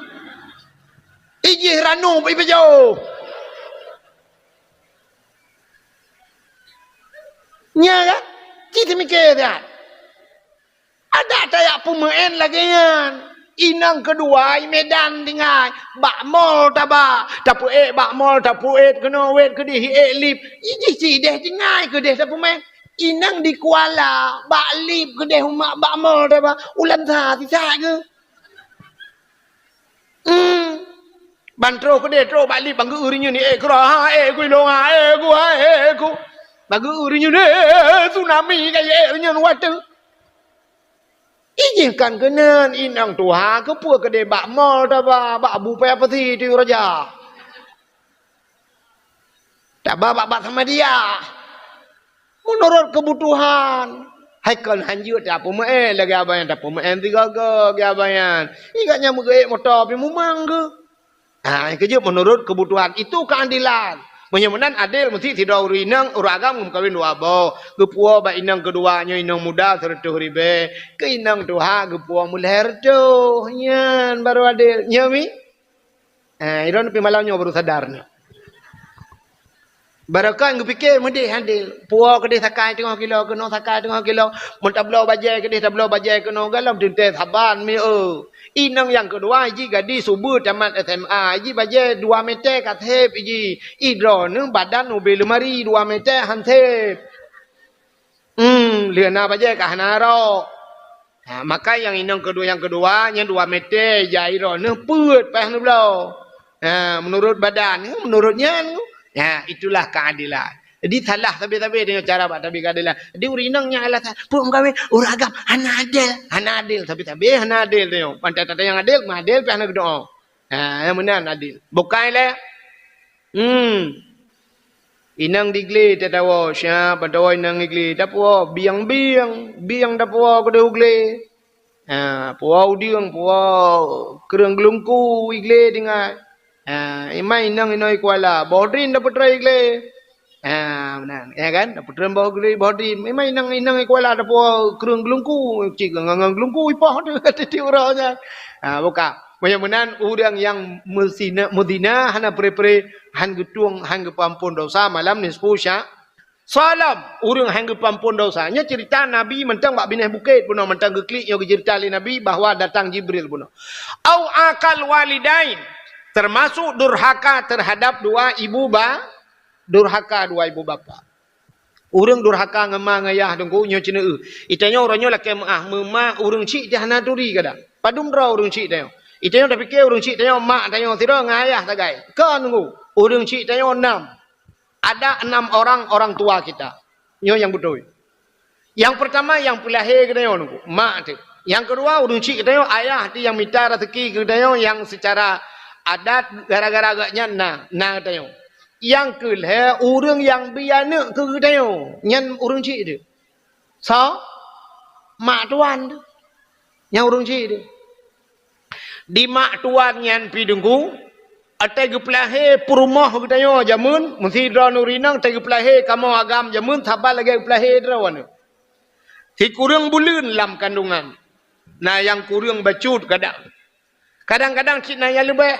Ijih ranub ipajoh. Nya kan? Cit seumiké that. Adak tajak peumeuén lagée nyan. Inong keudua i Medan tinggai. Bak mall taba. Tapeuék bak mall, tapeuék keunoe wét keudeh ék lip. Ijih sideh tinggai keudeh tapeumeuén. Inong di Kuala, bak lip keudeh umak bak mall taba. Ulan sa sisak geuh. Hmm. Ban troh keudeh, troh bak lip, ban geu-eu rinyun, "Eh, keudroe, ha, eh, ku ilong, ha, eh, ku, ha, eh, ku." Ban geu-eu rinyun, "Eh, tsunami ka, eh, rinyun watée." Ijih kan keunan inong tuha, keupeue keudeh bak mall taba, bak bupée peusi tiyueng raja. Taba bak, bak sama dia. Meunurot keubutuhan. Hai kon hanjeuet tapeumeuén lagée abang nyan, tapeumeuén sigoe-goe lagée abang nyan. Ingat nyan meugeuék moto pih mumang geuh. Ha, nyang keujeuet meunurot keubutuhan. Itu keuadilan. Meunyoe meunan adil, meusti sidroe ureuëng inong, ureuëng agam geumeukawen dua boh. Geupuwoe bak inong keudua nyoe inong muda sireutôh ribée. Keu inong tuha geupuwoe meulhèe reutôh. Nyan baru adil. Nyoe mi? Eh, droeneuh pih malam nyoe baru sadar nyoe. Barokon geupike meudeh adil. Puwoe keudeh sakai teungoh kilo, keunoe sakai teungoh kilo. Meuntabloe bajée keudeh, tabloe bajée keunoe, galom teuntée saban mi eu. Inong nyang keudua jih gadis ubeut tamat S M A, jih bajée dua meter ka sép jih. Ih droeneuh badan ubé leumari dua meter han sép. Hmm, lheueh na bajée ka hana rok. Ha, maka nyang inong keudua, nyang keudua, nyang dua meter jai droeneuh peuet paih neubloe. Ha, meunurot badan, meunurot nyan. Ha, itulah keadilan. Jadi salah sabe-sabe deungon cara bak tabi keadilan. Jadi ureuëng inong nyang alasan, "Peue meukawen, ureuëng agam hana adil." Hana adil, sabe-sabe hana adil deungon. Pantai tata nyang adil, meuadil pih hana geudoe. Ha, nyang meunan adil. Bukai lé. Hmm. Inong di glé teuh tawoe, siab ban tawoe inong di glé, tapuwoe bieng-bieng, bieng tapuwoe keudeh u glé. Ha, puwoe udeueng, puwoe kreueng geulungku i glé tinggai. Ha, imai inong inoe i Kuala, boh drin tapeutrön i glé. Ha, meunan, ya kan? Tapeutrön boh glé, boh drin. Imai inong, inong i Kuala tapuwoe kreueng geulungku, cit ngon, ngon geulungku ipoh teuh, tiep uroe nyan. Ha, buka. Meunyoe meunan, ureuëng nyang meuzina, meuzina hana pre-pre, han geutueng, han geupeuampon dosa malam nisfu sya-, Salam, ureuëng han geupeuampon dosa. Nyoe cerita Nabi mantong bak binéh bukét bunoe, mantong geuklik nyoe geucerita lé Nabi bahwa datang Jibril bunoe. Au akal walidain, termasuk durhaka terhadap dua ibu ba-, durhaka dua ibu bapa. Ureuëng durhaka ngon ma ngon yah teungku nyoe ceuneuh. Itanyoe uroe nyoe lakée meuah, meuma ureuëng chik teuh hana turi kadang. Padum droe ureuëng chik tanyoe. Itanyoe tapike ureuëng chik tanyoe mak tanyoe sidroe ngon ayah sagai. Kon teungku, ureuëng chik tanyoe nam. Ada enam orang orang tua kita. Nyoe nyang beutôi. Nyang peurtama nyang peulahé geutanyoe nunggu, mak teuh. Nyang keudua ureuëng chik geutanyoe, ayah teuh nyang mita raseuki geutanyoe nyang seucara adat gara-gara geuhnyan na, na geutanyoe. Nyang keulhée ureuëng nyang bi aneuëk keu geutanyoe, nyan ureuëng chik teuh. Soe? Mak tuan teuh. Nyang ureuëng chik teuh. Di mak tuan nyan pih teungku, atai geupeulahé peurumoh geutanyoe jameun, meusidroe nuri inong atai geupeulahé kamoe agam jameun saban lagée geupeulahé droe aneuëk. Sikureueng buleuen lam kandungan, na nyang kureueng bacut kadang. Kadang-kadang cit na nyang leubeh.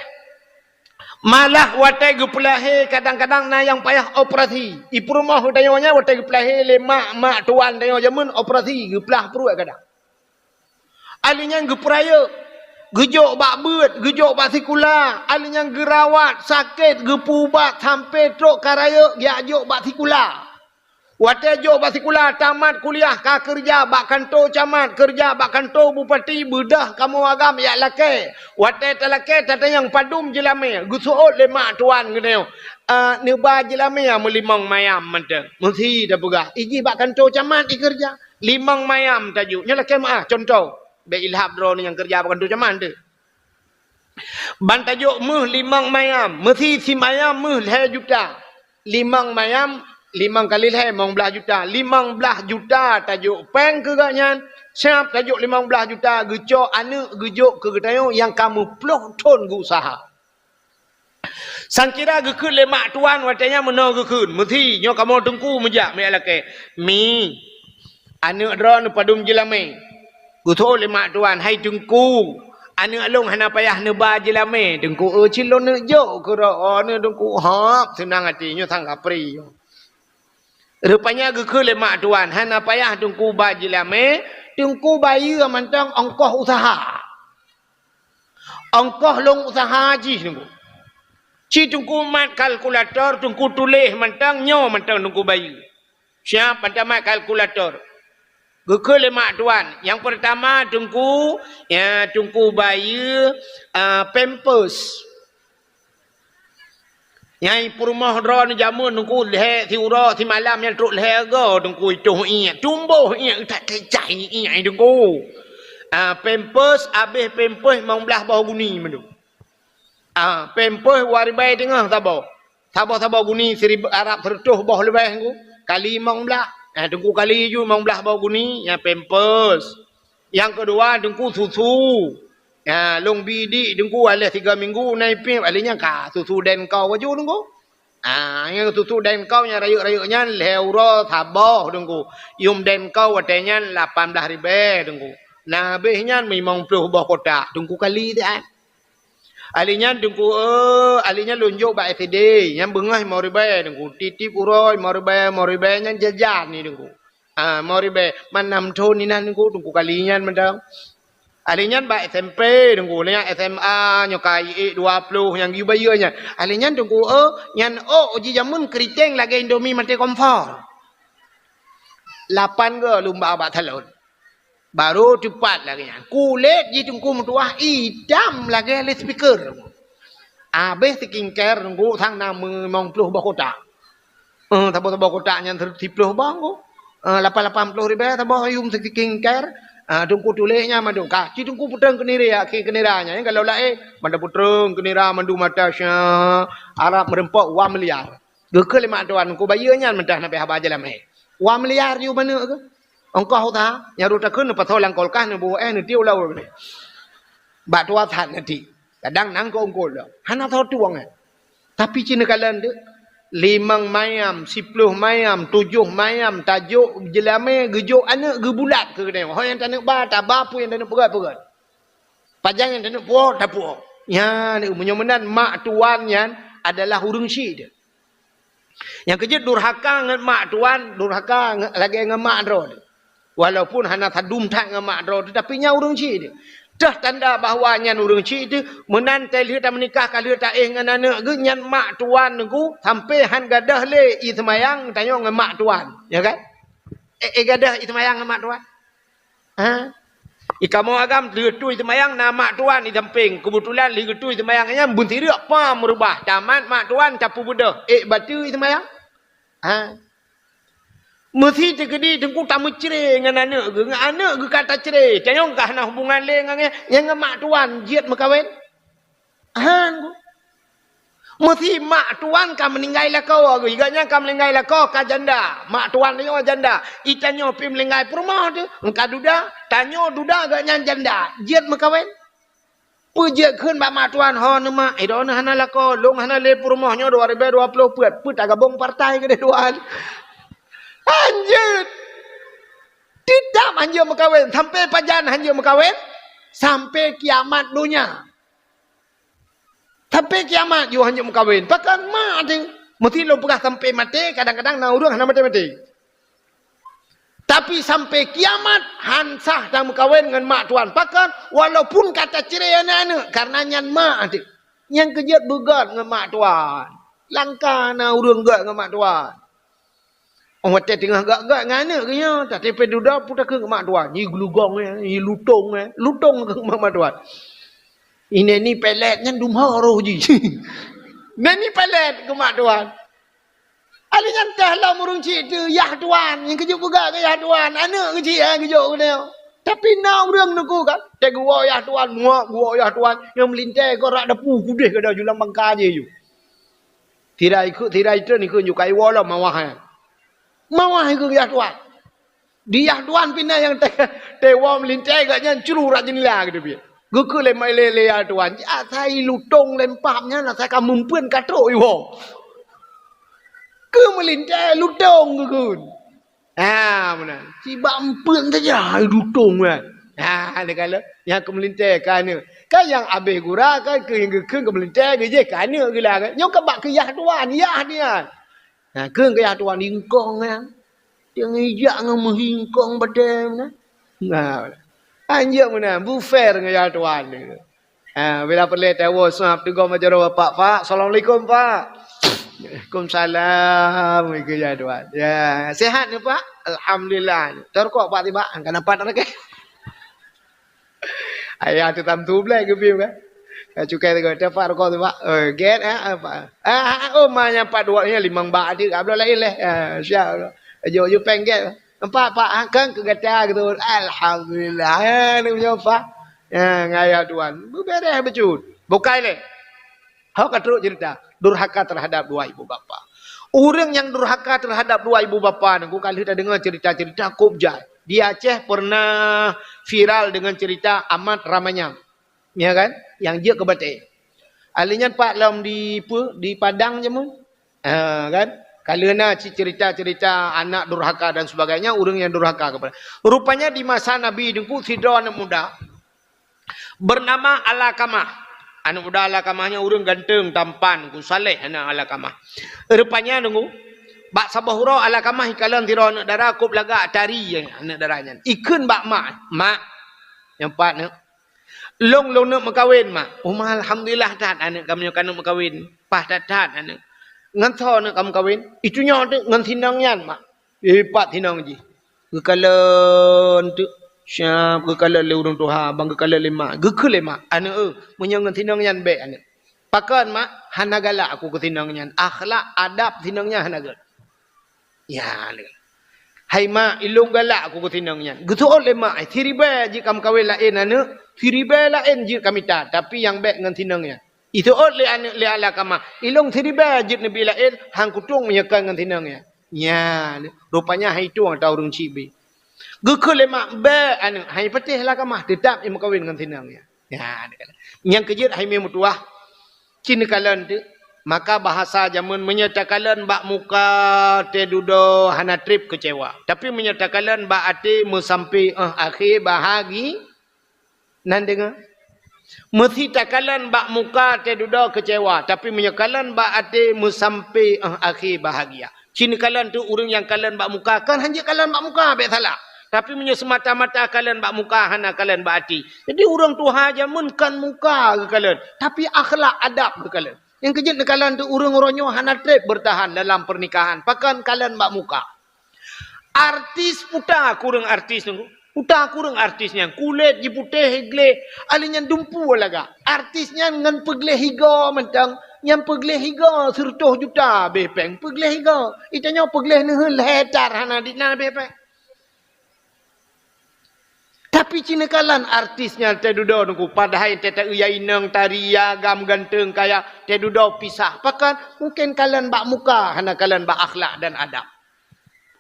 Malah watée geupeulahé kadang-kadang na nyang payah operasi. I peurumoh geutanyoe nyan watée geupeulahé lé mak, mak tuan tanyoe jameun operasi, geuplah pruet kadang. Ahli nyan geupeurayeuk, geujok bak beuet, geujok bak sikula, ahli nyan geurawat, sakét, geupeuubat sampoe trok ka rayeuk geujak jok bak sikula. Watée jok bak sikula, tamat kuliah, ka keureuja bak kantô camat, keureuja bak kantô bupati, beudôh kamoe agam jak lakée. Watée talakée, tatanyong padum jeulamé, geuseuôt lé mak tuan geutanyoe, "Ah, neuba jeulamé meulimong mayam mantong." Meusi tapeugah, ijih bak kantô camat ikeureuja. Limong mayam tajok. Nyoe lakée meuáh, cuntoh. Bék ilhab droeneuh nyang keureuja bak kantô camat teuh. Ban tajok méuh limong mayam, meusi simayam méuh lhée juta. Limong mayam, limong kali lhée, limong blaih juta. Limong blaih juta tajok péng keu gobnyan, siab tajok limong blaih juta geucok aneuëk geujok keu geutanyoe nyang ka meuploh thon geuuseuha. Sangkira geukheun lé mak tuan watée nyan meunoe geukheun, "Meusi, nyoe kamoe teungku meujak meuyak lakée." "Mi, aneuëk droeneuh padum jeulamé?" Geuseuôt lé mak tuan, "Hai teungku, aneuëk lôn hana payah neuba jeulamé." "Teungku, eu, cit lôn neuk jok keu droeneuh teungku." "Hop, seunang até, nyoe sang kapri." Rupanya geukheun lé mak tuan, "Hana payah teungku ba jeulamé, teungku bayeue mantong ongkoh useuha." Ongkoh lôn useuha jih teungku. Ci teungku mat kalkulator, teungku tuléh mantong, nyoe mantong teungku bayeue. Siab mantong mat kalkulator. Geukheun lé mak tuan, nyang peurtama teungku, ya, teungku bayeue, a, pampers. Nyang peurumoh droeneuh jameun teungku lhée siuroe simalam nyang trok lhée go teungku itoh iék, tumboh iék, that kecai iék teungku. Ah, pampers, abéh pampers limong blaih boh guni mandum. Ah, pampers dua ribée teungoh saboh. Saboh-saboh guni siribée Arab sireutoh boh leubeh teungku. Kali limong blaih. Ah, teungku kali ju limong blaih boh guni, nyang pampers. Nyang keudua teungku susu. Ha, lôn bi dik teungku, aléh tiga minggu na ipiep, aléh nyan ka susu den kau baju teungku. Ha, nyang susu den kau nyang rayeuk-rayeuk nyan lhée uroe saboh teungku. Yum den kau watée nyan lapan blaih ribée teungku. Na abéh nyan limong ploh boh kotak teungku kali siat. Aléh nyan teungku, eh, aléh nyan lôn jok bak S D, nyan beungoh limong ribée teungku. Tiep-tiep uroe limong ribée, limong ribée nyan jajan ni teungku. Ah, limong ribée, man nam thon inan teungku, teungku kali nyan mantong. Aléh nyan bak S M P teungku, nyan S M A nyoe ka iék dua ploh nyang geuyue bayeue nyan. Aléh nyan teungku, eh, nyan ôk jih jameun keuriteng lagée Indomie maté kompor. Lapan go lôn ba bak salon. Barô teupat lagée nyan. Kulét jih teungku meutuwah itam lagée loudspeaker. Abéh skincare teungku sang na limong ploh boh kotak. Eh, saboh-saboh kotak nyan siploh boh teungku. Eh, lapan-lapan ploh ribée saboh yum skincare. Ah, teungku tuléh nyan mandum ka. Ci teungku peutrön keu nira, keu nira nyan. Kalau laén, mandum peutrön keu nira mandum mata sya, Arab meureumpok wah miliar. Geukheun lé mak tuan, "Ku bayeue nyan mantong na pih haba jeulamé." Wah miliar ju manök geuh. Ongkoh usaha, nyang rot takheun neupasoe lam kulkas, neuboh éh, neutiek u laôt. Bak tuha that neutiek. Kadang nang keu ungkot lom. Hana soe tueng nyan. Tapi ci neukalon deuh, limong mayam, siploh mayam, tujoh mayam, tajok jeulamé, geujok aneuëk, geubulat keu geutanyoe. Ho nyang taneuk ba, taba, peue nyang taneuk peugét, peugét. Pajan nyang taneuk puwoe, tapuwoe. Nyan, meunyoe meunan mak tuan nyan adalah ureuëng syik deuh. Nyang keujeuet durhaka ngon mak tuan, durhaka nge-, lagée ngon mak droe teuh. Walaupun hana sadum that ngon mak droe teuh, tapi nyan ureuëng syik teuh. Teuh tanda bahwa nyan ureuëng syik teuh, meunan teuh lheueh tameunikah ka lheueh taéh ngon aneuëk geuh, nyan mak tuan geuh sampoe han gadôh lé ie seumayang tanyoe ngon mak tuan. Ya kan? Eh, eh gadôh ie seumayang ngon mak tuan. Ha? I kamoe agam, lheueh tui seumayang na mak tuan i sampéng. Keubeutulan lheueh geutui seumayang nyan beunsireuk pam meurubah. Tamat mak tuan tapeubeudôh. Ék bateue i seumayang? Ha? Meusi teukeudi teungku tameucré ngon aneuëk geuh. Ngon aneuëk geuh ka tacré. Tanyoe ka hana hubungan lé ngon nyan, ngon mak tuan jeuet meukawen. Han ku. Meusi mak tuan ka meuninggai lakoe geuh, gobnyan ka meuninggai lakoe ka janda. Mak tuan nyoe janda. I tanyoe pih meuninggai peurumoh teuh, ka duda. Tanyoe duda, gobnyan janda. Jeuet meukawen. Peue jeuet kheun bak mak tuan, "Ho neuh mak, eh, droeneuh hana lakoe, lôn hana lé peurumoh nyoe dua ribée dua ploh peuet, peue tagabong partai keudeh tuan?" Hanjeuet. Teutap hanjeuet meukawen. Sampoe pajan hanjeuet meukawen? Sampoe kiamat donya. Sampai kiamat jih hana meukawen. Pakon mak teuh. Meusti lôn peugah sampai maté, kadang-kadang na ureuëng hana maté-maté. Tapi sampai kiamat, han sah tameukawen ngon mak tuan. Pakon? Walaupun ka tacré aneuëk-aneuëk, karena nyan mak teuh. Nyang keujeuet beugét ngon mak tuan. Langka na ureuëng gét ngon mak tuan. Oh, watée teungoh gét-gét ngon aneuëk geuh nyoe, tapi pih dudoe peutakeueng mak tuan. Ji geulugong, ji lutong, lutong keu mak tuan. Ineni pelet nyan dumha roh jih. Neni pelet keu mak tuan. Ali nyan teuh lom ureuëng chik teuh, yah tuan, nyang keujok peugah keu yah tuan, aneuëk keuchik nyang keujok keu nyoe. Tapi na ureuëng neuku kan, teuh geuwoe yah tuan, muak geuwoe yah tuan, nyang meulintée keu rak dapu kudeh gada julang bangka jih ju. Tirai ikut, tirai itu ni kun ju kai woe lom mawah nyan. Mawah ikut yah tuan. Di yah tuan pih na nyang teuwoe meulintée gak nyan curu rak jeundela gitu biet. Geukeu lé mai lé lé yah tuan. Asai lutong lempam nyan asai ka meupeuen ka trok iwoe. Keu meulintée lutong geukeu. Ha meunan. Sibak meupeuen saja ai lutong kan. Ha lé kala nyang keu meulintée ka aneuëk. Kan nyang abéh gura kan keu nyang geukeu keu meulintée geujeh ka aneuëk gila kan. Nyoe ka bak keu yah tuan, yah dia. Ha, keu geuyah tuan ingkong nyan. Teuh ijak ngon meuhingkong batée meunan. Nah, anjeuet meunan, beufair ngon yah tuan. Ha, bila peureulée tawoe sab teugom jaroe bapak, "Pak, assalamualaikum, Pak." "Waalaikumsalam," keu yah tuan. "Ya, sehat ni, Pak?" "Alhamdulillah." "Tarukok, Pak, tiba." Ka nampak tak lagi? Ayah tu tam tu blek geubi kan. Ka cukai tu, "Tepak rukok tu, Pak." "Oh, get, ha, apa?" "Ah, oh, ma nyang pat dua ni limong bak adik, ka bloe lain leh." "Ah, siap." Aju-aju pengget. "Empat, Pak, ha, kan keu gata gitu." "Alhamdulillah." Ha, ni punya, Pak. Ha, ngaya tuan. Beberes becut. Bukai leh. Hok ka trok cerita, durhaka terhadap dua ibu bapa. Ureuëng nyang durhaka terhadap dua ibu bapa nunggu ka lheueh tadeungoe cerita-cerita kop jai. Di Aceh pernah viral dengan cerita Amat Ramanyang. Ya kan? Yang jeuet keu batée. Ahli nyan pat lom di pe, di Padang jameun. Ha, kan? Ka lheueh na cit cerita-cerita anak durhaka dan sebagainya, ureuëng yang durhaka kepada. Rupanya di masa Nabi nunggu sidroe aneuk muda, bernama Alakamah. Aneuk muda Alakamah nyan ureuëng ganteng, tampan, ku saleh aneuk Alakamah. Rupanya nunggu, bak saboh uroe Alakamah ikalon sidroe aneuk dara kop lagak tari aneuk dara nyan. Ikheun bak mak, "Mak, nyang pat neuk. Lôn, lôn neuk meukawen, Mak." "Oh, Ma, alhamdulillah that aneuk kamoe ka neuk meukawen. Paih that-that aneuk." "Ngon soe neuk ka meukawen?" "Itu nyoe teuk ngon sinong nyan, Mak." Eh, pat sinong jih. Geukalon teuk. Siap geukalon lé ureuëng tuha, bang geukalon lé mak. Geukheun lé mak, "Aneuk, eh, meunyoe ngon sinong nyan bék, aneuk." "Pakon, Mak?" "Hana galak aku keu sinong nyan. Akhlak, adab sinong nyan hana gét." Ya, aneuk. "Hai, Mak, ilôn galak aku keu sinong nyan." Geuseuôt lé mak, "Eh, siribée jeuet ka meukawen laén, aneuk. Siribée laén jeuet ka mita, tapi nyang bék ngon sinong nyan." Iseuôt lé aneuk lé Alakamah, "Ilôn siribée jeuet neubi laén, han kutueng meunyoe kon ngon sinong nyan." Nyan, rupanya hai tueng ata ureuëng chik bi. Geukheun lé mak, "Bék aneuk, hai patéh Alakamah, teutap imeukawen ngon sinong nyan." Nyan, nyang keujeuet hai meutuwah. Cit neukalon teuk. Maka bahasa jameun, meunyoe takalon bak muka teududoe hana treb keucewa. Tapi meunyoe takalon bak até meusampé 'oh akhé bahagi, Nan deungoe? Meusi takalon bak muka teududoe keucewa, tapi meunyoe kalon bak até meusampé 'oh akhé bahagia. Cit neukalon teuk ureuëng nyang kalon bak muka, kon hanjeuet kalon bak muka bék salah. Tapi meunyoe seumata-mata kalon bak muka hana kalon bak até. Jadi ureuëng tuha jameun kon muka geukalon, tapi akhlak adab geukalon. Nyang keujeuet neukalon teuk ureuëng uroe nyoe hana treb beurtahan dalam peurnikahan, pakon kalon bak muka. Artis puta kureueng artis nunggu. Puta kureueng artis nyan. Kulét jiputéh gleh, ahli nyan dumpu lagak. Artis nyan ngon peugleh higa mantong. Nyang peugleh higa sireutoh juta beh péng. Peugleh higa. Itanyoe peugleh neuheun lhèe tar hana dina beh péng. Tapi cit neukalon artis nyan teududoe nunggu. Padahai teuta ya inong tari ya agam ganteng kaya teududoe pisah. Pakon? Mungken kalon bak muka hana kalon bak akhlak dan adab.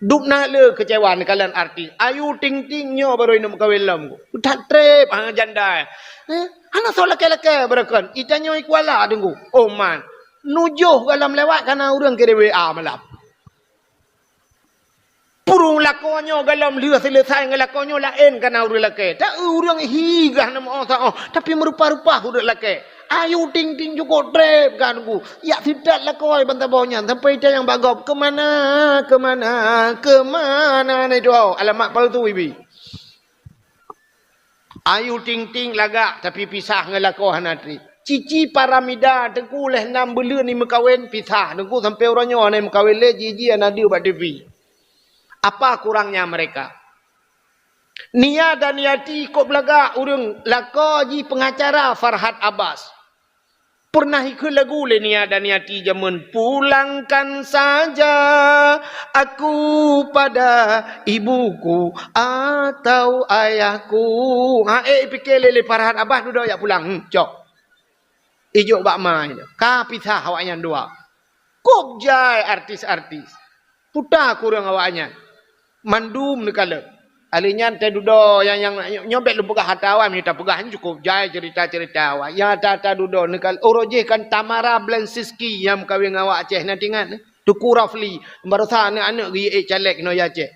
Dubna le keucewa neukalon artis. Ayu Ting Ting nyoe barô ineuk meukawen lom. That treb ha janda. Eh, hana soe lakée-lakée beureukan. Itanyoe i Kuala Teungku. Oh man. Nujoh galom lewat kana ureuëng kirim W A malam. Purung lakoe nyoe galom lheueh seuleusai ngon lakoe nyoe laén kana ureuëng lakée. Tak ureuëng hi gah nama oh, tapi meurupa-rupa ureuëng lakée. Ayu Ting Ting cukôp treb ka Teungku. Jak seutat lakoe ban saboh nyan sampai ita nyang bak gob, "Keumana, keumana, keumana na itu?" Alamat palsu ibi. Ayu Ting Ting lagak tapi pisah ngon lakoe hana treb. Cici Paramida Teungku lhèe nam buleuen jimeukawen pisah Teungku sampai uroe nyoe hana meukawen lé, jih-jih hana deuh bak T V. Apa kurangnya mereka? Nia Daniati kôb lagak ureueng lakoe jih pengacara Farhad Abbas. Pernah ikheun lagu lé Nia Daniati jameun, "Pulangkan saja aku pada ibuku atau ayahku." Ha, eh, pike lé, lé Farhad Abbas dudoe jak pulang. Hmm, cok. Ijok bak ma nyan. Ka pisah awaknyan dua. Kôb jai artis-artis. Puta kureueng awaknyan. Mandum neukalon. Alèh nyan teududoe nyang, nyang nyoe bèk lôn peugah ata awai, meunyoe tapeugah nyan cukôp jai cerita-cerita awai. Nyang ata-ata dudoe neukal-, uroe jih kan Tamara Blensinski nyang meukawen ngon awak Aceh, na teuingat? Teungku Rafli, baroesa aneuk-aneuk geuék caleg nyoe Aceh.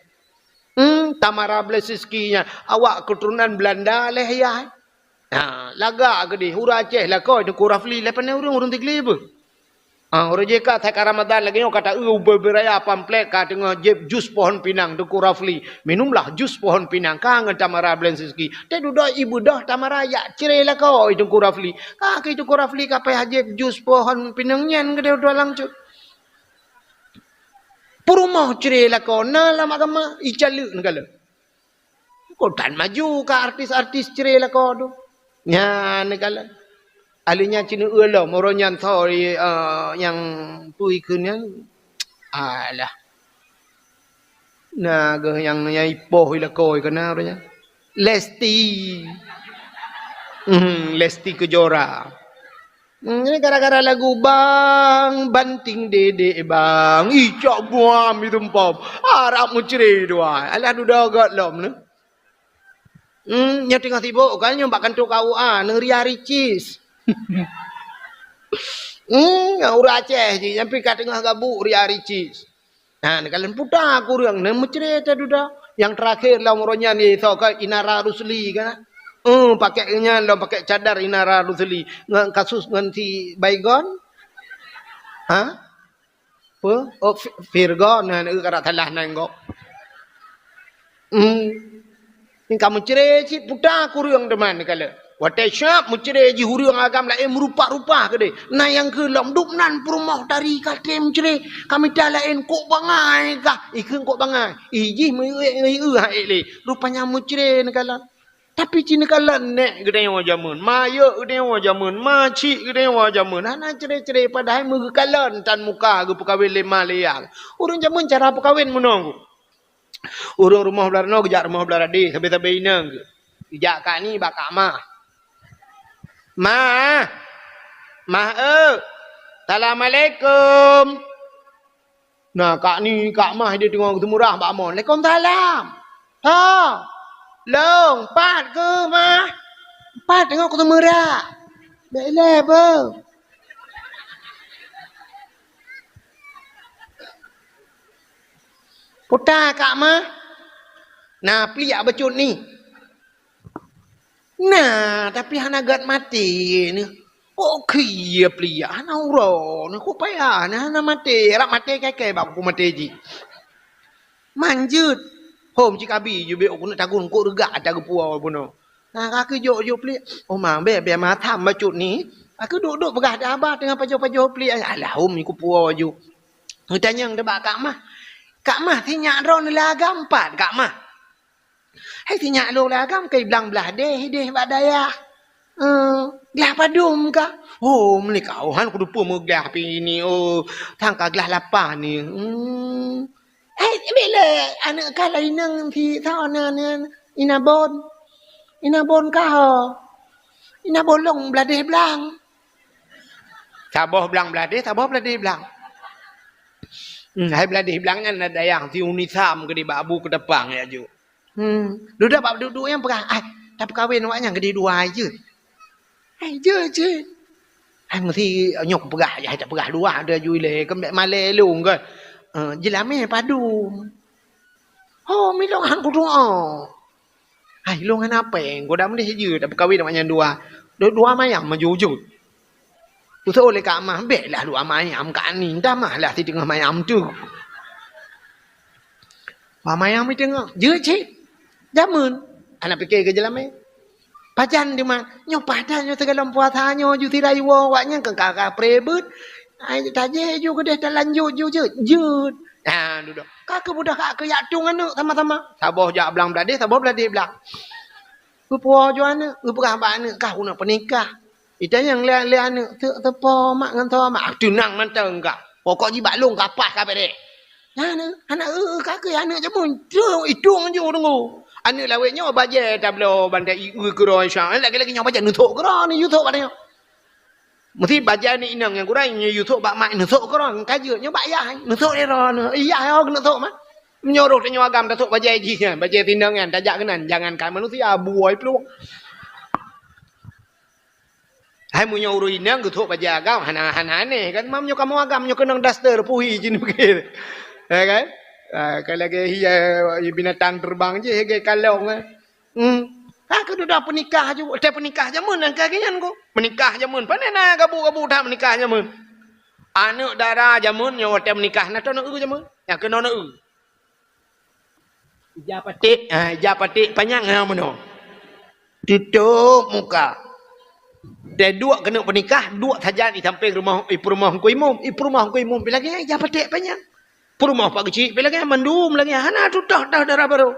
Hmm, Tamara Blensinski nyan awak keuturonan Beulanda lé yah. Ha, lagak keudeh, ureueng Aceh lakoe Teungku Rafli, lé pane ureueng, ureueng Tigli beuh. Ha, ureueng jih ka that ka Ramadan lagèe nyoe ka taeu ubé-ubé raya pamflet ka teungoh jieb jus pohon pinang Teungku Rafli. Minumlah jus pohon pinang ka ngon Tamara Blensinski. Teududoe ibeudôh Tamara jak cre lakoe Teungku Rafli. Ka keu Teungku Rafli ka payah jieb jus pohon pinang nyan keudeh dua langsôt. Peurumoh cre lakoe na lam agama, icaleuek neukalon. Kok tan maju ka artis-artis cre lakoe tu. Nyan neukalon. Alèh nyan ceuneuk eu lom, uroe nyan, sorry, eh, nyang peue ikheun nyan. Alah. Na geuh nyang, nyang ipoh i lakoe keunan uroe nyan. Lesti. Hmm, Lesti Kejora. Hmm, ini gara-gara lagu Bang Banting Dedek Bang. Ih, cok buam itu empom. Harap meucre dua. Alah dudoe göt lom ni. Hmm, nyoe teungoh sibuk kan, nyoe bak kantor K U A, nang Ria Ricis. Hmm, ureueng Aceh jih, nyang pih ka teungoh gabuk Ria Ricis. Ha, neukalon puta kureueng, na meucre teududoe. Nyang teurakhir lom uroe nyan, isoe ka Inara Rusli kan. Hmm, pakai nyan lom, pakai cadar Inara Rusli. Ngon kasus ngon si Baygon. Ha? Peue? Oh, Fi-, Virgon, na, na, ka salah nan gob. Hmm. Ni ka meucre cit puta kureueng teuma neukalon. Watèe siap meucre jih ureueng agam laén meurupa-rupa keudeh. Na nyang keu lom dum nan peurumoh tari ka treb meucre. Ka mita laén kok bangai kah? Ikheun kok bangai. Ih jih meu-, eu-, eu-, eu-, hai lé. Rupanya meucre neukalon. Tapi ci neukalon nèk geutanyoe jameun, mayeuek geutanyoe jameun, macik geutanyoe jameun, hana cre-cre padahai meugeukalon tan muka geupeukawen lé ma lé yah. Ureueng jameun cara peukawen meunoe. Ureueng rumoh blah noe geujak rumoh blah deh, sabe-sabe inong geuh. Geujak kak ni bak kak mah. Mah, mah eu, assalamualaikum. Na, kak ni, kak mah dia teungoh geuseumurah bak mon. Waalaikumsalam. Ha. Long, pat keuh mah? Pat teungoh geuseumurah. Bèk ilèe beuh. Puta kak mah. Na, pliek bacut ni. Na, tapi hana gèt maté ni. Kok khie pliek hana uroe ni, kok payah ni hana maté, rab maté kèe-kèe bak buku maté jih. Manjeuet. Hom cit kabi jubek keuneuk tagun kok reugak ata geupuwoe bunoe. Na, ka keu jok-jok pliek. Oh ma, bèk, bèk matam bacut ni. Ka keu duek-duek peugah dah haba teungoh pajoh-pajoh pliek. Alah, hom kupuwoe ju. Geutanyong teuh bak kak mah. Kak mah, sinyak droeneuh lé agam pat kak mah? Hai sinyak lôn lé agam keu blang blah deh, deh bak dayah. Eh, glah padum kah? Oh, meunyoe kah, oh, han kuteupeu meuglah pih ni, oh, thang ka glah lapan ni. Hmm. Hai, bila aneuk kah laineng si sa na, na, Inabon. Inabon kah, oh? Inabon lôn blah deh blang. Saboh blang blah deh, saboh blah deh blang. Hmm, hai blah deh blang nyan na dayah si Unisam keudeh bak Abu Keutapang ya ju. Hmm. Dudoe bak duek-duek nyang peugah, "Ai, tapeukawen awak nyan keudeh dua hai jeuet." Hai jeuet, jeuet. Hai meusi nyoe kupeugah, ai tapeugah dua ada ju ilèe, keu bèk malèe lôn keu. Eh, jeulamèe padum. Oh, milong han kudoa. Hai lôn hana péng, goda meudeh jeuet tapeukawen awak nyan dua. Dua, dua mayam maju jeuet. Usoe lé Kak Amah, "Bèk lah luwa mayam Kak Ani, tamah lah siteungoh mayam tu." Luwa mayam i teungoh, jeuet cit. Jameun. Hana pike keu jeulamé. Pajan teuma, nyoe pajan nyoe sigohlom puasa nyoe ju sira iwoe awaknyan keu ka-ka pré beuet. Ai tajéh ju keudeh talanjut ju jeuet. Jeuet. Ha, dudoe. Ka keu budoh ka keu jak tueng aneuk sama-sama. Saboh jak blang Bladeh, saboh Bladeh blang. Geupuwoe ju aneuk, geupeugah bak aneuk, "Kah keuneuk peunikah." Itanyong lé, lé aneuk, "Teuk teupo mak ngon soe mak?" "Ah, teunang mantong kah. Pokok jih bak lôn ka paih ka bèrèh." Nah, nah, aneuk, "Eu, eu, ka keuh aneuk jameun." Trok itueng ju deungoe. Aneuk lawét nyoe bajèe tabloe ban ta-, i, eu, keudroe Isya. Lagèe-lagèe nyoe bajèe neusok keudroe, neuyue sok bak tanyoe. Meusti bajèe aneuk inong nyang gurèe, nyoe yue sok bak mak, neusok keudroe, ka jeuet nyoe bak yah, neusok lé droe, yah keuneuk sok mah. Meunyoe roh tanyoe agam tasok bajèe jih nyan, bajèe tinong nyan, tajak keunan, jangankan manusia, buôi plueng. Hai meunyoe ureueng inong geusok bajèe agam, hana, hana aneh kan? Meunyoe kamoe agam, nyoe keunong daster, puhi jih pike. Ya kan? Ah, ka lagèe hi, eh, binatang terbang jih, lagèe kalong, eh. Hmm. Ha, keu dudoe peunikah ju, watèe peunikah jameun nyang ka lagèe nyan ku. Peunikah jameun, pane na gabu-gabu that peunikah jameun. Aneuk dara jameun nyoe watèe meunikah na tô neu-eu jameun. Nyang keunoe neu-eu. Ija paték, ha, ija paték panyang ha meunoe. Tutôp muka. Watèe duek keuneuk peunikah, duek sajan i sampéng rumoh, i peurumoh Teungku Imum, i peurumoh Teungku Imum pi lagèe nyan ija paték panyang. Peurumoh Pak Geuchik pi lagèe nyan, mandum lagèe nyan, hana tutôh-tôh dara barô.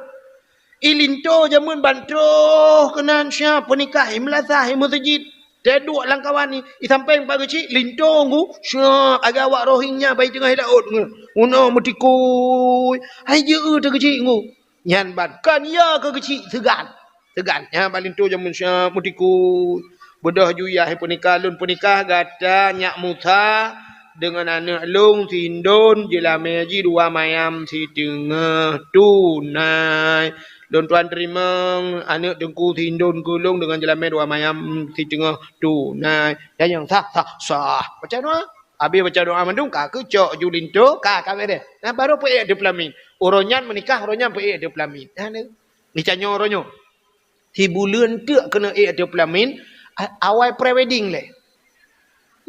I linto jameun ban troh keunan siap peunikah, i meulasah, i meuseujid. Teuduek lam kawan i, i sampéng Pak Geuchik, linto ngu, siap, agak awak rohingya bai teungoh laôt ngu. Unoe meutikui, hai jeuet teuh Geuchik ngu. Nyan ban, kon ya keu Geuchik seugan. Seugan, nyan ban linto jameun siap meutikui. Beudôh ju yah peunikah, lôn peunikah gata nyak Musa deungon aneuk lôn si Indon, jeulamé jih dua mayam siteungoh tunai. Lôn tuan teurimong aneuk teungku si Indon keu lôn deungon jeulamé dua mayam siteungoh tunai. Nyan nyang sah, sah, sah. Baca doa. Habéh baca doa mandum ka keucok ju linto, ka, ka bèrèh. Nah, baru peuék ateueh peulamin. Uroe nyan meunikah, uroe nyan peuék ateueh peulamin. Nah, ni. Ni tanyoe uroe nyoe. Sibuleuen teuk keuneuk ék ateueh peulamin, a-, awai pre-wedding lé.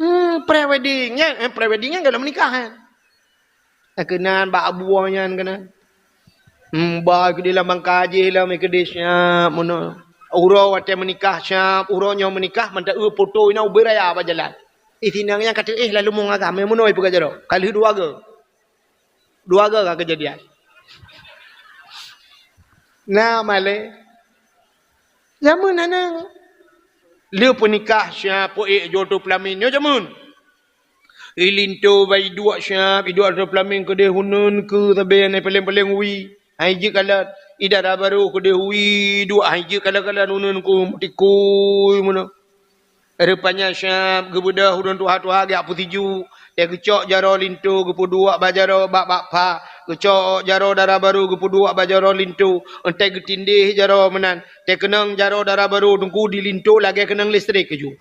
Hmm, pre-wedding nyan, eh, pre-wedding nyan gohlom meunikah, eh. Keunan bak buoh nyan keunan. Hmm, ba keudeh lam bangka jih lom, keudeh siap meunoe. Uroe watèe meunikah siap, uroe nyoe meunikah, mantong eu foto inoe ubé raya bak jalan. Ih, si inong nyan ka teuéh lalu mong agam, meunoe ipeugah jaroe. Ka lheueh dua goe. Dua goe ka keujadian. Na malèe. Jameun hana. Lheueh peunikah siap peuék ju ateueh peulamin nyoe jameun. I linto bai duek siap, i duek ateueh peulamin keudeh uneun keu sabe nyang paleng-paleng wie. Hai jeuet kalon, i dara barô keudeh wie duek, hai jeuet kalon-kalon uneun keu meutikui meunoe. Rupanya siap geubeudôh ureueng tuha-tuha geujak peutiju, teuh geucok jaroe linto geupeuduek bak jaroe bak, bak pha, geucok jaroe dara barô geupeuduek bak jaroe linto, entée geutindéh jaroe meunan, teuh keunong jaroe dara barô teungku di linto lagée keunong listrik keujeuet.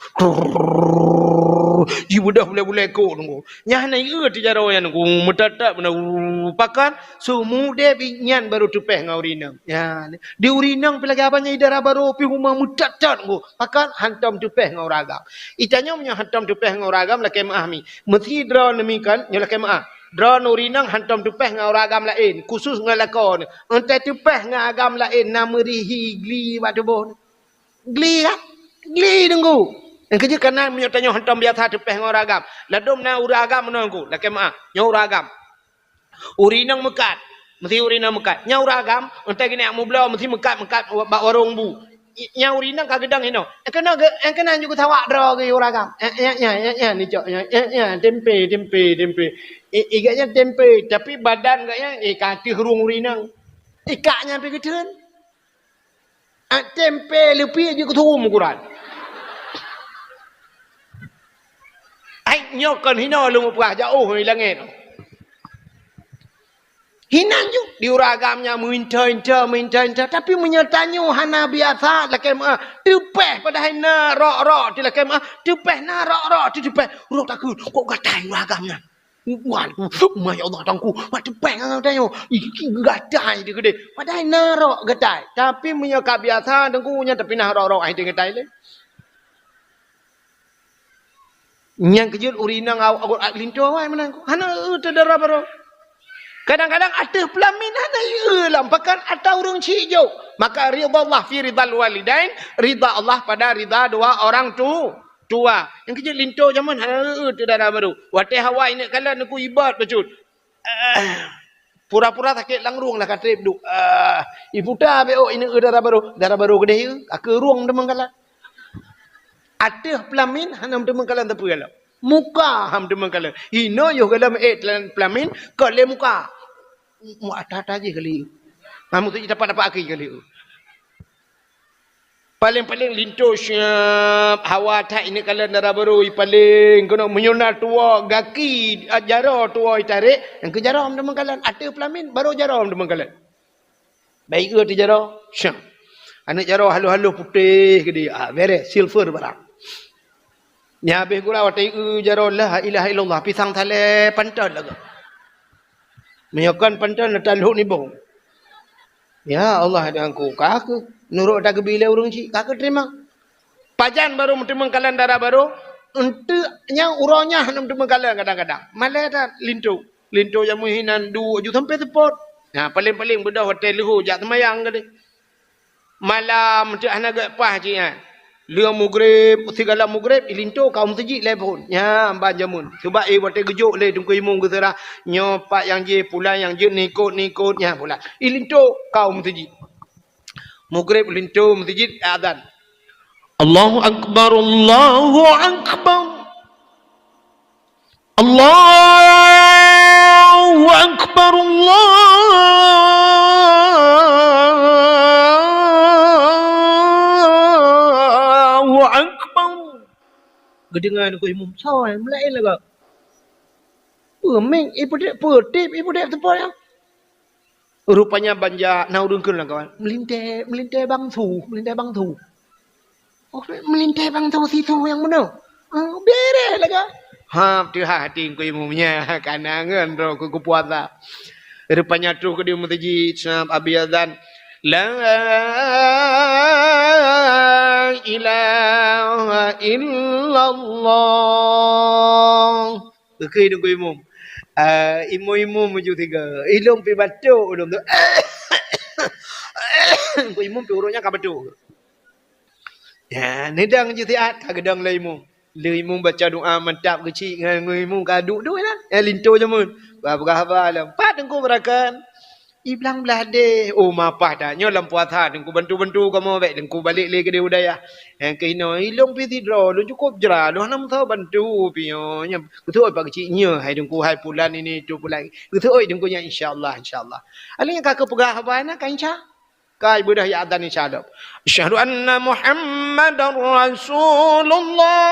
Jibeudôh bulée-bulée kok teungku. Nyan na ié teuh jaroe nyan teungku, meutat-tat meunan, pakon? Seumudeb nyan barô teupéh ngon ureueng inong. Nyan, di ureueng inong pih lagée haba nyan i dara barô pih uma meutat-tat teungku. Pakon? Hantom teupéh ngon ureueng agam. Itanyoe meunyoe hantom teupéh ngon ureueng agam lakée meuáh mi. Meusi droeneuh mi kon, nyoe lakée meuáh. Droeneuh ureueng inong hantom teupéh ngon ureueng agam laén, khusos ngon lakoe neuh. Entée teupéh ngon agam laén na meurihi gli bak tuboh neuh. Gli kan? Gli teungku. Nyang keujeuet kana meunyoe tanyoe hantom biasa teupéh ngon ureueng agam. Ladôm na ureueng agam meunoe teungku, lakée meuáh. Nyoe ureueng agam. Ureueng inong meukat. Meusi ureueng inong meukat. Nyan ureueng agam, entée geuneuk mubloe, meusi meukat-meukat bak warong bu. I, nyan ureueng inong ka geudong inoe. Eh, keunoe geu-, eh, keunoe ju geusawak droe geuh ureueng agam. Eh, eh, eh, eh, eh, nicok, eh, eh, eh, tempe, tempe, tempe. I, i gobnyan tempe, tapi badan gobnyan, eh, ka ateueh rhueng ureueng inong. Ikak nyan pih geutheun. Ah, tempe leupie jeuet keu surum ukuran. Ai, nyoe kon hinoe lôn mupeugah jaoh di langét. Hinan ju, di ureueng agam nyan meuinta-inta, meuinta-inta. Tapi meunyoe tanyoe hana biasa lakée meuáh, teupéh padahai na rok-rok teuh lakée meuáh, teupéh na rok-rok teuh teupéh. Ureueng takheun, kok gatai ureueng agam nyan. Wan, ma ya Allah, teungku, mak teupéh ngon tanyoe. Ih, gatai teuh keudeh. Padahai na rok gatai. Tapi meunyoe ka biasa, teungku, nyan tapi na rok-rok, ai teuh gatai lé. Nyang keujeuet ureueng inong aw-, aw-, linto awai meunan. Hana eu teu dara barô. Kadang-kadang ateueh peulamin hana eu lam pakan ata ureueng chik jok. Maka ridha Allah fi ridhal walidain, ridha Allah pada ridha dua orang tu, tua. Nyang keujeuet linto jameun hana eu teu dara barô. Watèe hawa ineuk kalon neuku ibat bacut. Pura-pura sakét lam rueng lah ka trép duek. Ah, iputa beu ineuk eu dara barô. Dara barô keudeh eu, ka keu rueng teumeung kalon. Ateueh peulamin hana meuteumé kalon sapeue lom. Muka hana meuteumé kalon. Inoe yoh galom ék peulamin, ka lé muka. Mu ata-ata jih kali. Hana meuteumé dapat-dapat akhé kali. Paléng-paléng linto siap hawa that ineuk kalon dara barô, i paléng keunoe meunyoe na tuwoe gaki, a, jaroe tuwoe itarek, nyang keu jaroe hana meuteumé kalon. Ateueh peulamin, barô jaroe hana meuteumé kalon. Baik eu teu jaroe, syah. Aneuk jaroe halôh-halôh putéh keudeh, ah, bèrèh, silver barang. Nyan habéh gura watèe eu jaroe la ilaha illallah, pisang salée panton lagèe. Meunyoe kon panton, na talhok nibong. Ya Allah, dan ku ka keu nurot ata geubi lé ureueng chik, ka keu teurimong. Pajan barô meuteumé kalon dara barô, enteuk nyang uroe nyan hana meuteumé kalon kadang-kadang. Malèe that linto. Linto nyang meuhinan duek ju sampoe seupôt. Nah, paléng-paléng beudôh watèe leuhô jak seumayang keudeh. Malam teuk hana gèt paih cit nyan. Lheueh mugreb, sigala mugreb, ilinto ka u meuseujid lé phôn. Nyan ban jameun. Sabab, eh, watèe geujok lé Teungku Imum geuseurah, nyoe pat nyang jih, pulan nyang jeuet, nikot-nikot, nyan pulan. Ilinto ka u meuseujid. Mugreb linto meuseujid, azan. Allahu Akbar, Allahu Akbar. Allahu Akbar, Allahu Akbar. Geudeungoe Teungku Imum, soe meulaén lagak. Peumik, ipeudép, peutip, ipeudép teupot nyan. Rupanya ban jak na ureueng kheun lam kawan. Meulintèe, meulintèe bang su, meulintèe bang su. Oh, meulintèe bang su sisu nyang meunoe. Ah, bèrèh lagak. Ha, teuhah até Teungku Imum nyan, kana ngon droe keu geupuasa. Rupanya troh keudeh meuseujid, sab abéh azan. La ilaha illallah. Geukheun Teungku Imum. Ah, imum-imum meujeuet sigoe. Ilôn pih batuk ulôn tu. Teungku Imum pih uroe nyan ka batuk. Ya, neudong jih siat ka geudong lé imum. Lé imum baca doa mantap geuchik ngon imum ka duek-duek nyan. Ya, linto jameun. Bah peugah haba lom. Pat Teungku beurakan. I blang blah deh. Oh, mapah that. Nyoe lam puasa Teungku bantu-bantu kamoe bèk Teungku balek lé keudeh u dayah. Nyang keuh inoe, ilôn pih sidroe, lôn cukôp jra, lôn hana meusaboh bantu pih nyoe. Nyan geuseuôt bak geuchik nyoe, hai Teungku, hai pulan ini, tu pulan. Geuseuôt Teungku nyan, insya Allah, insya Allah. Alèh nyan ka keupeugah haba na, ka insya. Ka ibeudôh ya azan insya Allah. Asyhadu anna Muhammadar Rasulullah.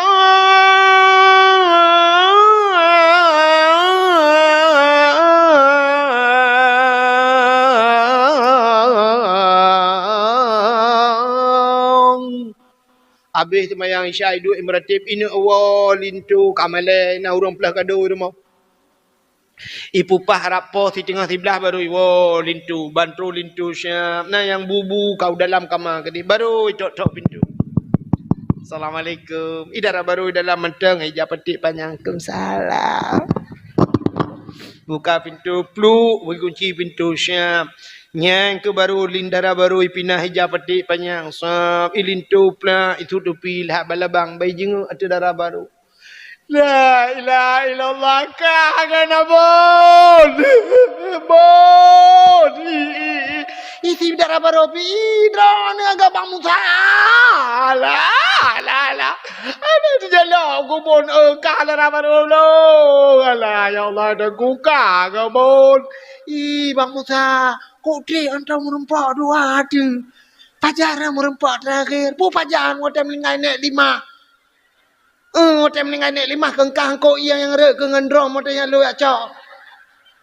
Abéh seumayang Isya, iduek imeuratéb, ineuk woe linto ka malèe, na ureueng plah kado i rumoh. Ipupah rab po siteungoh siblaih baru iwoe linto, ban troh linto siap. Na nyang bu-bu ka u dalam kama keudeh, baru itok-tok pintoe. Assalamualaikum. I dara baru i dalam mantong, ija paték panyang. Waalaikumsalam. Buka pintoe, pluk, bri kunci pintoe siap. Nyan keuh baru lin dara baru ipinah ija paték panyang, sab, ilinto plak, itutupi lhak balabang, bai jinguk ateueh dara baru. La ilaha illallah, ka hana bon. Bon. I, i, i. Isi dara baru pi, i, droeneuh agak Bang Musa. Alah, alah, alah. Aduh, dijalok ku bon, eh, ka dara baru lo. Alah, ya Allah, dah ku ka ke bon. I, Bang Musa, kok trép antara meureumpok dua tu. Pajar meureumpok terakhir. Pu pajar watèe meuninggai nèk lima. Eh, watèe meuninggai nèk lima keungkah angkot nyang rhot keu ngon drom watèe nyang lôn jak cok.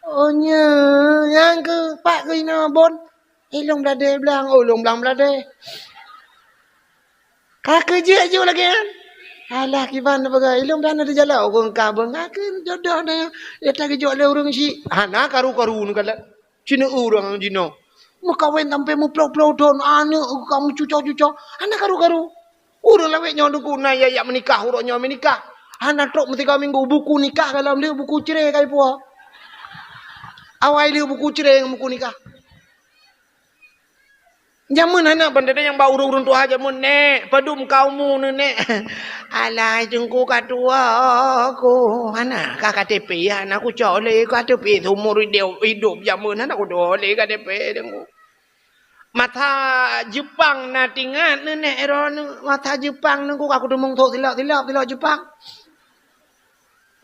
Oh, nyo, nyang keu pat keu inoe bon. Eh, lôn bladé blang, oh, lôn blang bladé. Ka keu jeuet ju lagèe nyan. Alah, kiban peugah, ilôn bladé teujalok, oh, keungkah bon. Ka keu jodoh dah, ya, tak geujok lé ureueng chik. Hana karu-karu neukalon. Cina ureueng jinoe. Meukawen sampai meuploh-ploh thon, aneuk ka meucuco-cuco. Hana karu-karu. Ureueng lawét nyoe Teungku na ya, ya meunikah, uroe nyoe meunikah. Hana trok meusigoe minggu, buku nikah ka lom lheueh, buku cre ka ipuwoe. Awai lheueh buku cre ngon buku nikah. Jameun hana ban ada nyang ba ureueng-ureueng tuha jameun, "Nek, padum ka umu neuh, Nek?" "Alah, Teungku, ka tuwo ku. Hana ka K T P, hana kucok lé K T P seumur idop, idop jameun hana kutuwo lé K T P, Teungku." Masa Jepang na tingat neuh, Nek, droeneuh. Masa Jepang neuh, Teungku, ka kuteumong sôk silop-silop, silop Jepang.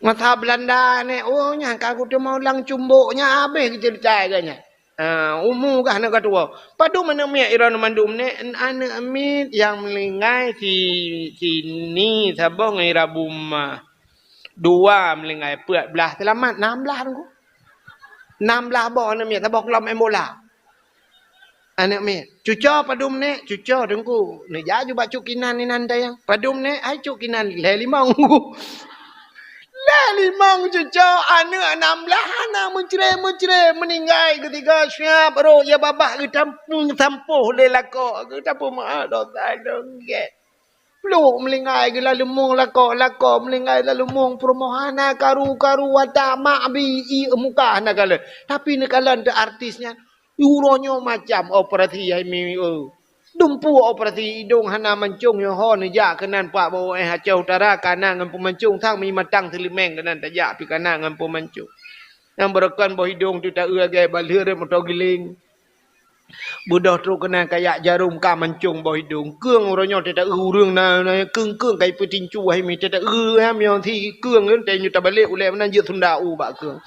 Masa Belanda, Nek, oh, nyan ka kuteumong lam cumbok, nyan habéh geuceurita lagèe nyan. Ah, umu gah na ka tuwo. Padum aneuk miet droeneuh mandum, Nek? Aneuk miet nyang meuninggai si, si Ni saboh ngon Ira Buma. Dua meuninggai, peuet blaih seulamat, nam blaih, Teungku. Nam blaih boh aneuk miet, saboh klub main bola. Aneuk miet, "Cuco padum, Nek?" "Cuco, Teungku." Neujak ju bak cut kinan inan tayang. "Padum, Nek?" "Hai cut kinan, lhèe limong." Lhèe limong cuco, aneuk nam blaih hana meucre-meucre, meuninggai geusigoe siab rhot, ya babah geutam-, sampoh lé lakoe, geutam peumeu'ah dosa dong gèt. Plôk meuninggai geulaleumoe lakoe, lakoe meuninggai laleumoe peurumoh, hana karu-karu watak mak bi ié muka hana kalon. Tapi neukalon teuh artis nyan, uroe nyoe macam operasi hai mi, eu. Dumpeue operasi idong hana mancong nyoe ho neujak keunan Pak Boh eh Aceh Utara kana ngon peumancong sang mi matang seuleumeng keunan tajak pi kana ngon peumancong. Nyang beureukan boh idong teuh taeu lagèe balheueh rot moto giling. Beudôh trok keunan kayak jarom ka mancong boh idong. Keung uroe nyoe teuh taeu ureueng na, na keung-keung kai peutincu hai mi teuh taeu ha miyong si keung teuh nyoe tabalek ulèe meunan jeuet sunda u bak keung.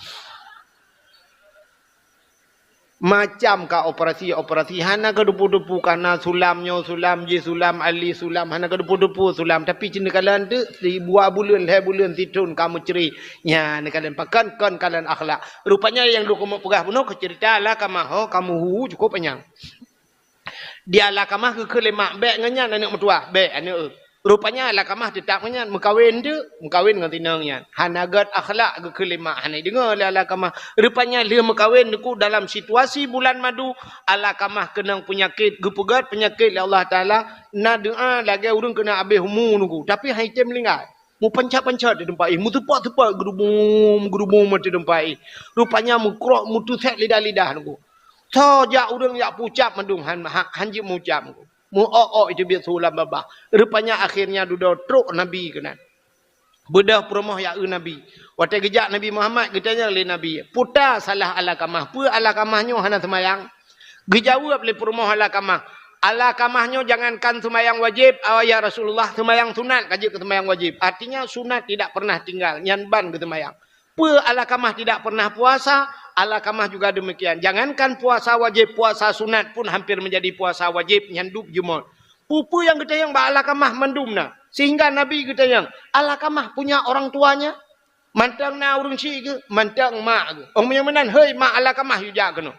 Macam ka operasi-operasi, hana keudeupu-deupu, kana sulam nyoe sulam, jih sulam, ali sulam, hana keudeupu-deupu sulam. Tapi cit neukalon teuh, sibuah buleuen, lhèe buleuen, sithon ka meucre. Nyan neukalon pakon, kon kalon akhlak. Rupanya nyang lôn keumeung peugah bunoe keu ceurita Alkamah, ho, ka meuhu cukôp panyang. Di Alkamah geukheun lé mak, "Bèk ngon nyan aneuk meutuwah, bèk aneuk eu." Rupanya Alkamah teutap ngon nyan, meukawen teuk, meukawen ngon tinong nyan. Hana gèt akhlak geukheun lé mak, hana jideungoe lé Alkamah. Rupanya lheueh meukawen Teungku dalam situasi bulan madu, Alkamah keunong peunyakét, geupeugèt peunyakét lé Allah Taala, na doa lagèe ureueng keuneuk abéh umu Teungku, tapi han item meuninggai. Meupancet-pancet di teumpat jih, meuteupot-teupot geurubum-geurubum di teumpat jih. Rupanya meukrok, meuteusèk lidah-lidah Teungku. Soe jak ureueng jak peucab mandum han, han, han jeuet meucab Teungku. Meu-ok-ok iteubiet su lam babah. Rupanya akhirnya dudoe trok Nabi keunan. Beudôh peurumoh jak eu Nabi. Watèe geujak Nabi Muhammad geutanyong lé Nabi, "Peue ta salah Alkamah? Peue Alkamah nyoe hana seumayang?" Geujaweueb lé peurumoh Alkamah, "Alkamah nyoe jangankan seumayang wajéb, ya Rasulullah, seumayang sunat ka jeuet keu seumayang wajéb. Artinya sunat tidak pernah tinggal, nyan ban geuseumayang. Peue Alkamah tidak pernah puasa, Alkamah juga demikian. Jangankan puasa wajéb, puasa sunat pun hampir menjadi puasa wajéb, nyan dub jeumot." Peue-peue nyang geutanyong bak Alkamah mandum na, sehingga Nabi geutanyong, "Alkamah punya orang tuanya?" Mantong na ureueng chik geuh, mantong mak geuh. Oh, meunyoe meunan, "Hei mak Alkamah, yue jak keunoe."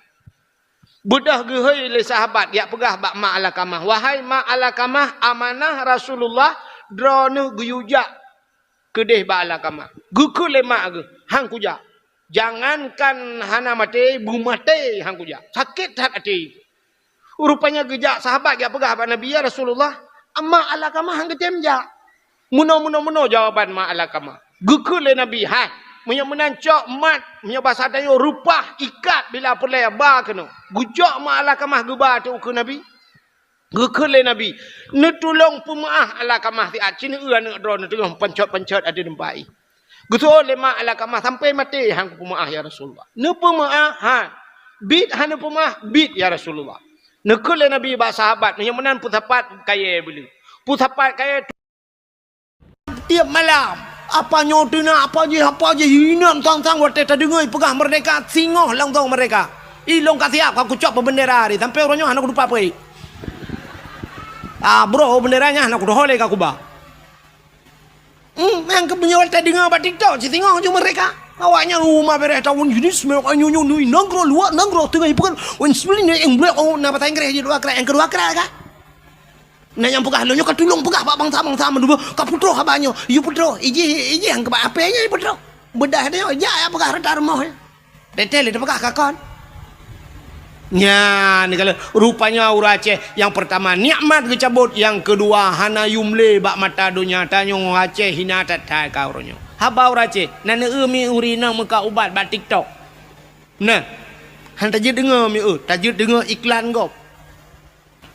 Beudôh geuhôi lé sahabat jak peugah bak mak Alkamah, "Wahai mak Alkamah, amanah Rasulullah, droeneuh geuyue jak keudeh bak Alkamah." Geukheun lé mak geuh, "Han kujak. Jangankan hana maté, beumaté han kujak. Sakét that até." Rupanya geujak sahabat jak peugah bak Nabi, "Ya Rasulullah, mak Alkamah han geutem jak." Meunoe, meunoe, meunoe jawaban mak Alkamah. Geukheun lé Nabi, "Hai, meunyoe meunan cok mat, meunyoe basa tanyoe reupah ikat bila peureulèe ba keunoe." Geucok mak Alkamah geuba ateueh ukeue Nabi. Geukheun lé Nabi, "Neutulông peumeu'ah Alkamah siat, ci neueu aneuk droeneuh teungoh pancot-pancot ateueh teumpat jih." Geuseuôt lé mak Alkamah, "Sampoe maté han kupeumeu'ah, ya Rasulullah." "Neupeumeu'ah, ha. Biet han neupeumeu'ah?" "Biet, ya Rasulullah." Neukheun lé Nabi bak sahabat, "Meunyoe meunan peusapat kayèe beuleu. Peusapat kayèe." Tiep malam, apa nyoe teunak, apa jih, apa jih, inong sang-sang watèe tadeungoe peugah meurdeka, singoh langsong meurdeka. I lôn ka siap, ka kucok peubeundera tadi, sampoe uroe nyoe hana kutupat peue. Ah, broh, beundera nyan hana kutuhôi lé ka kuba. Hmm, nyang keu meunyoe tadeungoe bak TikTok, cit singoh ju meurdeka. Awaknyan uma bereh tahun jenis, nyoe, nyoe, nyoe, nanggroe luwa, nanggroe teungoh ipeugah, wan seubli nyoe, nyang blek, oh, na bahasa Inggris jih dua krat, nyang keudua krat ka. Na nyang peugah lôn nyoe ka tulông peugah bak bansa-bansa meudua, ka peutroh haba nyoe, yue peutroh, ijih, ijih nyang keubah apé nyoe peutroh. Beudah nyoe, jak ya peugah rata rumoh nyoe. Teuntèe lé teupeugah ka kon. Nyan, kalau rupanya ureuëng Aceh, nyang peurtama nikmat geucabot, nyang keudua hana yum lé bak mata donya. Tanyoe Aceh hina that-that ka uroe nyoe. Haba ureuëng Aceh, na neueu mi ureuëng inong meukat ubat bak TikTok. Nah, han tajeuet deungoe mi eu, tajeuet deungoe iklan gob.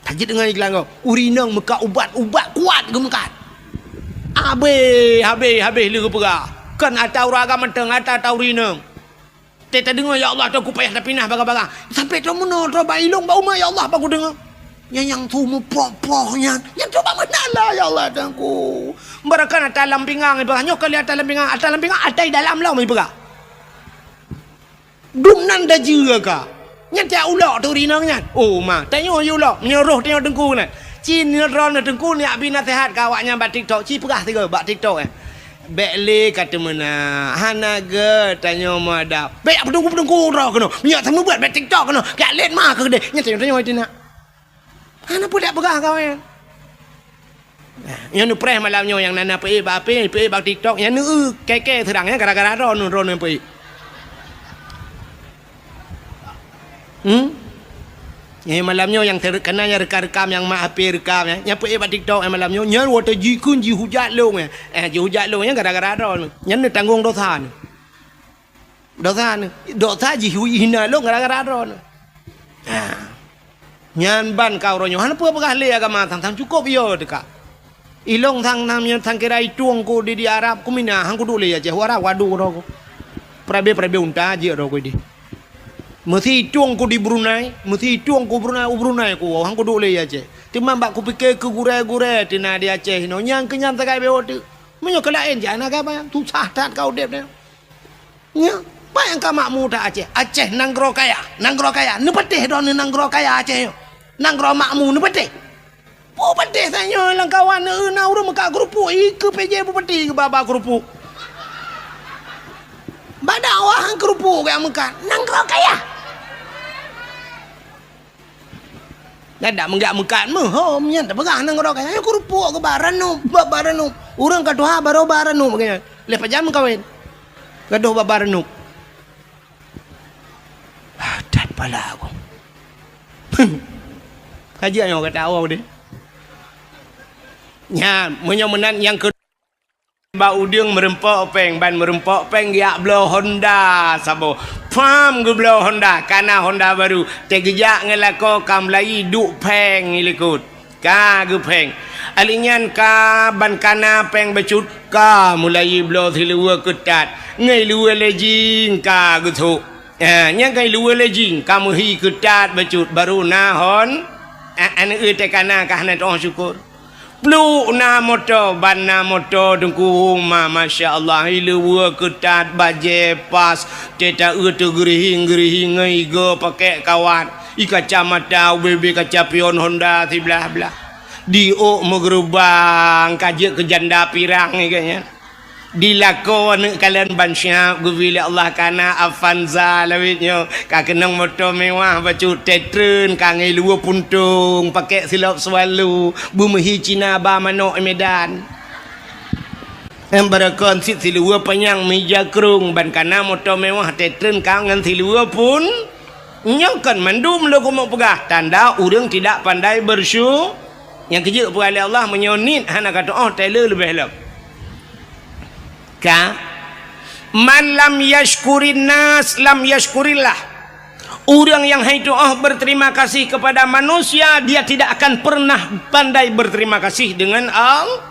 Tajeuet deungoe iklan gob. Ureuëng inong meukat ubat, ubat kuat geumeukat. Habéh, habéh, habéh lé geupeugah. Kon ata ureuëng agam mantong, ata, ata ureuëng inong. Teuh tadeungoe, "Ya Allah, Tuhanku, payah tapinah baga-baga." Sampai troh meunoe, troh bak ilong, bak uma, "Ya Allah, baku deungoe." Nyang, nyang su meuproh-proh nyan. Nyang coba meunan lah, "Ya Allah, Tuhanku." Barakan ata lam pinggang, ibarat nyoe kali ata lam pinggang, ata lam pinggang, ata dalam lom ipeugah. Dum nan dajeue ka. Nyan tiak ulok tu rinong nyan. Oh, ma, tanyoe yue ulok, meunyoe roh tanyoe teungku nyan. Cit nyoe droeneuh teungku, neujak bi naseuhat keu awaknyan bak TikTok. Ci peugah sigoe bak TikTok, eh. Bék lé ka teumeunak, hana gét tanyoe meuadab. Bék jak peutungku-peutungku droe keunoe. Meunyoe seumeubeuet bék TikTok keunoe. Jak lét ma keu keudeh. Nyan tanyoe-tanyoe teunak. Hana peue jak peugah kawén. Nah, nyoe neupreh malam nyoe nyang na, na peuék bak H P, peuék bak TikTok, nyan neueu kèe-kèe seurang nyan gara-gara droeneuh, droeneuh peuék. Hmm? Nyoe malam nyoe nyang ter-, kana nyang rekam-rekam, nyang mak H P rekam, ya. Nyang peuék bak TikTok, ya, malam nyoe, nyan watèe jikheun jihujat lôn, ya. Eh, jihujat lôn, ya, gara-gara droeneuh. Nyan neutanggong dosa neuh. Dosa neuh. Dosa jihina lôn gara-gara droeneuh. Ha. Nyan ban ka uroe nyoe. Hana peue peugah lé agama sang-sang cukôp yo teuka. Ilong sang-sang nyan sang kira itueng ku di, di Arab ku mina, han kuduek lé Aceh, u Arab wadu droe ku. Peurabe-peurabe unta jeuet droe ku di. Meusi itueng ku di Brunei, meusi itueng ku Brunei, u Brunei ku, han kuduek lé Aceh. Teuma bak kupike keu gurèe-gurèe teuh na di Aceh inoe, nyang keu nyan sagai beu teuk. Meunyoe keu laén jak na gaba, susah that ka udép nyan. Nyan, peue nyang ka makmu that Aceh? Aceh nanggroe kaya, nanggroe kaya. Neupatéh droeneuh nanggroe kaya Aceh nyoe. Nanggroe makmu neupatéh. Peue patéh tanyoe lam kawan, na ureueng meukat keurupuk, ikeue P J bupati geuba-ba keurupuk. Bak dakwah han keurupuk geuh meukat, nanggroe kaya. Nyan dak meugak meukat meuhom nyan tapeugah nanggroe kaya. Nyan keurupuk geuba ranup, ba, ba ranup. Ureueng ka tuha barô ba ranup geuh nyan. Lheueh pajan meukawen. Gadôh ba, ba ranup. Ah, that pala aku. Ka jeuet nyoe gata awak deh. Nyan, meunyoe meunan nyang keu Bak udeueng meurumpok péng, ban meurumpok péng geujak bloe Honda saboh. Pham geubloe Honda, kana Honda baru. Teugeujak ngon lakoe ka meulayi duek péng i likot. Ka geupéng. Ali nyan ka ban kana péng bacut, ka meulayi bloe siluweue keutat. Ngon luweue lejing ka geusok. Ha, nyang ka luweue lejing, ka meuhi keutat bacut, baru na hon, a-, aneuk teuh kana ka hana teuoh syukur. Pluek na moto, ban na moto teungku uma, masya Allah, i luweue keutat, bajée pas, teuta eu teugeurihing-geurihing ngon igoe pakèk kawat, i kacamata ubé-ubé kaca pion Honda siblah-blah. Di ôk meugeurubang, ka jeuet keu janda pirang i geuh nyan. Di lakoe aneuk kalon ban siab geubri lé Allah kana Avanza lawét nyoe, ka keunong moto mewah bacut, teutrön ka ngon luweue puntông, pakèk silop swallow, beumeuhi Cina ba manok i Medan. Em, barokon cit siluweue panyang meuija krông, ban kana moto mewah, teutrön ka ngon siluweue pun-, nyoe kon mandum lôn keumeung peugah, tanda ureueng tidak pandai bersyu-, Nyang keujeuet peugah lé Allah, meunyoe niet hana ka teuoh, teuleue leubeh lom. Ka, "Man lam yashkurin nas, lam yashkurillah." Ureueng nyang han teuoh berterima kasih kepada manusia, dia tidak akan pernah pandai berterima kasih dengan Allah.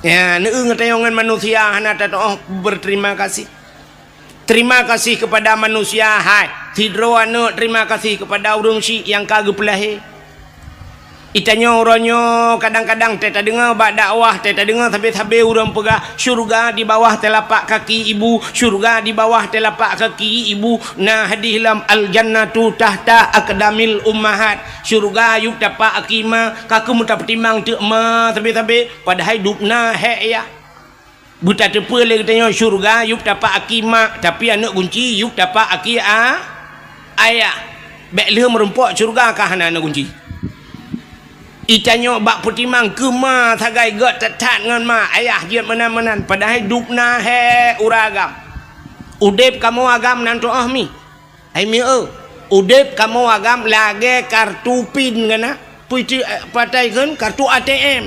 Ya, neueu ngon tanyoe ngon manusia hana teuoh berterima kasih. Terima kasih kepada manusia, hai. Sidroe aneuk terima kasih kepada ureueng syiek nyang ka geupeulahé. Itanyoe uroe nyoe kadang-kadang teuh tadeungoe bak dakwah, teuh tadeungoe sabe-sabe ureueng peugah, "Syurga di bawah telapak kaki ibu, syurga di bawah telapak kaki ibu." Na hadih lom, "Al-jannatu tahta aqdamil ummahat." Syurga yup tapak aki ma, ka keuh meutapeutimang teuk ma sabe-sabe, padahai dubna hék yah. Beutateupeue lé geutanyoe syeuruga yup tapak aki mak, tapi aneuk gunci yup tapak aki a-, ayah. Bék lheueh meurumpok syeuruga ka hana aneuk gunci. Itanyoe bak peutimang keu ma sagai gét that-that ngon ma, ayah jeuet meunan-meunan, padahai dubna hék ureueng agam. Udeb kamoe agam nan teuoh mi. Hai mi eu, Udeb kamoe agam lagée kartu pin keunan. Pui ti, eh, patai kheun kartu A T M.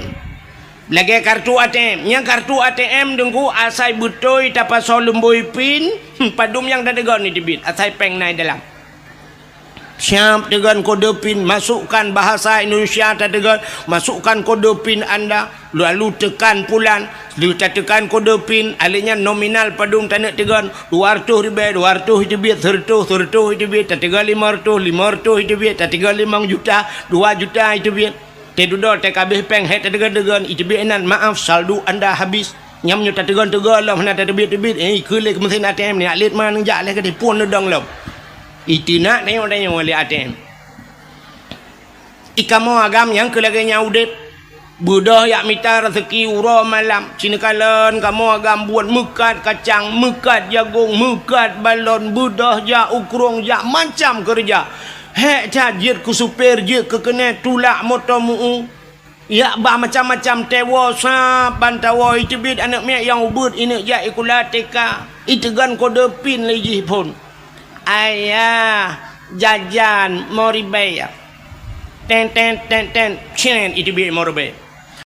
Lagée kartu A T M. Nyang kartu A T M Teungku asai beutôi tapasoe lumbôi pin, padum nyang tateugon ni teubiet, asai péng na i dalam. Siap teugon kode pin, masukkan bahasa Indonesia tateugon, masukkan kode pin anda, lalu tekan pulan, lheueh tatekan kode pin, alèh nyan nominal padum taneuk teugon, dua ratus ribèe, dua ratus iteubiet, seratus, seratus iteubiet, tateugon lima ratus, lima ratus iteubiet, tateugon limong juta, dua juta iteubiet. Teududoe teuka abéh péng, hék tateugon-teugon, iteubiet inan, "Maaf, saldo anda habis." Nyam nyoe tateugon-teugon lom, hana tateubiet-teubiet, eh, ikheun lé keu meusén A T M nyan, lét ma neujak lé keudéh phon neudong lom. Iteunak tanyoe-tanyoe lé A T M. I kamoe agam nyang keu lagée nyan udeb. Beudôh jak mita raseuki uroe malam. Sineukala kamoe agam buet meukat kacang, meukat jagong, meukat balon, beudôh jak u krueng, jak macam keureuja. Hék that jeuet keu supir, jeuet keu keuneuk, tulak moto meu-u. Jak ba macam-macam, tewoe sab ban tawoe, iteubiet aneuk miet nyang ubit, ineuk jak sikula T K. Iteugon kode pin lé jih phon. "Ayah, jajan lima ribèe." Ten, ten, ten, ten, cen, iteubiet lima ribèe.